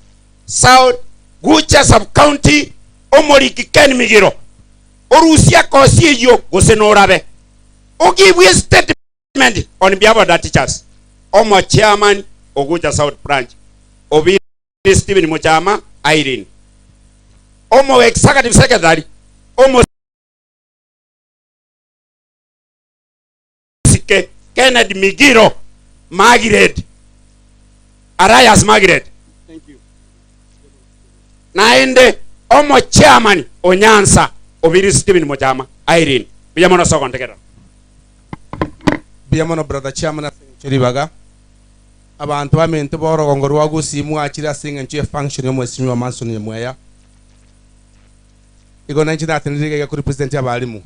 South Gucha sub county omoriki Ken Migiro orusia kosi eyio gose norabe ogibwe statement on behalf of the teachers omo chairman ogucha South branch Obiri Stephen Muchama Irene omo executive secretary omo Sike Kennedy Migiro Margaret Arias Margaret naende omo chairman onyansa Obiri Stephen Muchama Irene mbuya mono ase ogontegerera. Mbuya mono brother chairman ase eng'encho ribaga. Abanto baminto b'orogongo rwa Gusii mwachire ase eng'encho ye function y'omwesimwa Manson Nyamweya. Igo nainche natenenire iga iga korepresent abalimu.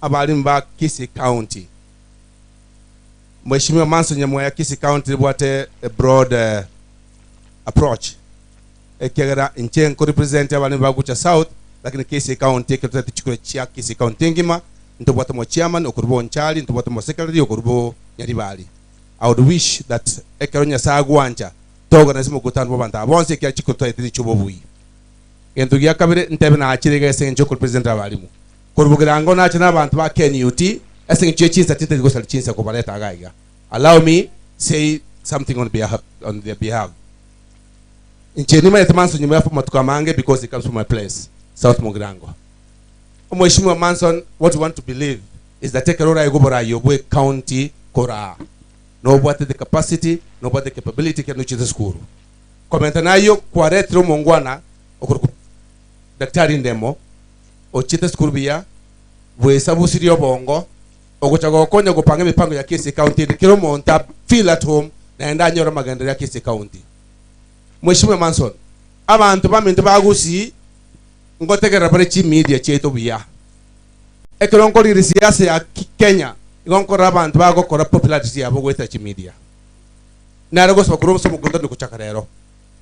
Abalimu ba Kisii County. Mheshimiwa Manson Nyamweya Kisii County ribwate a broad eh, approach ekiagera inche nkorepresent abalimu ba Gucha South lakini Kisii County ekero totagete chikura chia Kisii County engima ntobwate omo chairman okorwa Bonchari ntobwate omo secretary okorwa Nyaribari I would wish that ekero Nyasaye agwancha toorganize omokutano bwa abanto aba bonsi ekiagera chikura totagete chibe obuya. Egento gia kabere ntebe nachire iga ase eng'encho yokorepresent abalimu. Korwa bogirango nache na abanto ba KNUT ase eng'encho ye chinsa tintari gosaria chinsa kobareta iga iga. Allow me say something on behalf, on their behalf. Inche nimanyete Manson nyuma ya amatuko amange because he comes from my place, South Mugirango. Omweshimiwa Manson, what we want to believe is that ekero oraigwe oborayi obwe county koraa. Nobwate the capacity, nobwate capability ekero nochiete esukuru. Komenta nayio kwaretire omongwana okorokwa Daktari Ndemo ochiete esukuru buya, bwesabusirie obongo, ogocha gokonya gopanga emipango ya Kisii County ende kera omonto a feel at home naende anyore amagenderero ya Kisii County. Mheshimiwa Manson, abanto baminto ba Gusii ngotegerera bare chimedia chiaito buya. Ekero nkorigereria siasa ya Kenya, igo nkorora abanto bagokora popularity yabo goetera chimedia. Nare gosaba korwa ase omokutano gochaka rero,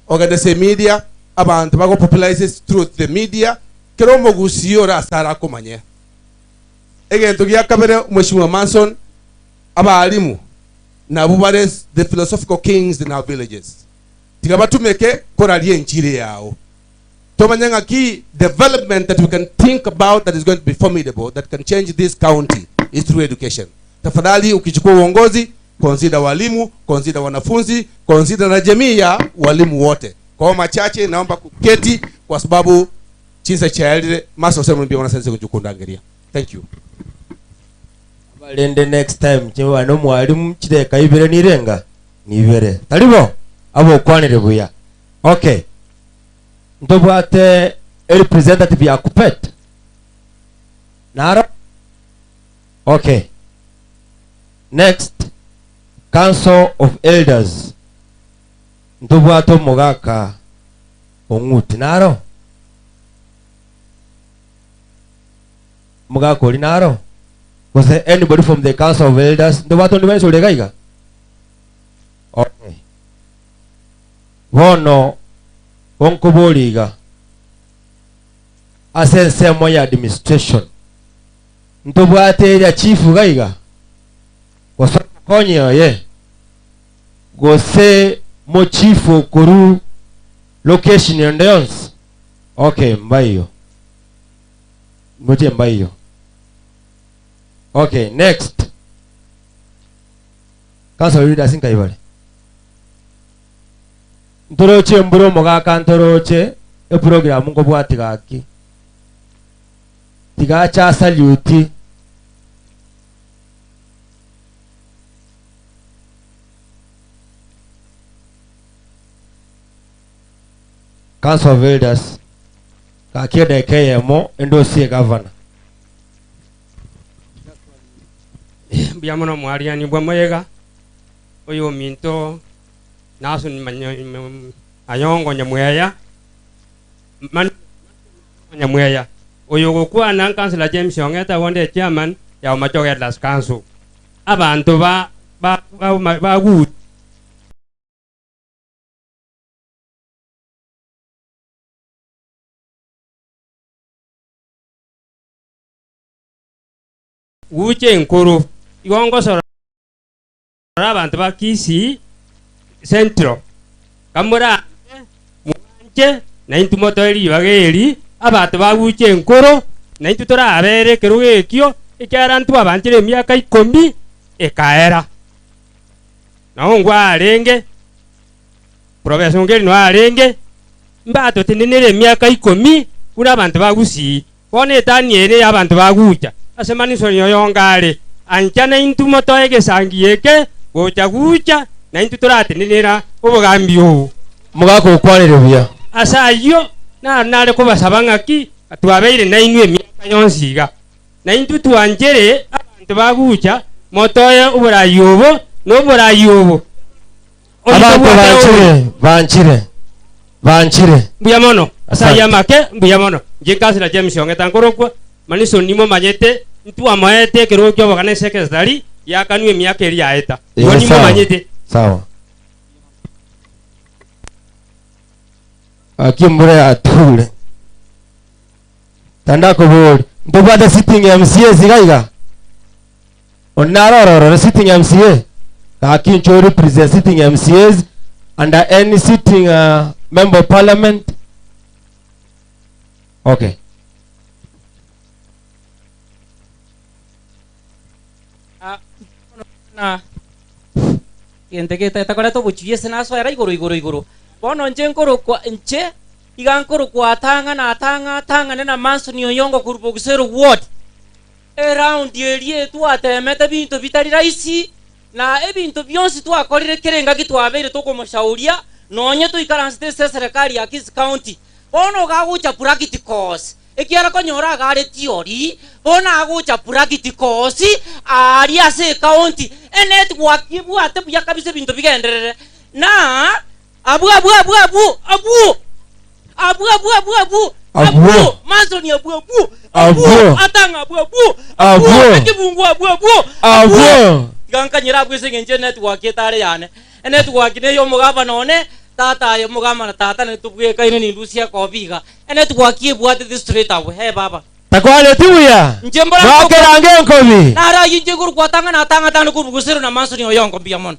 ogende ase emedia, abanto bago popularize through the media, kera omogusii ore ase are akomanye. Egento gia kabere Mheshimiwa Manson, abalimu nabwo bare the philosophical kings in our villages. Tiga batumeke koraria enchiri yao. Tomanye ng'aki development that we can think about that is going to be formidable that can change this county is through education. Tafadhali ukichukua uongozi consider walimu, consider wanafunzi, consider na jamii ya walimu wote. Kwa hayo machache naomba kuketi kwa sababu chinsa chiaerire masa osemo mbia wanasense kujukundangeria. Thank you. Rende next time chiba no mwalimu chideka ibere nirenga nibere taribo abo okwanire buya okay ntobwate a representative ya kupet naro okay next council of elders ntobwate omogaka ong'uti naro omogaka ori naro gose anybody from the council of elders ntobwate onde bwensi ore iga iga okay bono gonkobori iga ase ensemo ya administration ntobwate eria chief iga iga gose omokonyi oye gose mochief okoru location ende yonsi okay mbaiyo moche mbaiyo okay next council leaders nkaibare ntoroche embura omogaka ntoroche eprogram nkobwati gaki tigacha asaluti Council of Elders gaki edageka eyemo endosie gavana. Mbuya mono omwariani bwa moyega oyo ominto Nason Ayongo Nyamweya Nyamweya oyo ogokwana Councillor James Ong'ete abonde echairman ya Omachoge Elders Council abanto ba ba ba ba Gucha enkoro, igo ngosorora abanto ba Kisii Central, kamoranche mwanche naintwe motoe ribaga eri, abanto ba gucha enkoro, naintwe torabere ekerogo ekio, ekiagera ntwabanchire emiaka ikomi ekaera. Nao ngwarenge, Professor Ongeri noe arenge, mbatotenenere emiaka ikomi buna abanto ba Gusii. Bono etani ere y'abanto ba Gucha ase manisoni oyonga are, Ancha naintwe motoe egesangio eke gocha gucha, naintwe toratenenera obogambi obo. Mogaka okwanire buya. Ase ayio naro nare kobasaba ng'aki twabeire nainwe emiaka yonsi iga, naintwe twanchere abanto ba Gucha motoe oboraai obo na oboraai obo. Abanto banchire, banchire, banchire. Mbuya mono ase ayio Asante. amake, mbuya mono. Inche Councillor James Ong'eta nkorokwa, Manison nimomanyete, ntwamoete ekerogo ki'obogana esekretary yakanwa emiaka eria yaeta. Igo Igo sawa. nimomanyete. Sawa. Gaki embura yature. Tandakobori, ntobwate sitting MCAs iga iga? Onde naro ororo sitting MCA? Gaki inche o represent sitting MCAs under any sitting uh, member of parliament. Okay. Na gento getaete koreta obochuri ase nasoera igoro igoro igoro. Bono inche nkorokwa inche iga nkorokwa atang'ana atang'a atang'ane na Manson Oyongo korwa Bogisero ward. Eround eria etwatemete binto bitari rahisi. Na ebinto bionsi twakorire kera engaki twabeire tokomoshauria, nonye toikaransete ase eserekari ya Kisii County. Bono iga agocha practicals, ekiagera konyora iga are theory, bono agocha practicals aaria ase ecounty, enetwork ebwate buya kabisa ebinto bigenderere. Na abwo abwo abwo abwo abwo abwo abwo abwo abwo Abwo. abwo Manson abwo abwo abwo Abwo. Atang'a abwo abwo Abwo. Ekebungu abwo abwo Abwo. Tiga nkanyere abwo ase eng'encho enetwork etare yane. Enetwork neye omogabana one, tata aye omogabana tata nere tobwekaine nindusie ekobi iga. Enetwork ebwatete straight abwo, eh baba. Takwaneti buya? Inche mbora Mwakerange enkobi. Naro ayio inche igoro gwatang'ana atang'atane korwa gosero na Manson Oyongo mbuya mono.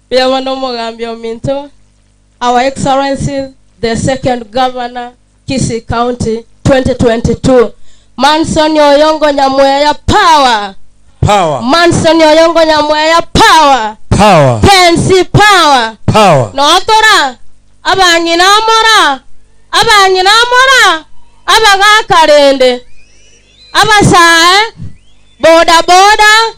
Mbuya mono omogambi ominto, Our Excellency the second Governor Kisii County 2022 Manson Oyongo Nyamweya power! Power. Manson Oyongo Nyamweya power! Power. KNC power! Power. Notora abang'ina amora abang'ina amora abagaka rende abasae boda boda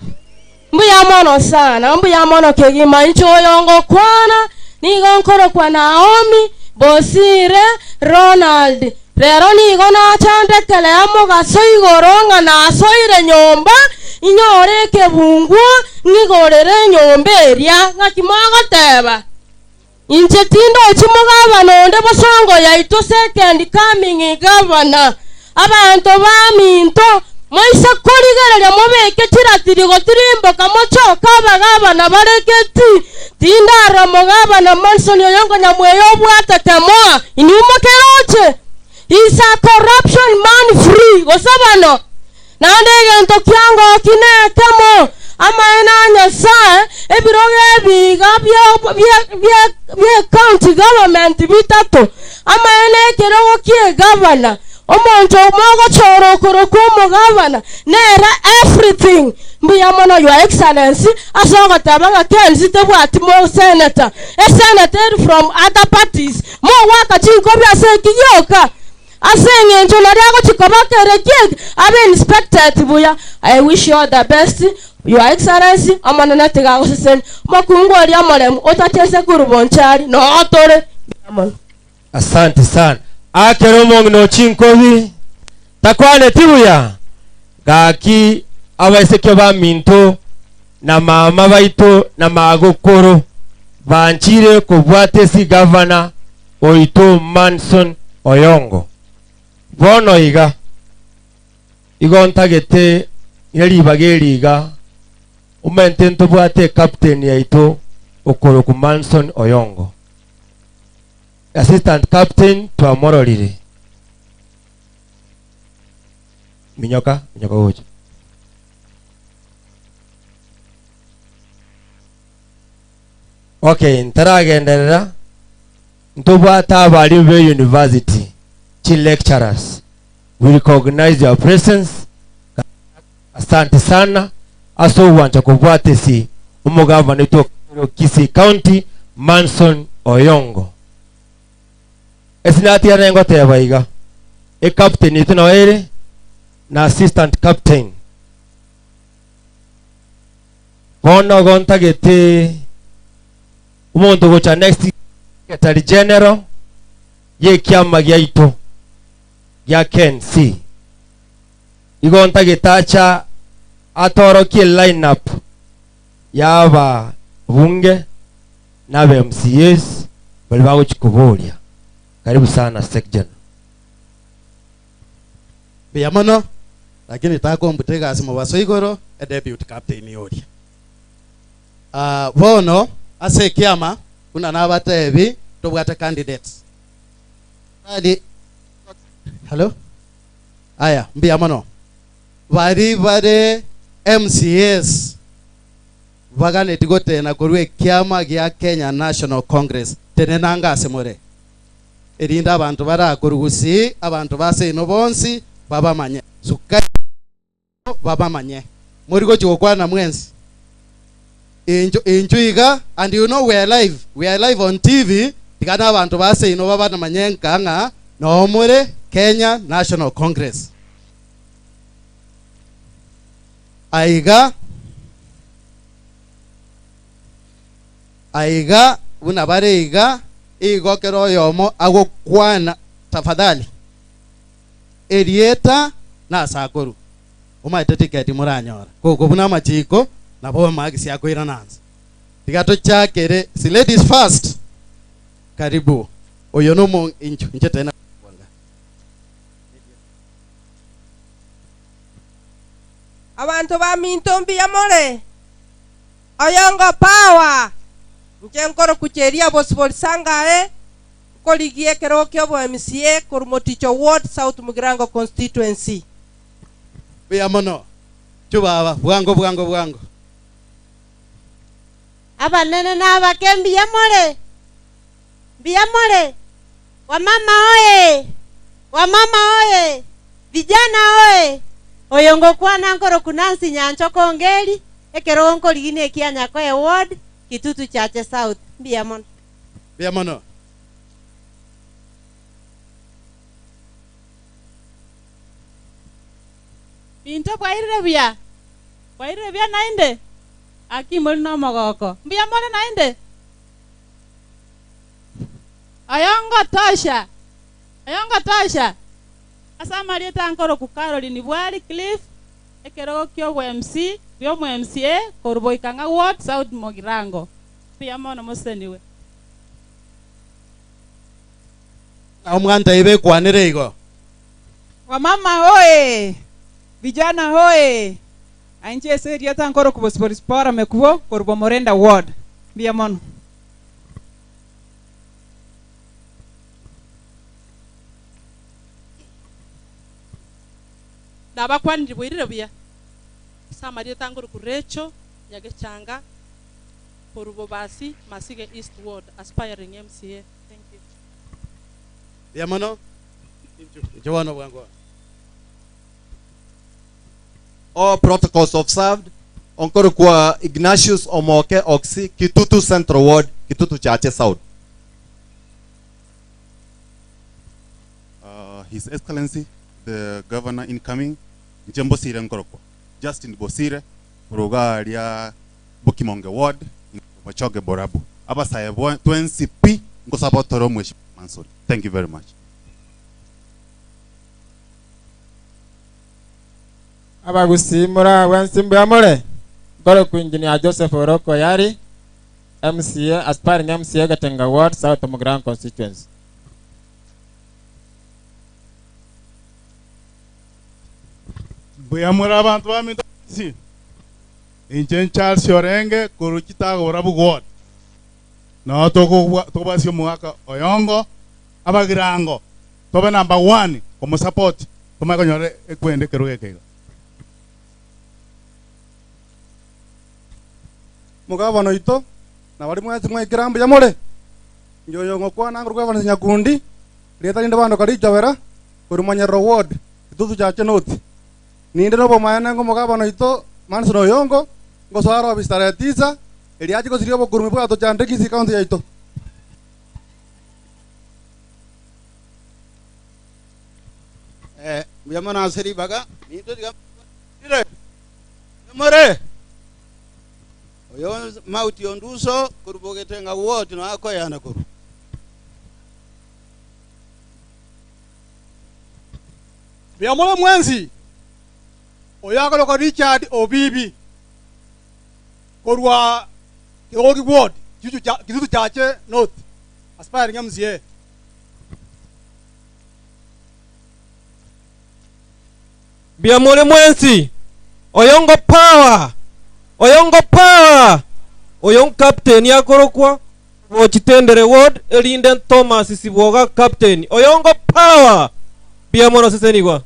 Mbuya mono sana, mbuya mono kegima. Inche oyo ngokwana nigo nkorokwa Naomi Bosire Ronald. Rero nigo nachandekere amogaso igoro ng'a nasoire nyomba inyore ekebunguo ng'igorere enyomba eria. Ng'aki mogoteba? Inche tindochi mogabana onde bosongo yaito second coming gavana. Abanto baminto, moise korigereria mobeke chiratiri gotirimboka mochoke abagabana bare geti. Tindarora mogabana Manson oyo nkonyamweya obwate kemoa. Inwe mokeroche? Is a corruption man free gose bono? Naende egento kiangoki nekemo, amaene a Nyasae, ebirogo ebi iga bi'ecounty government bitato, amaene ekerogo ki'egavana, omonto mogochora okorokwa omogavana, nere everything. Mbuya mono Your Excellency ase ogoteba ng'a Kensi tebwati mosenator, esenator eri from other parties, mogoaka chinkobi ase eki gioka. Ase engencho naria agochia koba kere kiege abe inspected buya. I wish you all the best your excellency omonene tiga agosesenie. Omokungu oria omoremu otache korwa bonchari noo tore. Mbuya mono. Asante sana. Akere omong'ina o chinkobi takwaneti buya gaki abaisekio baminto na mama baito na magokoro banchire kobwata esi gavana oito Manson Oyongo. Bono iga, igo ntagete ng'ire ribaga eri iga, omente ntobwate ecaptain yaito okorokwa Manson Oyongo. Assistant captain twamororire. Minyoka, minyoka gocha. Okay, ntaragenderera, ntobwate abarimu be university, chi lecturers. We recognize your presence. Asante sana ase ogwancha kobwata esi omogavana oito o Kisii County Manson Oyongo. Esi natiga nengoteba iga, ecaptain yaito nao ere na assistant captain. Bono igo ntagete omonto gocha next secretary general y'ekiama giaito gia KNC. Igo ntagete acha atorokie line up ya aba bunge na aba MCAs baria bagochi koboria. Karibu sana Sec General. Mbuya mono, lakini takombuta egasi mobaso igoro, edepute captain oria. Ah, bono ase ekiama buna nabatebi tobwate candidates. Ali, hello? Aya, mbuya mono. Bari bare MCAs baganeti gotena korwa ekiama gia Kenya National Congress tenenanga ase more. Erinde abanto barakorwa gusii, abanto ba seino bonsi babamanye. Suka babamanye. Mori gochia gokwana mwensi. Inchu, inchu iga, and you know we are live, we are live on TV, tiga na abanto ba seino babanamanye nka ng'a noo more Kenya National Congress. Aiga. Aiga buna bare iga, igo kera oyomo agokwana, Tafadhali, erieta nase akorwa. Omanyete tiketi moranyora. Koko buna amachiko, nabo omagisi akoirana anse. Tiga tochakere si ladies first. Karibu. Oyo nomo inchu inche tena kwanga. Abanto baminto mbuya more? Oyongo power! Inche nkorokucha eria Bosibori Sangae, nkorigia ekerogo kia obo MCA korwa Moticho Ward, South Mugirango Constituency. Mbuya mono. Inchuo baba, bwango bwango bwango. Abanene na abake mbuya more? Mbuya more? Wamama oye! Wamama oye! Vijana oye! Oyo ngokwana nkoroku Nancy Nyanchoka Ongeri, ekerogo nkorigina ekia Nyakoe Ward, Kitutu Chache South. Mbuya mono. Mbuya mono. Binto bwairire buya? Bwairire buya naende? Aki more nomogoko. Mbuya more naende? Oyongo tosha! Oyongo tosha! Ase amarieta nkoroku Caroline Bwari Cliff, ekerogo ki'obo-MC bw'omo-MCA korwa Boikang'a Ward, South Mugirango. Mbuya mono moseniwe. Nao mwantebi ekwanere igo. Wamama hoye! Vijana hoye! Ainche ase erieta nkoroku Bosibori Sipora Mekubo korwa Bomorenda Ward. Mbuya mono. Nabakwanire bwairire buya ase amarieta nkoroku Rachel Nyagechanga korwa Bobasi Masige East Ward aspiring MCA. Thank you. Mbuya mono. Inchuo bono bwango. All protocols observed. Onkorokwa Ignatius Omoke Oxy, Kitutu Central Ward, Kitutu Chache South. His Excellency the Governor incoming, inche Mbosire nkorokwa Justin Bosire korwa iga aria Bokimonge Ward, Bochoge Borabu. Abasae twensi pi nkosaba otore omweshimiwa Manson. Thank you very much. Abagusii moragwe ense mbuya more? Nkorokwa Engineer Joseph Oroko Oyari, MCA, aspiring MCA Getenga Ward, South Mugirango Constituency. Mbuya more abanto baminto bonsi. Inche Charles Orenge korwa Chitago Borabu Ward. Nao tokobwasia omogaka Oyongo Abagirango tobe number one komosupport tomanye konyora ekwende ekerogo eke iga. Omogabana oito, na baria mwensi mwaikire mbuya more? Inche oyo ngokwana nkorokwa Evans Nyakundi, rieta rinde bandoka Richobera, korwa Manyerero Ward, Kitutu Chache North. Ninde nobomaene ng'a omogabana oito Manson Oyongo ngosoa are ofisi tarehe tisa, erio achie gosiria obokurumi bwatochande Kisii County yaito. Eh, mbuya mono ase ribaga, ninto tiga rire. More. Oyo Mauti Onduso korwa Bogetenga Ward no akoyana korwa. Mbuya mono mwensi. Oyo akorokwa Richard Obibi korwa Kegogi Ward, Kitutu Chache North, aspiring MCA. Mbuya more mwensi. Oyongo power! Oyongo power! Oyo captain akorokwa Bochitendere ward erinde Thomas Sibwoga captain. Oyongo power! Mbuya mono sesenigwa.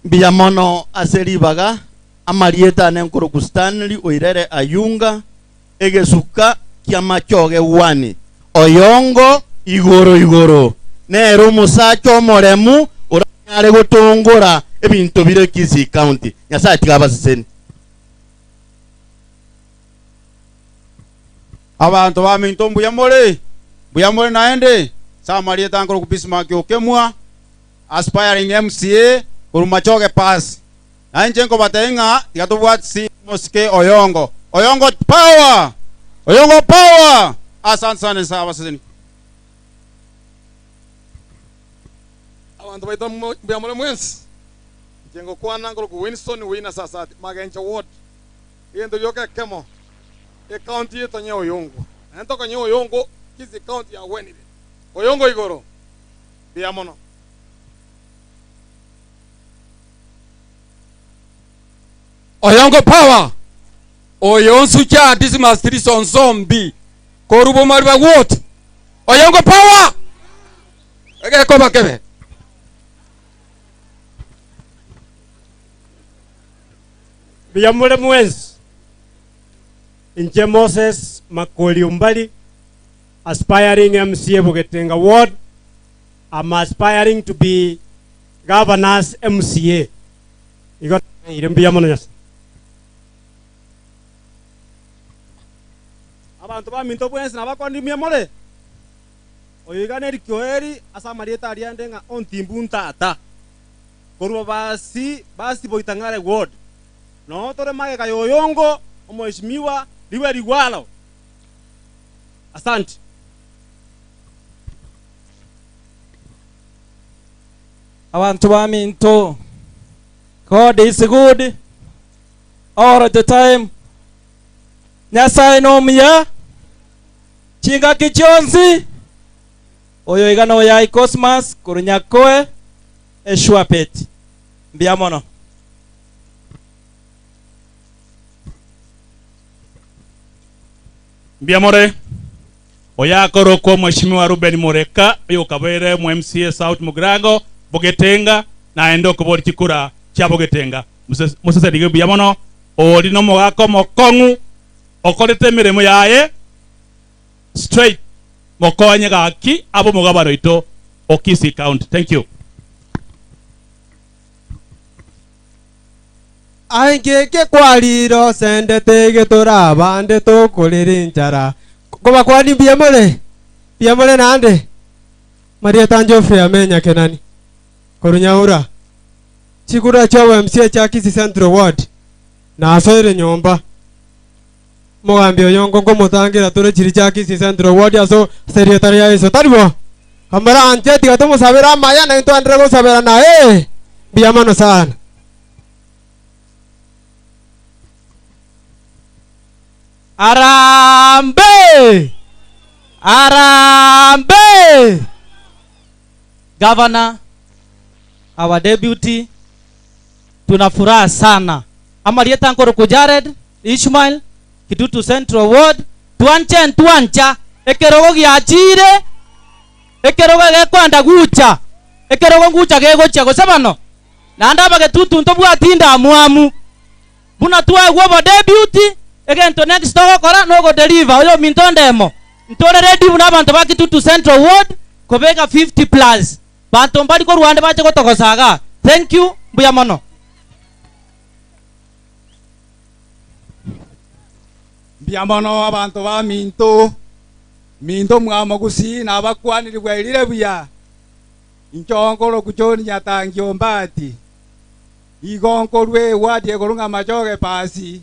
Mbuya mono ase ribaga, amarieta ane nkorokwa Stanley Oirere Ayunga, egesuka ki'amachoge one, oyongo igoro igoro, nere omosacha omoremu oranyare gotongora ebinto bire Kisii County. Nyasae tiga abaseseni. Abanto baminto mbuya more? Mbuya more naende? Ase amarieta nkorokwa Bismarck Okemwa, aspiring MCA korwa Machoge Pass. Na inche nkobatebia ng'a tiga tobwatisi mosike Oyongo. Oyongo power! Oyongo power! Asante sana Nyasaye abasesenie. Abanto baito mbuya more mwensi. Inche ngokwana nkorokwa Winson Wina Sasati, Magencho Ward. Egento gioka ekemo, ecounty yaito nye Oyongo. Naende tokonye Oyongo, Kisii County yagwenire. Oyongo igoro. Mbuya mono. Oyongo power! Oyo nsucha Dismas Trisonzombi korwa Bomariba Ward. Oyongo power! Egekoba kebe. Mbuya more mwensi. Inche Moses Makori Ombari, aspiring MCA Bogetenga Ward, I'm aspiring to be Governor's MCA. Igo nabeire mbuya mono Nyasae. Abanto baminto bwensi nabakwanire mbuya more. Oyo iga nerikioeri ase amarieta aria ande ng'a ontimbu ntata. Korwa basi basi boitang'are ward. Noo tore magega yoyongo omoheshimiwa riwe rigwalo. Asante. Abanto baminto, God is good all the time. Nyasae nomuya chingaki chionsi. Oyo iga noyai Cosmas korwa Nyakoe Eshwapeti. Mbuya mono. Mbuya more. Oyo akorokwa Omweshimiwa Reuben Mureka, oyokabeire omo MCA South Mugirango, Bogetenga, naende okoboria chikura chia Bogetenga. Mosesenigwe buya mono. Ori nomogaka omokong'u okorete emeremo yaye straight. Mokonye gaki abe omogabane oito o Kisii County. Thank you. Aye nki kwarire osendete egetore abande tokorera enchara? Nkobakwani mbuya more? Mbuya more naende? Marieta Geoffrey Amenya Kenani, korwa Nyaura. Chikura chia MCA chia Kisii Central Ward, nasoire nyomba. Omogambi oyongo nkomotangera tore chiria chia Kisii Central Ward ase ase erieta ria Yeso, tari bo? Kamoranche tiga tomosabere amaya naintwe twaenderere gosaberana ee. Mbuya mono sana. Harambee! Harambee! Governor, our deputy, tuna furaha sana. Amarieta nkoroku Jared Ishmael, Kitutu Central Ward, twanche ntwancha, ekerogo giachire, ekerogo gekwenda gucha, ekerogo ngucha gegochia gose bono? Naende abagetutu ntobwati ndamwamu. Buna twaegwa obodebuty, egento next togokora nogodeliver oyominto ondemo. Ntore ready buna abanto ba Kitutu Central Ward kobeka 50 plus. Banto mbari korwa ande bache gotogosa igaa. Thank you, mbuya mono. Mbuya mono abanto baminto, minto mwamogusii nabakwaniri bwairire buya. Inche nkorokwa John Nyatangi Ombati. Igo nkorwa ewadi egoro ng'a Machoge Pasi,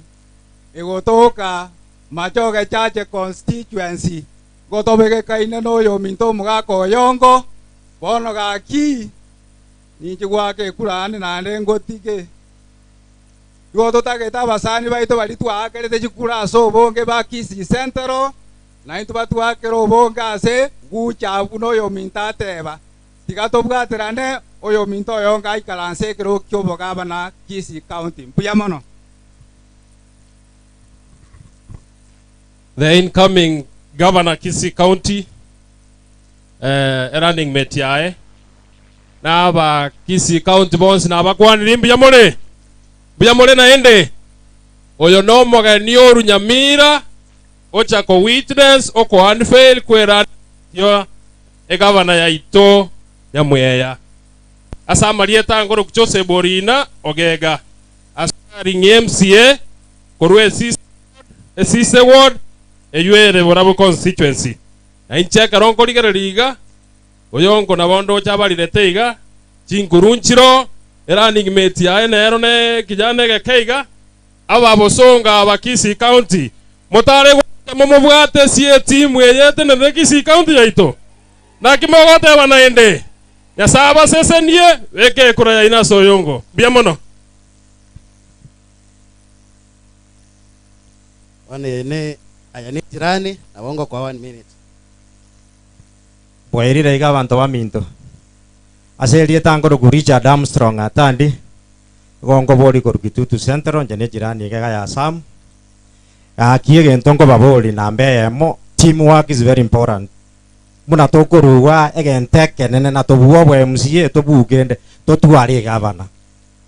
egotoka Machoge Chache Constituency, ngotobegekaine noyominto omogaka oyongo, bono gaki ninche goaka ekura aane naende ngotige. Igo totagete abasani baito baria twaakerete chikura ase obonge ba Kisii Central, naintwe batwakere obonge ase gucha buna oyominto ateba. Tiga tobwaterane oyominto oyonge aikaranse ekero ki'obogabana Kisii County. Mbuya mono. The incoming Governor Kisii County, eh, running mate yaye na aba Kisii County bonsi nabakwanire mbuya more mbuya more naende oyo nomogeni oru Nyamira ocha ko witness oko unveil kwera yo egavana yaito Nyamweya ase amarieta angoro Joseph Orina Ogega aspiring MCA korwa Esise Esise ward eywo ere Borabu constituency. Na inche ekero nkorigereria iga, oyonko nabo ndoche abarirete iga, chinkuru nchiro, Erunning mate yaye nero ne kijana egeke iga ababosonga aba Kisii County motare gocha momobwate sie etimu eye etenenete Kisii County yaito. Naki mogoteba naende? Nyasae abasesenie, beka ekura yaino ase oyongo. Mbuya mono. Bono eye ne aya ne jirani nabo ngokoa one minute. Bwairire iga abanto baminto. Ase erieta nkorokwa Richard Armstrong Atandi, igo nkoboria korwa Kitutu Central, inche ne jirani iga iga ya Sam. Gaki egento nkobaboria namba eyemo, team work is very important. Buna tokorua egento ekenene na tobue obo MCA tobue kende, totware egavana.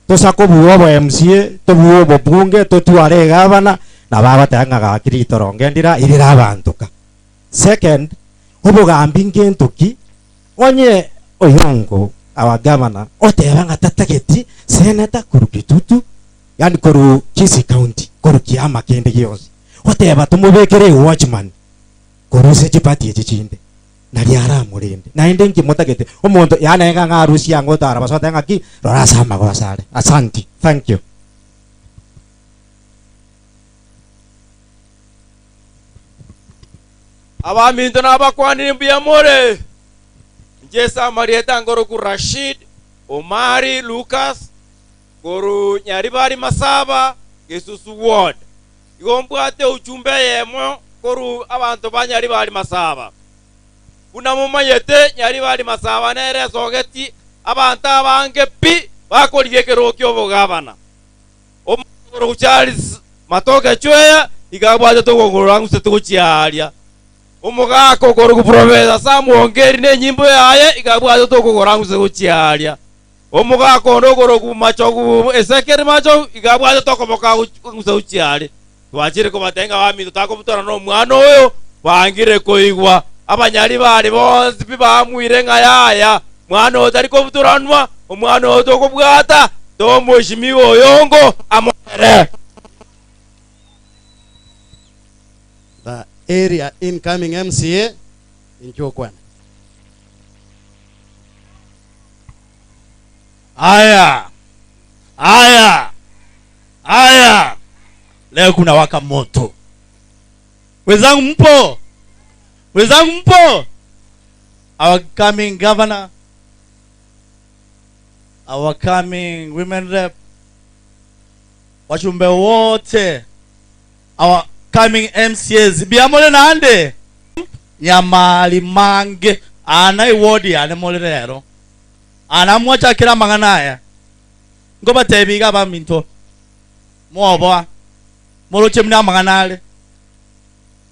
Tosa kobua obo MCA, tobue obobunge, totware egavana, nabo agoteba ng'a gaki ritoronge ndira irire abanto ka. Second, obogambi ngento ki? Onye oyongo our governor oteba ng'a tatageti senator korwa Kitutu, yaani korwa Kisii County, korwa kiama kende gionsi, oteba tomobekere ewatchman korwa ase chiparty echi chinde, nari aramorende. Naende inki motagete? Omonto yaani aye ng'a arusie ang'e otara basa otebe ng'aki, rora ase amagoso are. Asanti, thank you. Abaminto nabakwanire mbuya more. Inche ase amarieta nkoroku Rashid Omari Lucas koru Nyaribari Masaba Gesusu Ward. Igo mbwate ujumbe eyemo koru abanto ba Nyaribari Masaba. Buna momanyete Nyaribari Masaba nere esogeti abanto abange pi bakorigia ekerogo ki'obogabana. Omogoro Charles Matoke Chweya iga abwatete okogoro ang'usete gochia aaria. Omogaka okorokwa Professor Sam Ongeri na enyimbo yaye iga abwatete okogoro ang'usete gochia aaria. Omogaka onde okorokwa Machogu Ezekiel Machogu iga abwatete okoboko ang'usete gochia aaria. Twachire kobatebia ng'a baminto takobutorana nomwana oyo, bangire koigwa. Abanyari baria bonsi pi bamuire ng'a yaya, mwana oyo tari kobutoranwa, omwana oyo tokobwata, tomoishimiwa oyongo amorere. The area incoming MCA inchuo okwane. Aya, aya, aya, leo kuna waka moto. Wenzangu mpo? Wenzangu mpo? Our coming governor, our coming women rep, wajumbe wote, our coming MCAs, biamole nande nyamali mange ana iwodi yane mole rero ana mwachakira amang'ana aya ngobatebi iga abaminto mwoboa moroche muna amang'ana are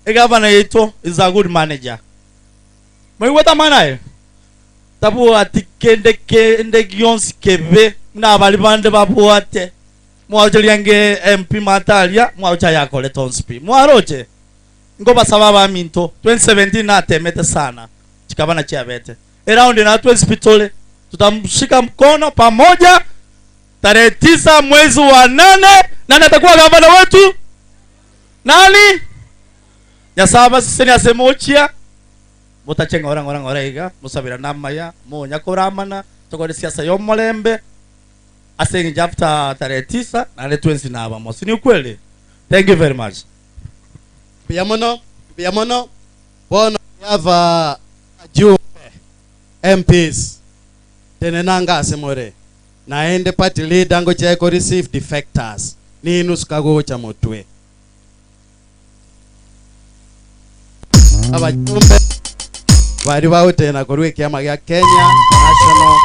egavana yaito is a good manager moigwete amang'ana ayo tabwati kende kende gionsi kebe muna abari bande babwate mwaroche riange MP Mataria mwaroche ayakorete onsi pi mwaroche ngobasaba abaminto 2017 natemete sana chikaba nachiabete Eraundi na twensi tole tutamshika mkono pamoja tarehe 9 mwezi wa 8. Nani atakuwa gavana wetu? Nani? Nyasaye abaseseni ase mochia motache ng'ora ng'ora ng'ora iga mosabira namaya monya koramana tokore siasa y'omorembe ase eng'encho after tarehe 9 nane twensi nabamo si ni ukweli? Thank you very much. Mbuya mono, mbuya mono. Bono we have a jumbe MPs tenenanga ase more naende party leader ngochia ko receive defectors ninu suka gocha motwe. Abajumbe bari bagotena korwa ekiama gia Kenya National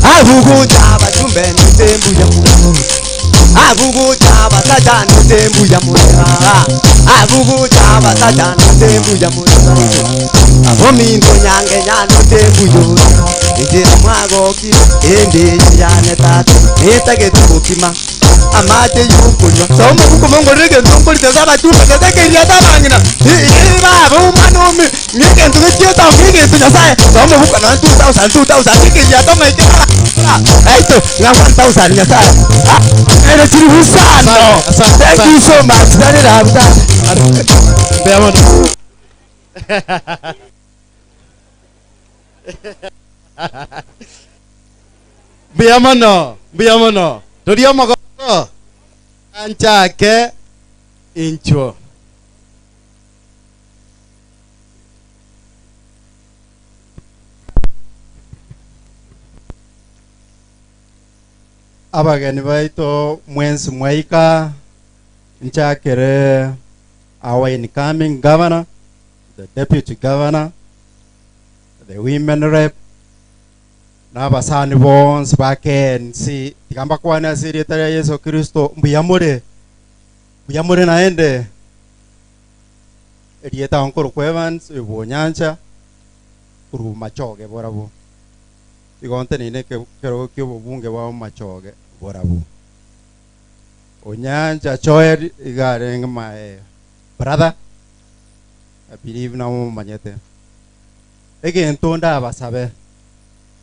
Abugucha abajumbe nitembuya muno Abugucha abasacha nitembuya muno Abugucha abasacha nitembuya muno Abominto nyange nyanotembuya Injira mwagoki ende yane tata nitagete gokima. Amache y'okonywa. Soma obuku mongorere egento nkorite ase abachumba gose ekeriato abang'ina. Ii baba omwana ome ng'egento gechieta ng'egento Nyasaye. Soma obuku nonya 2000 2000 ekeriato ng'a eke aito ng'a 1000 Nyasaye. Ere chiribu isano. Thank you so much. Tarera abwo tata. Mbuya mono. Mbuya mono, mbuya mono. Toria omogoko anchake inchuo. Abageni baito mwensi mwaika nchakere our incoming governor, the deputy governor, the women rep, na abasani bonsi ba KNC tiga mbakwane ase erieta ria Yeso Kristo mbuya more, mbuya more naende erieta nkorokwa Evans oyo bwa Onyancha korwa Machoge borabwo. Igo nteneine ekerogo kia obobunge bwa Machoge borabwo. Onyancha Joel iga arenge my brother, I believe namomanyete. Egento ndabasabe,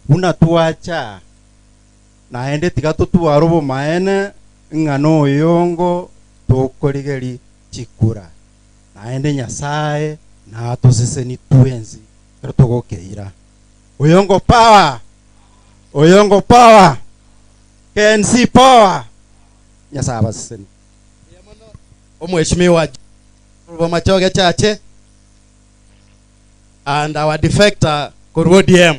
buna twacha, naende tiga totware obomaene ng'a noyongo tokorigeria chikura, naende Nyasae natoseseni twensi ekero togokeira. Oyongo power! Oyongo power! KNC power! Nyasae abaseseni. Omweshimiwa Korwa Machoge Chache and our defector korwa ODM.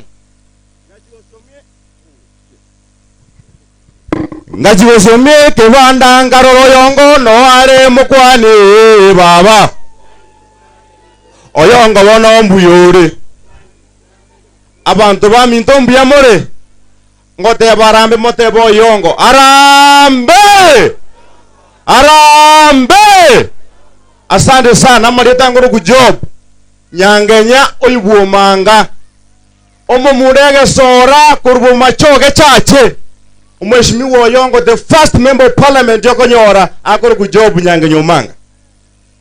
Ngachigosomia ekebanda nkarora oyongo noare mokwani baba oyongo bono mbuya ore abanto baminto mbuya more ngoteba arambe motebe oyongo arambe arambe asante sana amarieta ngoro kujob nyangenya oyubwomanga omomurege sora korwa machoge chache omweshimiwa oyongo the first member of parliament yokonyora akore kujob nyangenya omanga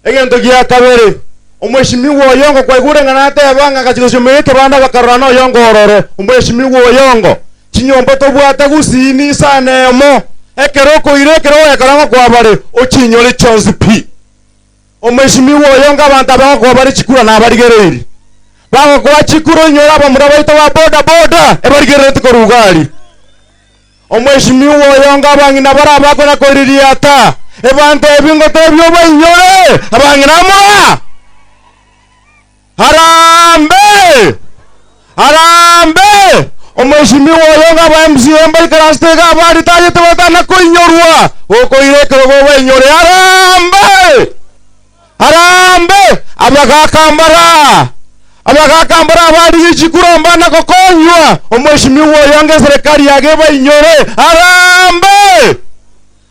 egento gia kabere omweshimiwa oyongo kwaigure ng'a nateba ng'a gachigosomia ekebanda bakarora na oyongo ororo omweshimiwa oyongo chinyomba tobwate gusii isana emo ekero okoira ekero oekaranga kwabare ochinyore chionsi pi omweshimiwa oyongo abanto abagokoa bare chikura nabarigereiri bagokoa chikura onyore abamura baito ba boda boda ebarigerereti korwa ugari omweshimiwa oyongo abang'ina bara bakona koiririata ebanto ebi ngotebia obainyore abang'ina amura harambe harambe omweshimiwa oyongo aba MCA mbaikarasete iga abaritagete batana koinyorwa gokoira ekerogo obainyore harambe harambe abagakambara abagakambara abarigie chikura mbana kokonywa omweshimiwa oyongo eserikali yage bainyore harambe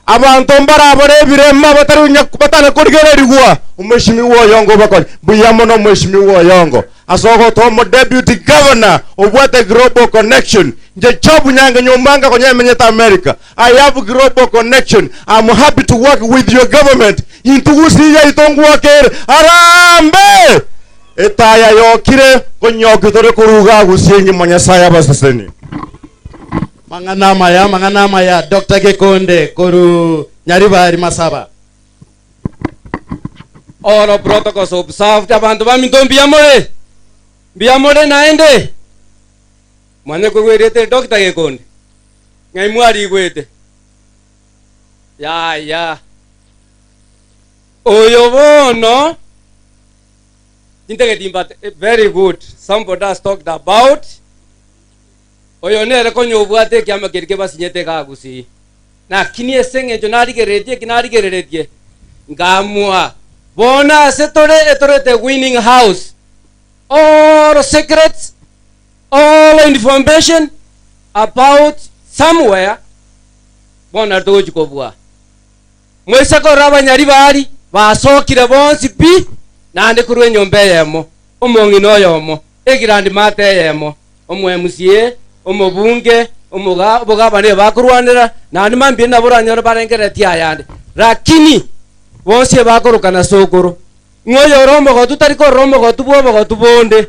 abanto mbarabara ebirema batari batana korigererigwa omweshimiwa oyongo bakori mbuya mono omweshimiwa oyongo ase omo deputy governor obwate global connection nje chobu nyange nyumbanga konye menyeta America I have global connection I'm happy to work with your government intugusiya itongwakere arambe etaya yokire konyokitore koruga gusienyi manyasaye abaseseni Mang'ana maya, mang'ana maya, Dr. Gekonde koru Nyaribari Masaba. All protocols observed abantu baminto mbiyamore mbiyamore naende mwanye kogwerete Dr. Gekonde ng'ai mwarigwete ya ya oyo bono nintegeti but very good somebody has talked about oyo nere konyobwate ekiama keri kebasinyete gagusii nakini ase eng'encho narigereretie eki narigereretie ngamua bona ase tore etorete winning house all secrets all information about somewhere bona togochi kobua mwise korora abanyari bari basokire bonsi pi naende korwa enyomba eyemo omong'ina oyomo egirandi mate eyemo omo MCA omobunge omoga obogabane bakorwanera Naende mambia nabo oranyore barengereretie ayande. Rakini bonsi ebakorokana sokoro, ng'a oyore omogotu tari korora omogotu bw'obogotu bonde.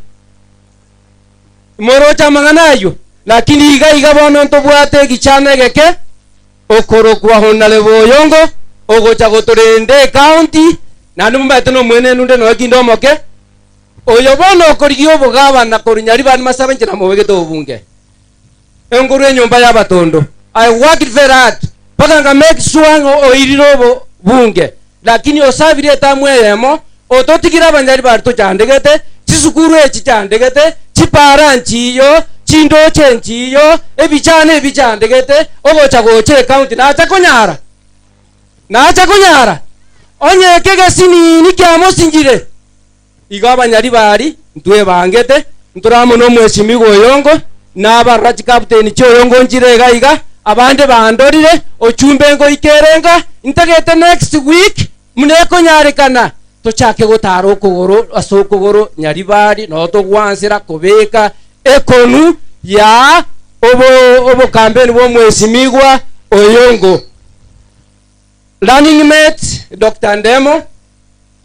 Moroche amang'ana ayio? Lakini iga iga bono ntobwate egichano egeke, okorokwa Honourable Oyongo, ogocha gotorenda ecounty, naende momanyete nomwenenu nde nonya kinde omoke, oyo bono okorigia obogabana korwa Nyaribari Masabe inche namobegete obobunge. Enkorwa enyomba y'abatondo. I worked very hard mpaka nga make sure ng'a oirire obobunge, lakini osabire etamu eyemo, ototigire abanyaribari tochandegete, chisukuru echi chandegete, chipara nchiyo, chindoche nchiyo, ebichano ebi bichandegete, ogocha gocha ecounty nacha konyara? Nacha konyara? Onye eke gesinini kiamosinchire, Igo abanyaribari ntwebangete, ntore amo nomwesimigwa oyongo, na abarora chikapteni chi'oyongo nchire iga iga, abande bandorire, ochumbe ngoika ere enka, ntagete next week buna ekonyarekana tochake gotara okogoro ase okogoro Nyaribari noo togwansera kobeka ekonu ya obo obokampeni bwa omwesimigwa oyongo. Running mate Doctor Ndemo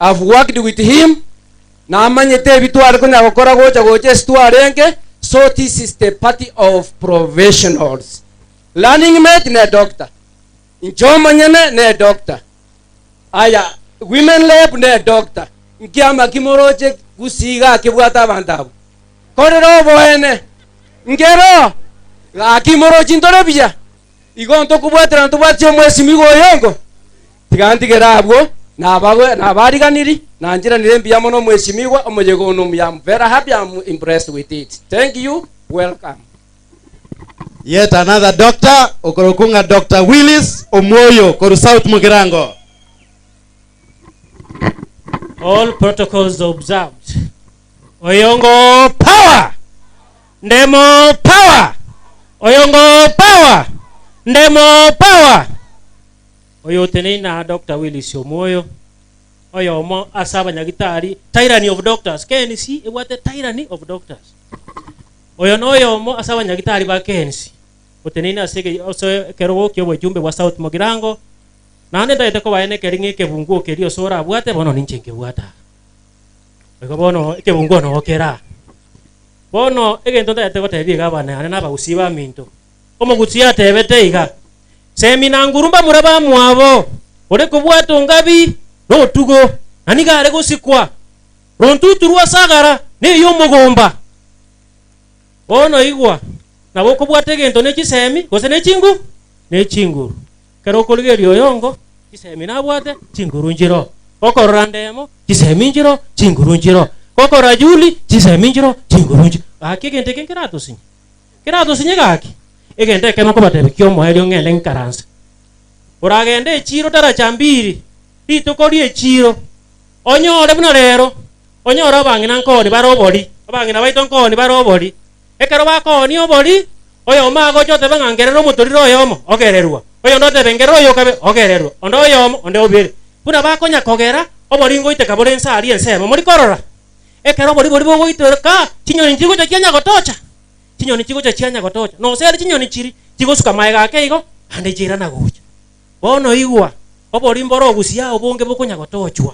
I've worked with him, namanyete ebi tware konya gokora gocha gocha ase twarenge, so this is the party of professionals. Running mate ne doctor, inche omonyene ne doctor, aya women rep ne doctor, nkiama ki moroche gusii iga kebwate abanto abwo? Korera oboene, nkero gaki moroche ntore buya, igo ntokobwaterana tobwate omwesimigwa oyongo. Tiga ntigere abwo, nabagwe nabariganiri, nanchiranire mbuya mono omwesimigwa omoyega one omuya am very happy am impressed with it thank you welcome. Yet another doctor okorokwa ng'a Doctor Willis Omwoyo korwa South Mugirango. All protocols observed. Oyongo power! Ndemo power! Oyongo power! Ndemo power! Oyo oteneine aa Doctor Willis Omwoyo, oyomo ase abanyagitari, tyranny of doctors, KNC ebwate tyranny of doctors. Oyo noyomo ase abanyagitari ba KNC, oteneine ase ege ase ekerogo ki'obochumbe bwa South Mugirango, naende ntagete kobae nekeri ng'a ekebunguo keria ase orabwate bono ninche nkebwate aa. Igo bono ekebunguo noo kere aa. Bono egento ntagete gotebia iga abana yane na abagusii baminto, omogusii atebete iga, Semi na nguru mbamura bamwabo, ore kobwata ongabi notugo, na nigo are gosikwa. Rontutu rwa sagara ney'omogomba. Bono igwa, nabo okobwata egento ne chisemi, gose ne chingu? Ne chinguru. Ekero okorigereria oyongo, chisemi nabwate, chinguru nchiroo. Gokorora ndemo, chisemi nchiroo, chinguru nchiroo. Gokorora Julie, chisemi nchiroo, chinguru nchiroo. Gaki egento eke nkeratosinye? Keratosinye gaki? Egento ekemo nkobatebia ki'omoerio ng'ende nkaranse. Oragende echiiro daraja mbiri, rituko ri'echiiro, onyore buna rero, onyore abang'ina nkooni bare obori, abang'ina baito nkooni bare obori. Ekero bakoonia obori, oyomo agocha otebe ng'a ngerere omotoriro oyomo, ogererwa, oyonde otebe ngerere oyokabe, ogererwa, onde oyomo, onde obere. Buna bakonya kogera, obori ngoiteka bore inse aria ensemo. Mori korora? Ekero obori boria bogoiteka, chinyoni chigocha chianya gotocha. Chinyoni chigocha chianya gotocha, nonsi ere chinyoni chiria chigosuka magega ake igo, naende chiirana gocha. Bono igwa, obori mbore obusia obonge bokonya gotochwa.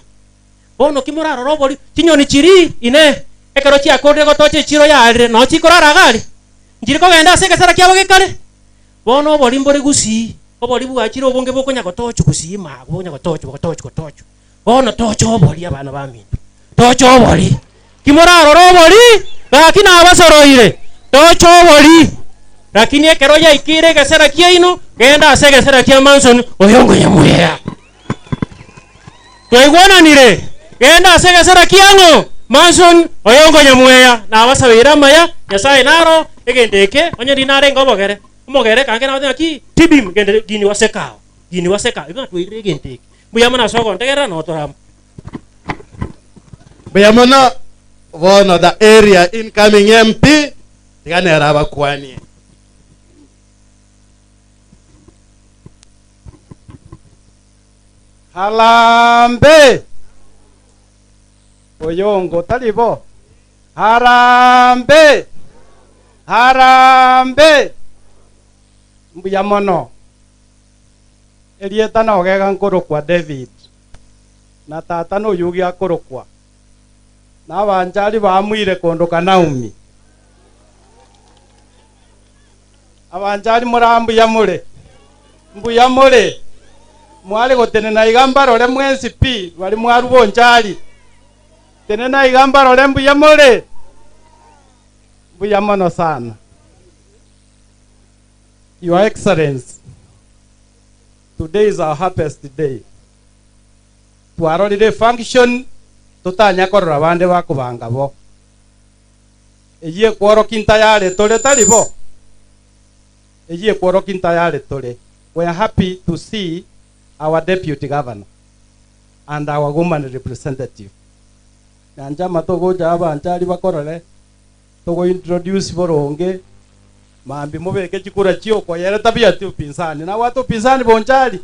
Bono ki morarore obori? Chinyoni chiria inee, ekero chiakorire gotocha echiro yarire, noo chikorara iga aria? Nchiri kogenda ase egesera kiabo gekare? Bono obori mbore gusii, obori bwachire obonge bokonya gotochwa gusii magwa, bokonya gotochwa gotochwa gotochwa. Bono tocha obori, abana baminto, tocha obori. Timorarora obori, gaki nabasoroire, tocha obori. Lakini ekero yaikeire egesera kiaino, genda ase egesera kia Manson, oyo nkonyamoyea. Twaigwananire? Genda ase egesera kiang'o? Manson, oyo nkonyamoyea. Nabasabeire amaya, Nyasae naro egento eke, onye ndinarenge obogere, omogere kange nagotebi ng'aki, tibim, gende gini waseka ao, gini waseka ao, igo natwairire egento eke. Mbuya mono ase ogontegerera notore amo. Mbuya mono bono the area incoming MP tiga nere abakwanie. Harambee! Oyongo tari bo? Erieta nogega nkorokwa David, na tata noyugi akorokwa, na abanchari bamuire kondoka Naomi. Abanchari moraa mbuya more? Mbuya more? Mware gotenena iga mbarore mwensi pi, baria mwarwa bonchari. Tenena iga mbarore mbuya more? Mbuya mono sana. Your Excellency, today is our happiest day. Twarorire efunction totanya korora bande bakobanga bo. Eyio ekworokia ntayare tore tari bo? Eyio ekworokia ntayare tore. We are happy to see our deputy governor and our woman representative. Nyanchama togocha abanchari bakorore Togo introduce boronge mambia mobeke chikura chiokoyera tabia ti upinzani. Nabwate upinzani bonchari?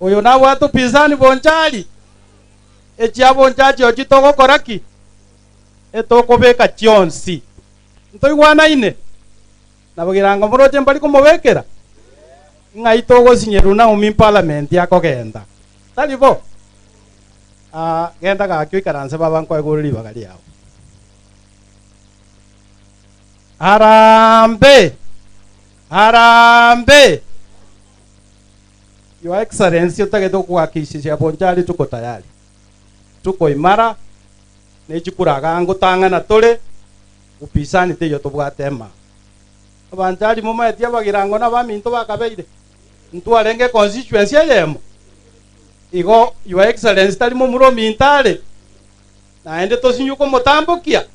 Oyo nabwate upinzani bonchari? Echia bonchari chiochio togokora ki? Etokobeka chionsi. Ntoigwanaine? Nabogirango moroche mbari komobekera? Ng'ai togosinyeru Naomi parliament akogenda? Tari bo? Ah, genda gaki oikaranse baba nkoe igoro ribaga riao. Harambee! Harambee! Your Excellency otagete gokuhakikishia Bonchari tuko tayari. Tuko imara, ne chikuraga ngotang'ana tore, upisani teiyo tobwate ema. Abanchari momaeti abagirango na abaminto bakabeire, ntwarenge constituency eyemo. Igo Your Excellency tari momura ominto are, naende tosinywe komotambokia.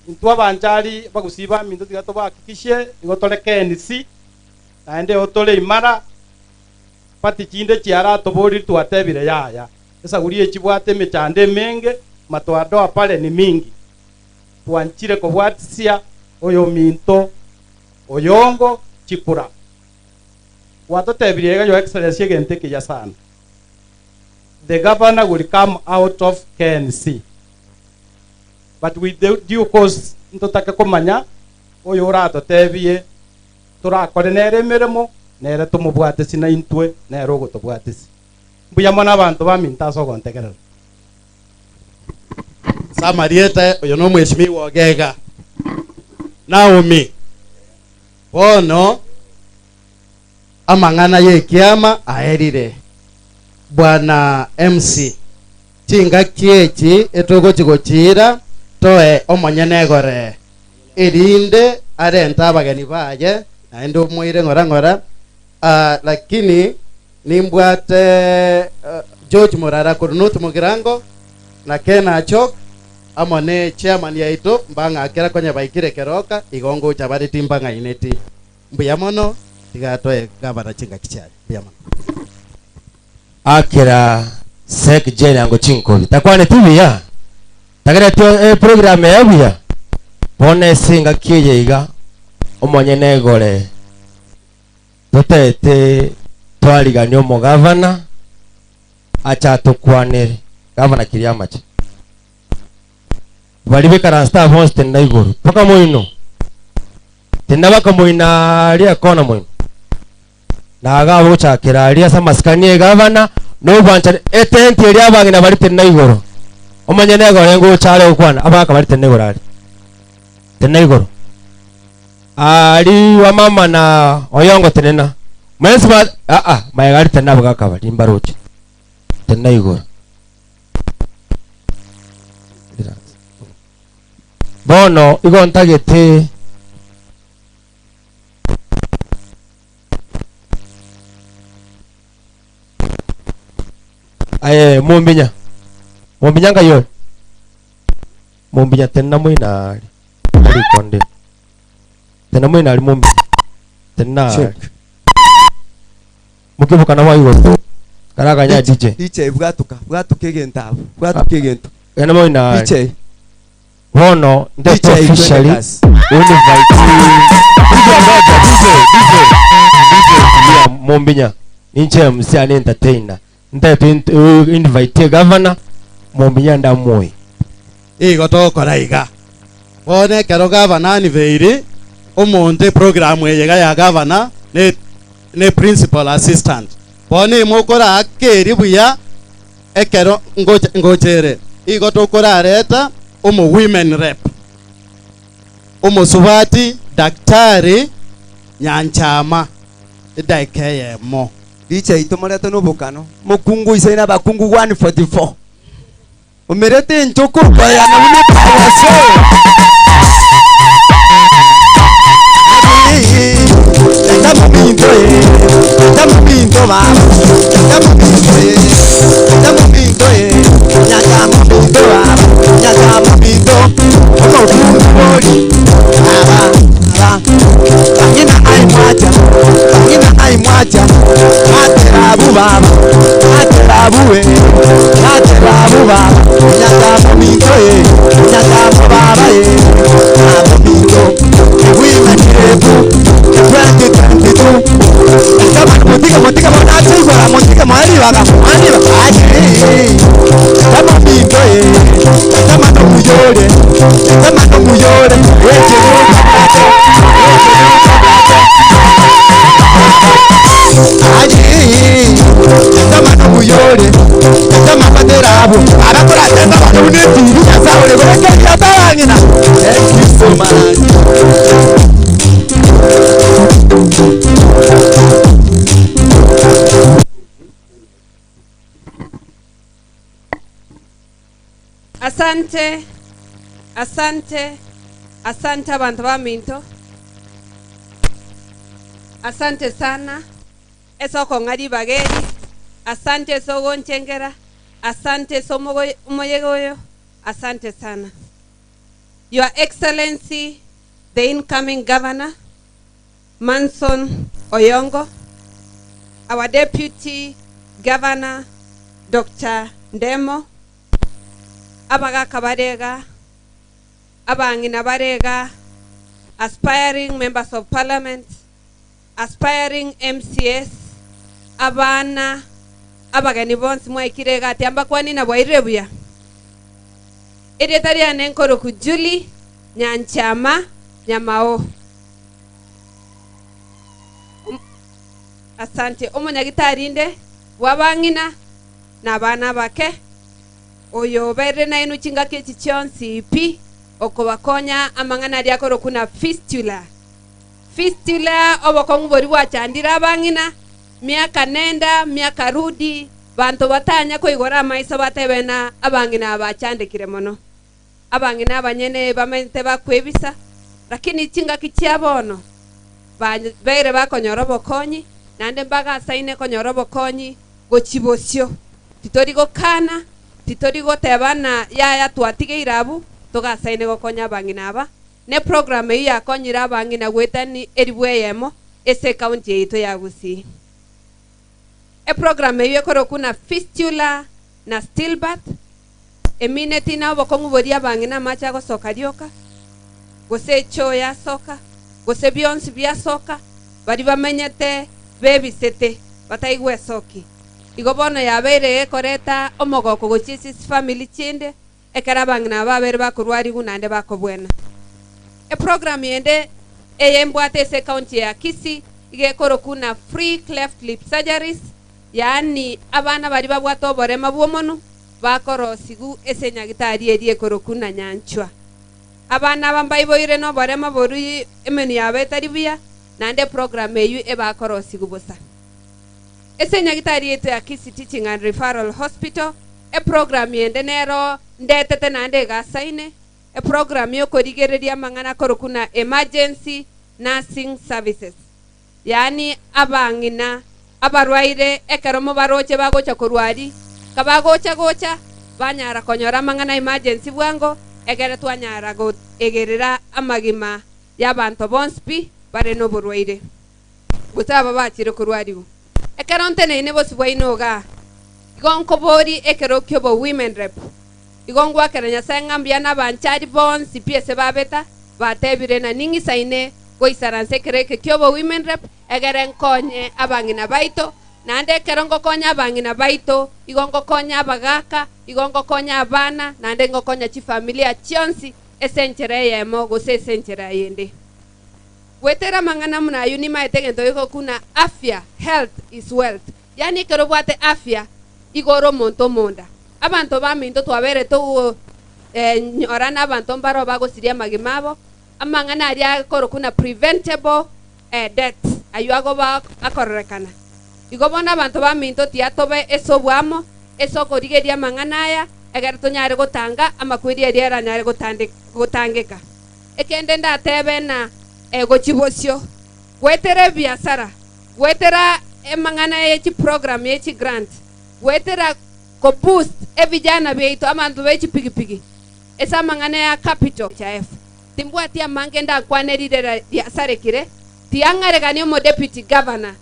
Intwe abanchari abagusii baminto tiga tobahakikishie igo tore KNC, naende igo tore imara, party chinde chiaratoborie twatebire yaya. Esaguri eye chibwate emechando emenge, matwadoa pare ni mingi. Twanchire kobwatisia oyominto oyongo chikura. Gwatotebirie iga Your Excellency egento ekiya sana. The governor will come out of KNC. But with the due course ntotake komanya oyo oratotebie torakore nere emeremo nere tomobwatesi na intwe nere ogotobwatesi. Mbuya mono abanto baminto ase ogontegerera. Ase amarieta oyo nomweshimiwa Ogega Naomi. Bono amang'ana y'ekiama aerire. Bwana MC, chingaki echi etogochi gochiira toe omonyene egoree, erinde arente abageni baye naende omoire ng'ora ng'ora. Ah, lakini nimbwate George Morara korwa North Mugirango na Ken Achok amo ne chairman yaito mbang'akera konya baikire keroka igo ngocha bare timbang'aineti. Mbuya mono tiga toe gavana chingaki chiaye. Mbuya mono. Akera Sek Jane ango chinkobi. Takwaneti buya? Tagereti eprogram eye buya? Bono ase engaki eye iga omonyene egore Totaete twarigania omogavana ache atokwanere. Gavana kiria amache. Baria baikaransete aa bonsi tenena igoro mpaka moino. Tenena baka moino aria ekona moino. Na iga agochakera aria ase amasikani egavana na obwanchani etenti eria abang'ina baria tenena igoro. Omonyene egore ngocha are gokwana abagaka baria tenena igoro aria. Tenena igoro. Aria wamama na oyongo tenena. Mwensi ba aa magega aria tenena abagaka baria mbaroche. Tenena igoro. Bono igo ntagete aye mombinya mombinya ngai ore mombinya tenena moino aria rikonde tenena moino aria mombinya tenena aria mokibuka nabo igoro karaganya DJ DJ bwatuka bwatuka egento abwo bwatuka egento genda moino aria DJ Bono DJ nde twende officially kasi. invite DJ ngoja DJ DJ DJ tulia mombinya ninche MC ane entertainer ntaete invite governor mombinya ndamoe Igo togokora iga. Bono ekero gavana aniveiri omonto eprogram eye iga ya gavana ne ne principal assistant. Bono imokorakeri buya ekero ngochere. Igo tokorareta omo women rep. Omosubati daktari Nyanchama edaika eyemo. Richa yaito morete nobokano, mokungu oisaine abakungu 144 omerete enchoka okoyana buna eparasi. Tata mominto eh, tata mominto baba, tata mominto eh, tata mominto eh, nyata mominto baba, nyata mominto, omokungu bori, baba, baba, bangina aimwacha, bangina aimwacha, aterabu baba, aterabu eh, aterabu baba, nyata mominto eh, nyata mo baba eh, mominto, women repu, 2022. Tama motika motika mona tsigwa motika mwalibaga mwaliba aje. Tama minto eh, tama no muyore, tama no muyore, eche aje. Tama no muyore, tama paterabu, abakora tenda bano unetiri nyasawe gorekeria tabangina. Thank you so much. Asante, asante, asante abantu ba Minto. Asante sana. Esoko ng'ari bageri. Asante sogo nchengera. Asante somo moyegoyo. Asante sana. Your Excellency, the incoming governor, Manson Oyongo, our deputy governor, Dr. Ndemo, abagaka barega, abang'ina barega, aspiring members of parliament, aspiring MCS, abana, abageni bonsi mwaikire gati ambakwani na bwaire buya. Erieta riane nkoroku Julie Nyanchama Nyamao. Asante. Omonyagitari inde bwabang'ina na abana bake oyo bere nainu chingaki echi chionsi pi okobakonya amang'ana aria akoroku na fistula. Fistula obokong'u bori bwachandire abang'ina miaka nenda miaka rudi banto batanya koigora amaiso batebena abang'ina bachandekire mono abang'ina abanyene bamente bakwebisa lakini chingaki chia bono bere bakonyora obokonyi nande mbagasaine konyora obokonyi gochibosio titori gokana titori gotebana yaya twatigeire abu togasaine gokonya abang'ina aba ne program eyi yakonyire abang'ina gwetani eribu eyemo ase ekaunti yaito ya Gusii. E program eyo ekoroku na fistula na stillbirth emineti na obokong'u boria abang'ina amache agosoka rioka gose echo yasoka gose bionsi biasoka bari bamenyete bebisete bataigwa esoki igo bono yabeire ekoreta omogoko gochia ase family chinde ekero abang'ina babere bakorwarigu naende bakobwena. E program yende eyembwate ase county ya Kisii igekoroku na free cleft lip surgeries yaani abana bari babwate oborema bw'omono bakorosigu ase nyagitari eri ekoroku na nyanchwa. Abana aba mbaiboire noborema borui emenu yabo etari buya naende program eyu ebakorosigu bosa. Ase nyagitari yetu ya Kisii Teaching and Referral Hospital e program yende nero ndetete naende egasaine e program yokorigereria amang'ana akoroku na emergency nursing services yaani abang'ina abarwaire ekero mobaroche bagocha korwari kabagocha gocha banyara konyora amang'ana emergency bwango ekere twanyara egerera amagima y'abanto bonsi pi bare noborwaire gose aba bachire korwarigu ekero nteneine bosi bwaino iga igo nkobori ekero kia obo women rep igo ngwakera Nyasaye ng'a mbuya na abanchari bonsi pi ase babeta batebire na ning'isaine goisaransa ekero eke kia obo women rep egere nkonye abang'ina baito naende ekero ngokonya abang'ina baito igo ngokonya abagaka igo ngokonya abana naende ngokonya chifamilia chionsi ase enchera eyemo gose ase enchera yende. Goetera amang'ana buna ayio nimaete egento gegokuna afya, health is wealth. Yaani ekero obwate afya igo ore omonto omonda. Abanto baminto twabeire togo nyora na abanto mbaro bagosiria amagima abo, amang'ana aria akorokwa buna preventable deaths ayio agoba akororekana. Igo bono abanto baminto tiga tobe ase oboamo ase okorigereria amang'ana aya egere tonyare gotanga amakweri aria aranyare gotangeka. Ekende ndatebe na gochia bosio, goetera ebiasara, goetera emang'ana ye chiprogram ye chigrant, goetera ko boost ebijana biaito abanto be chipigipigi ase amang'ana ya capital HIF. Timbwati amange ndakwane rirera riasarekire, tiang'aregania omodeputy governor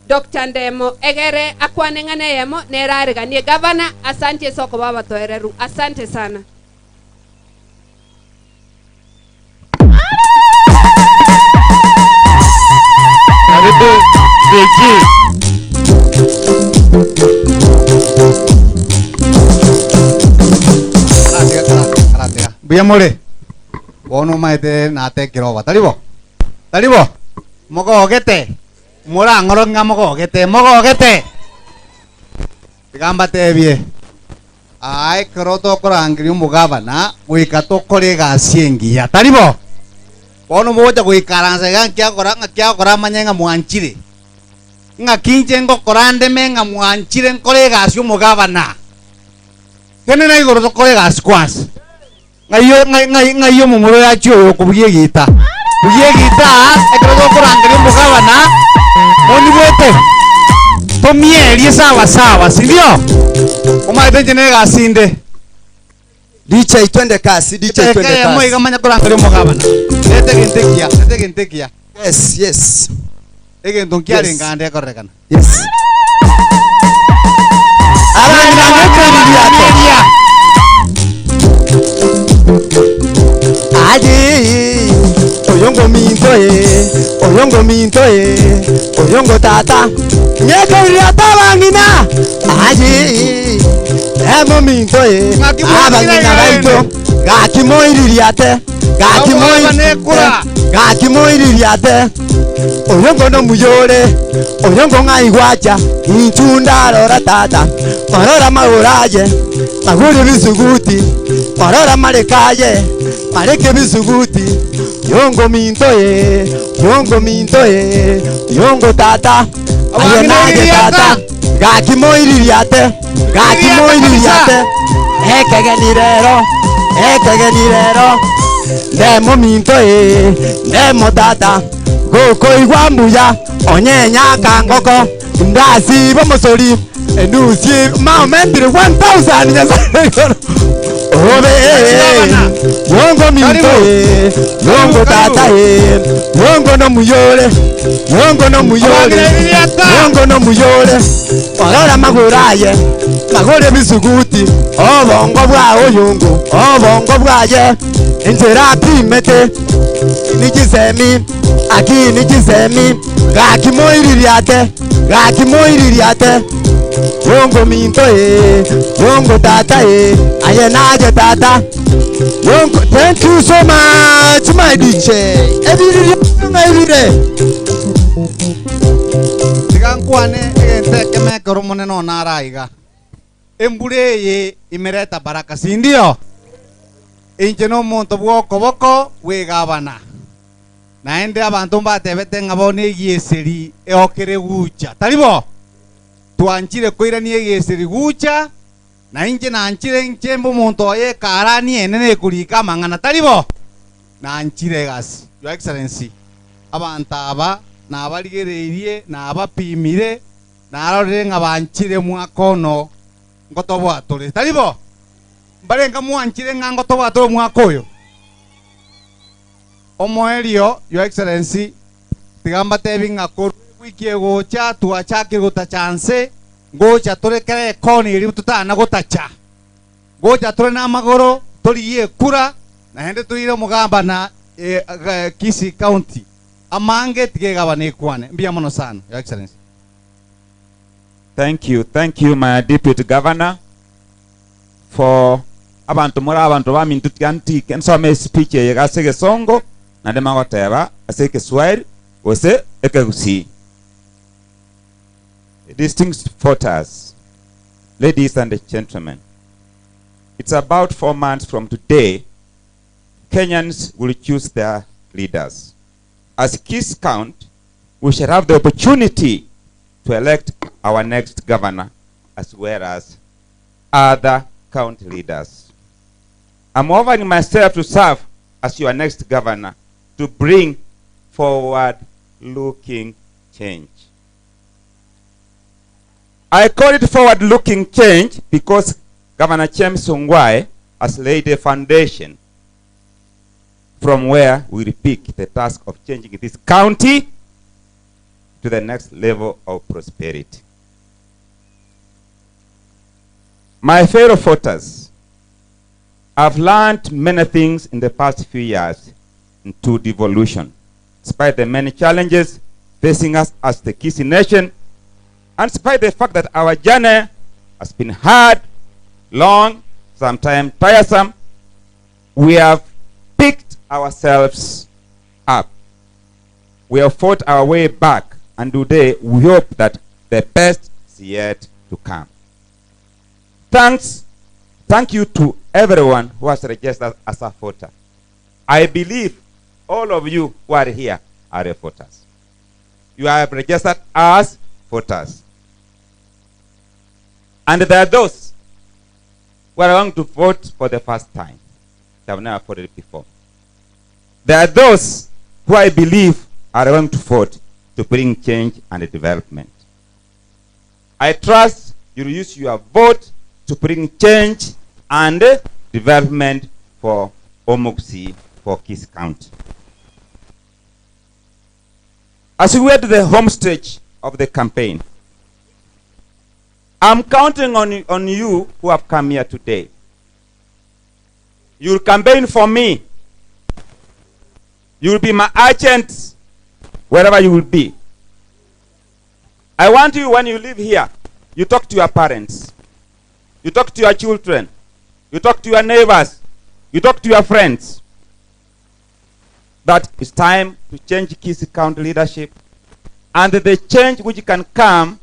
Doctor Ndemo egere akwane ng'ana eyemo nere areganie governor. Asante ase okoba abatoereru. Asante sana. Karibu DG. Mbuya more bono omaete natekire oba tari bo tari bo mogogete morang'oro ng'a mogogete mogogete tiga mbatebie Aa ekero tokorangeria omogabana goika tokore egasi engiya, tari bo? Bono mogocha goikaransa iga nkiagokora ng'aki agokora amanye ng'a mwanchire. Ng'aki inche ngokora ndeme ng'a mwanchire nkore egasi omogabana. Tenena igoro tokore egasi kwansa. Ng'ai o- ng'ai ng'ai ng'ai omomura oyo achie oyo okobugia egita? Bugia egita aa, ekero tokorangeria omogabana, monigwete, tomierie sawa sawa, sindio? Omanyete inche na egasi inde. DJ twende kasi, DJ Edageka twende eyemo kasi. iga manya korangeria omogabana. Reta egento ekiya, reta egento ekiya. Yes, yes. Egento nkiarenge ande ekorerekana. Yes. Abang'ina mokoiririato. Aye, oyongo minto e, oyongo minto e, oyongo tata. Nyekoiririato abang'ina. Aye, emo minto e, abang'ina baito. Gaki moiririate, gaki moiririate, gaki moiririate. Oyongo nomuyore, oyongo ng'ai gwacha, inchu ndarora tata, marora magoro aye, magure bisuguti, marora mareka aye, mareke bisuguti, yongo minto ye, yongo minto ye, yongo tata, aye naye tata, gaki moiririate, gaki moiririate, ekegeni rero, ekegeni rero, ndemo minto ye, ndemo tata, gokoigwa mbuya, onyenya akangoko, ndasiba omosori, endusie maomentire 1000 nyasaye igoro. Obe yongo minto ye, yongo tata ye, yongo nomuyore, yongo nomuyore, yongo nomuyore, orora magoro aye, magoro ebisuguti, obongo bwa oyongo, obongo bwaye, enchera apimete, nichisemi, aki nichisemi, gaki moiririate, gaki moiririate, yongo minto ye, yongo tata ye, aye naye tata, yongo, thank you so much my DJ, ebiriri ng'airire. Tiga nkwane egento ekemo ekero omonene one araiga. Embura eye imereta baraka, sindio? Inche nomonto bw'okoboko bw'egabana. Naende abanto mbatebete ng'a bono egieseri eokere gucha. Tari bo? Twanchire koirania egieseri gucha, na inche nanchire inche mbe omonto oye ekarani enene ekorika amang'ana. Tari bo? Nanchire egasi. Your Excellency, abanto aba nabarigereirie, nabapimire, narorire ng'a banchire mwaka ono ngotoboa tore. Tari bo? Mbarenga mwanchire ng'a ngotoboa tore omwaka oyo? Omoerio, Your Excellency, tiga mbatebi ng'a korwa ewiki egocha twachakire gotacha nse, ngocha tore kera ekona eria totana gotacha. Ngocha tore namagoro, torigie ekura, naende toire omogamba na Kisii County. Amange tiga egabana ekwane. Mbuya mono sana, Your Excellency. Thank you, thank you my deputy governor for abanto more abanto baminto tiga ntike nsome espeech eye ase egesongo. Naende magoteba ase Ekeswahili gose Ekegusii. Distinguished voters, ladies and gentlemen, it's about 4 months from today, Kenyans will choose their leaders. As Kisii County, we shall have the opportunity to elect our next governor as well as other county leaders. I'm offering myself to serve as your next governor to bring forward-looking change. I call it forward-looking change because Governor James Ongwae has laid a foundation from where we will pick the task of changing this county to the next level of prosperity. My fellow voters, I've learned many things in the past few years into devolution. Despite the many challenges facing us as the Kisii nation, and despite the fact that our journey has been hard, long, sometimes tiresome, we have picked ourselves up. We have fought our way back, and today we hope that the best is yet to come. Thanks, thank you to everyone who has registered as a voter. I believe all of you who are here are voters. You have registered as voters. And there are those who are going to vote for the first time. They have never voted before. There are those who I believe are going to vote to bring change and development. I trust you will use your vote to bring change and development for Omogusii, for Kisii County. As we went to the home stage of the campaign, I'm counting on you who have come here today. You'll campaign for me. You'll be my agent wherever you will be. I want you, when you leave here, you talk to your parents, you talk to your children, you talk to your neighbors, you talk to your friends. That it's time to change Kisii County leadership, and the change which can come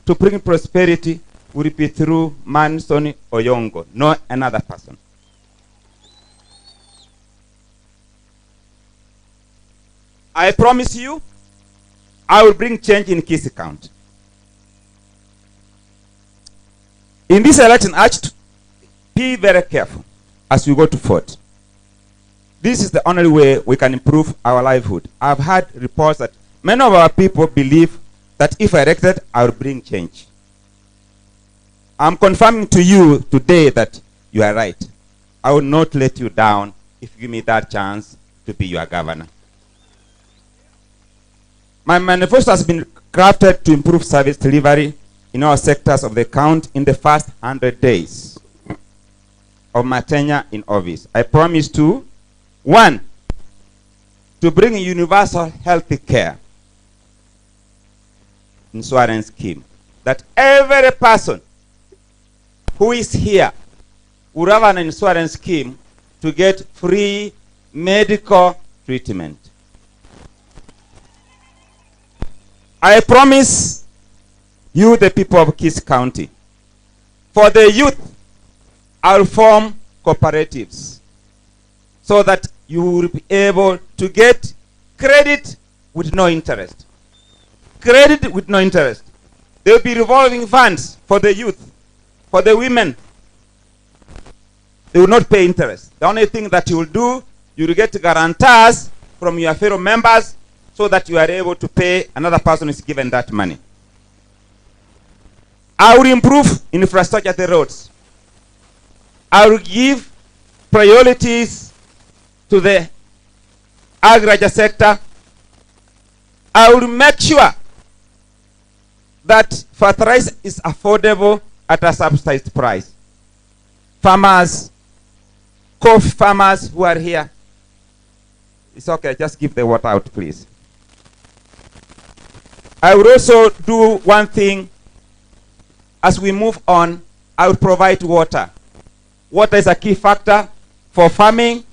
to bring prosperity will be through Manson Oyongo, not another person. I promise you, I will bring change in Kisii County. In this election, I urge to be very careful as we go to vote. This is the only way we can improve our livelihood. I've had reports that many of our people believe that if elected, I will bring change. I'm confirming to you today that you are right. I will not let you down if you give me that chance to be your governor. My manifesto has been crafted to improve service delivery in all sectors of the county in the first 100 days of my tenure in office. I promise to, 1, to bring universal health care insurance scheme, that every person who is here will have an insurance scheme to get free medical treatment. I promise you, the people of Kisii County, for the youth, I'll form cooperatives so that you will be able to get credit with no interest. Credit with no interest. There will be revolving funds for the youth, for the women. They will not pay interest. The only thing that you will do, you will get guarantors from your fellow members so that you are able to pay another person is given that money. I will improve infrastructure at the roads. I will give priorities to the agriculture sector. I will make sure that fertilizer is affordable at a subsidized price. Farmers, coffee farmers who are here, it's okay, just give the water out, please. I will also do one thing. As we move on, I will provide water. Water is a key factor for farming,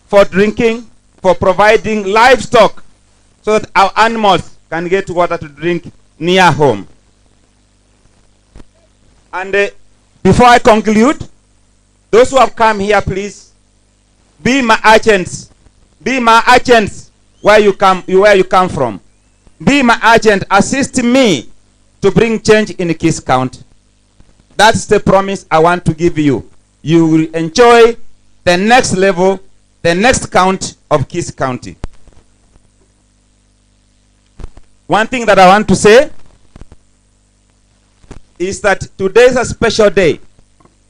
for drinking, for providing livestock so that our animals can get water to drink near home. And uh, before I conclude, those who have come here, please be my agents. Be my agents where you come, where you come from. Be my agent. Assist me to bring change in Kis County. That's the promise I want to give you. You will enjoy the next level, the next count of Kis County. One thing that I want to say is that today is a special day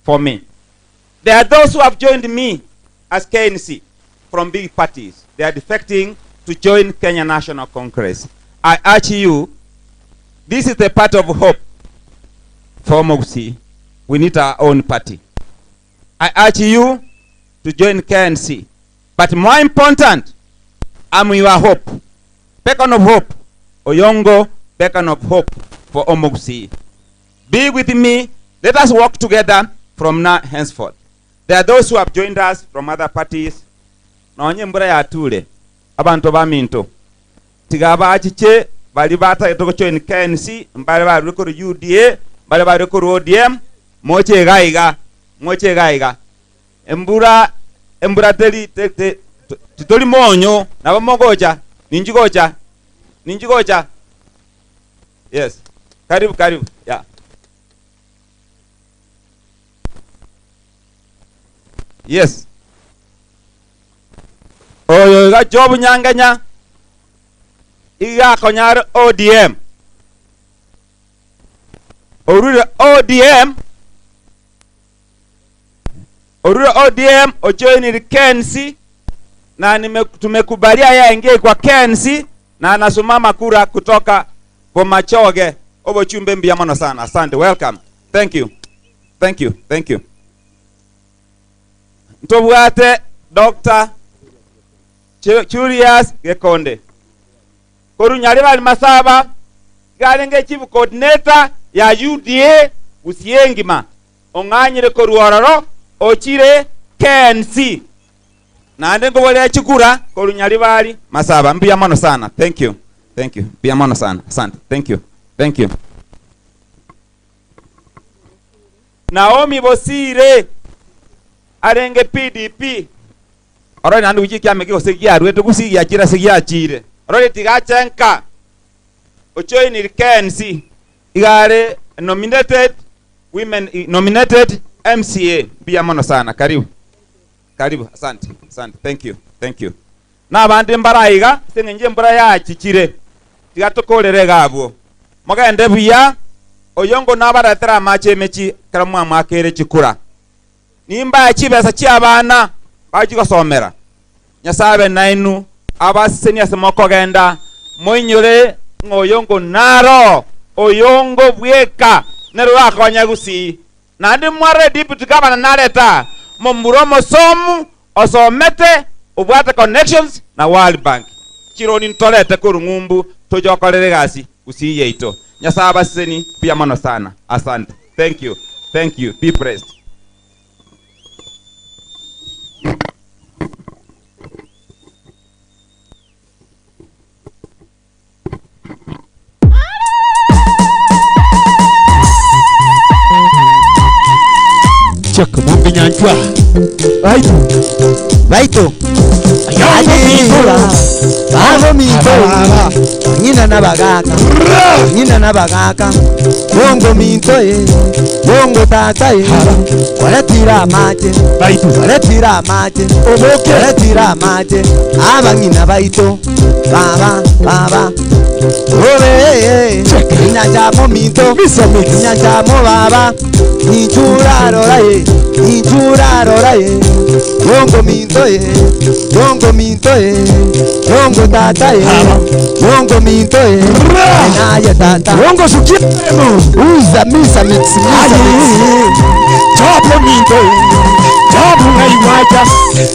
for me. There are those who have joined me as KNC from big parties. They are defecting to join Kenya National Congress. I urge you, this is the part of hope for Mogusii. We need our own party. I urge you to join KNC. But more important, I'm your hope. Beacon of hope. Oyongo, beacon of hope for Omogusii. Be with me. Let us work together from now henceforth. There are those who have joined us from other parties. Nonye mbura yature abantu baminto tiga bachiche bari batagete gojoin KNC mbare bari koru UDA mbare bari koru ODM moche iga iga moche iga iga embura embura teri te, te, titori monyo nabo mogocha ninji gocha ninji gocha yes karibu karibu yeah yes oyo iga Job Nyangenya iga akonyare ODM orure ODM orure ODM ojoinire KNC na nime, tumekubalia yeye aingie kwa KNC na anasimama kura kutoka Bomachoge obochumbe mbia mono sana asante welcome thank you thank you thank you ntobwate Dr. Julius Gekonde korunyari bali masaba garenge chief coordinator ya UDA busiengima ong'anyire koruororo ochire KNC nande ngobolera chikura korunyari bali masaba mbuya mono sana thank you thank you mbuya mono sana asante thank you thank you Naomi Bosire arenge PDP orore nandi guchia kiama eke gose giarwete gusii giachire ase giachire orore tigachenka ojoinire KNC igare nominated women nominated MCA mbuya mono sana karibu karibu asante asante thank you thank you na abande mbaraiga ase eng'encho embura yachichire tiga tokorere iga abwo mogende buya oyo ngo nabaretera amache emechi ekero mwamwakere chikura nimbae chibesa chia abana bachigosomera nyasaye abe nainu abaseseni ase mokogenda moinyore ng'a oyo ngo naro oyo ngo bweka nere orakonya gusii naende mwarore deputy governor nareta momura omosomu osomete obwate connections na World Bank chironi ntorete korwa ng'umbu tojokorere egasi gusii yaito nyasaye abaseseni mbuya mono sana asante thank you thank you be blessed. Check Mumbi Nyanchwa. Baito. Baito. Ayongora. Babo minto. Nyina nabagaka. Nyina nabagaka. Bongo minto ye. Bongo tata ye. Waretira amache. Baito. Waretira amache. Oboke. Waretira amache. Abang'ina baito. Baba baba. Obe. Inyanja mo minto. Inyanja mo baba. Inchura rora ye. Inchura rora ye. Bongo minto ye. Bongo minto ye. Bongo tata ye. Bongo minto ye. Naye tata. Bongo sukiemo. Uza misa mix misa mix. Chapo minto. Chapo ngaiwacha.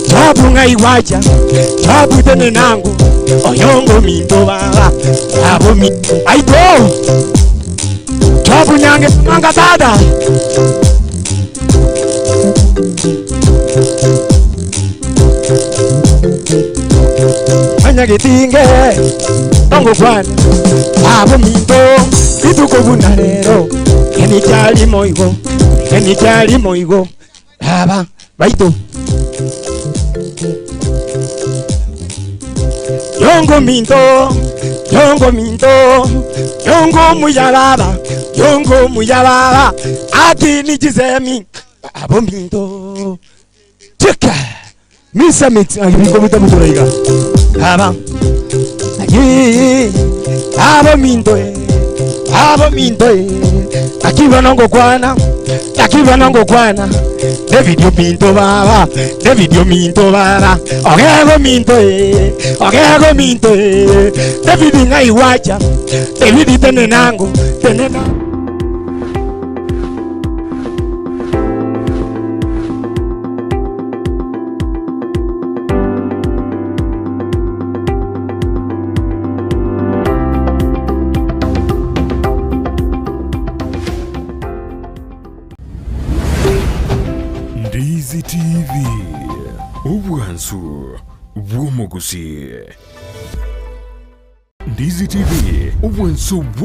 Chapo ngaiwacha. Chapo tene nangu. Oyongo minto baba. Chapo mi. Aito. Chapo nyange manga tada. Nyagetinge ongokwana abo minto rituko buna rero enikyali moigo enikyali moigo aba baito yongo minto yongo minto yongo muyababa yongo muyababa akini chisemi abo minto cheka misa mix agibiko bitamuturaiga aba Yi, abo minto eh, abo minto eh. Akiba nongo kwana akiba nongo kwana David yo minto baba David yo minto baba ogego minto eh, ogego minto eh. David ngai wacha David tenenango tenenango Ndizi TV, obwansu bw'omogusi. Ndizi TV, obwansu bw'omogusi.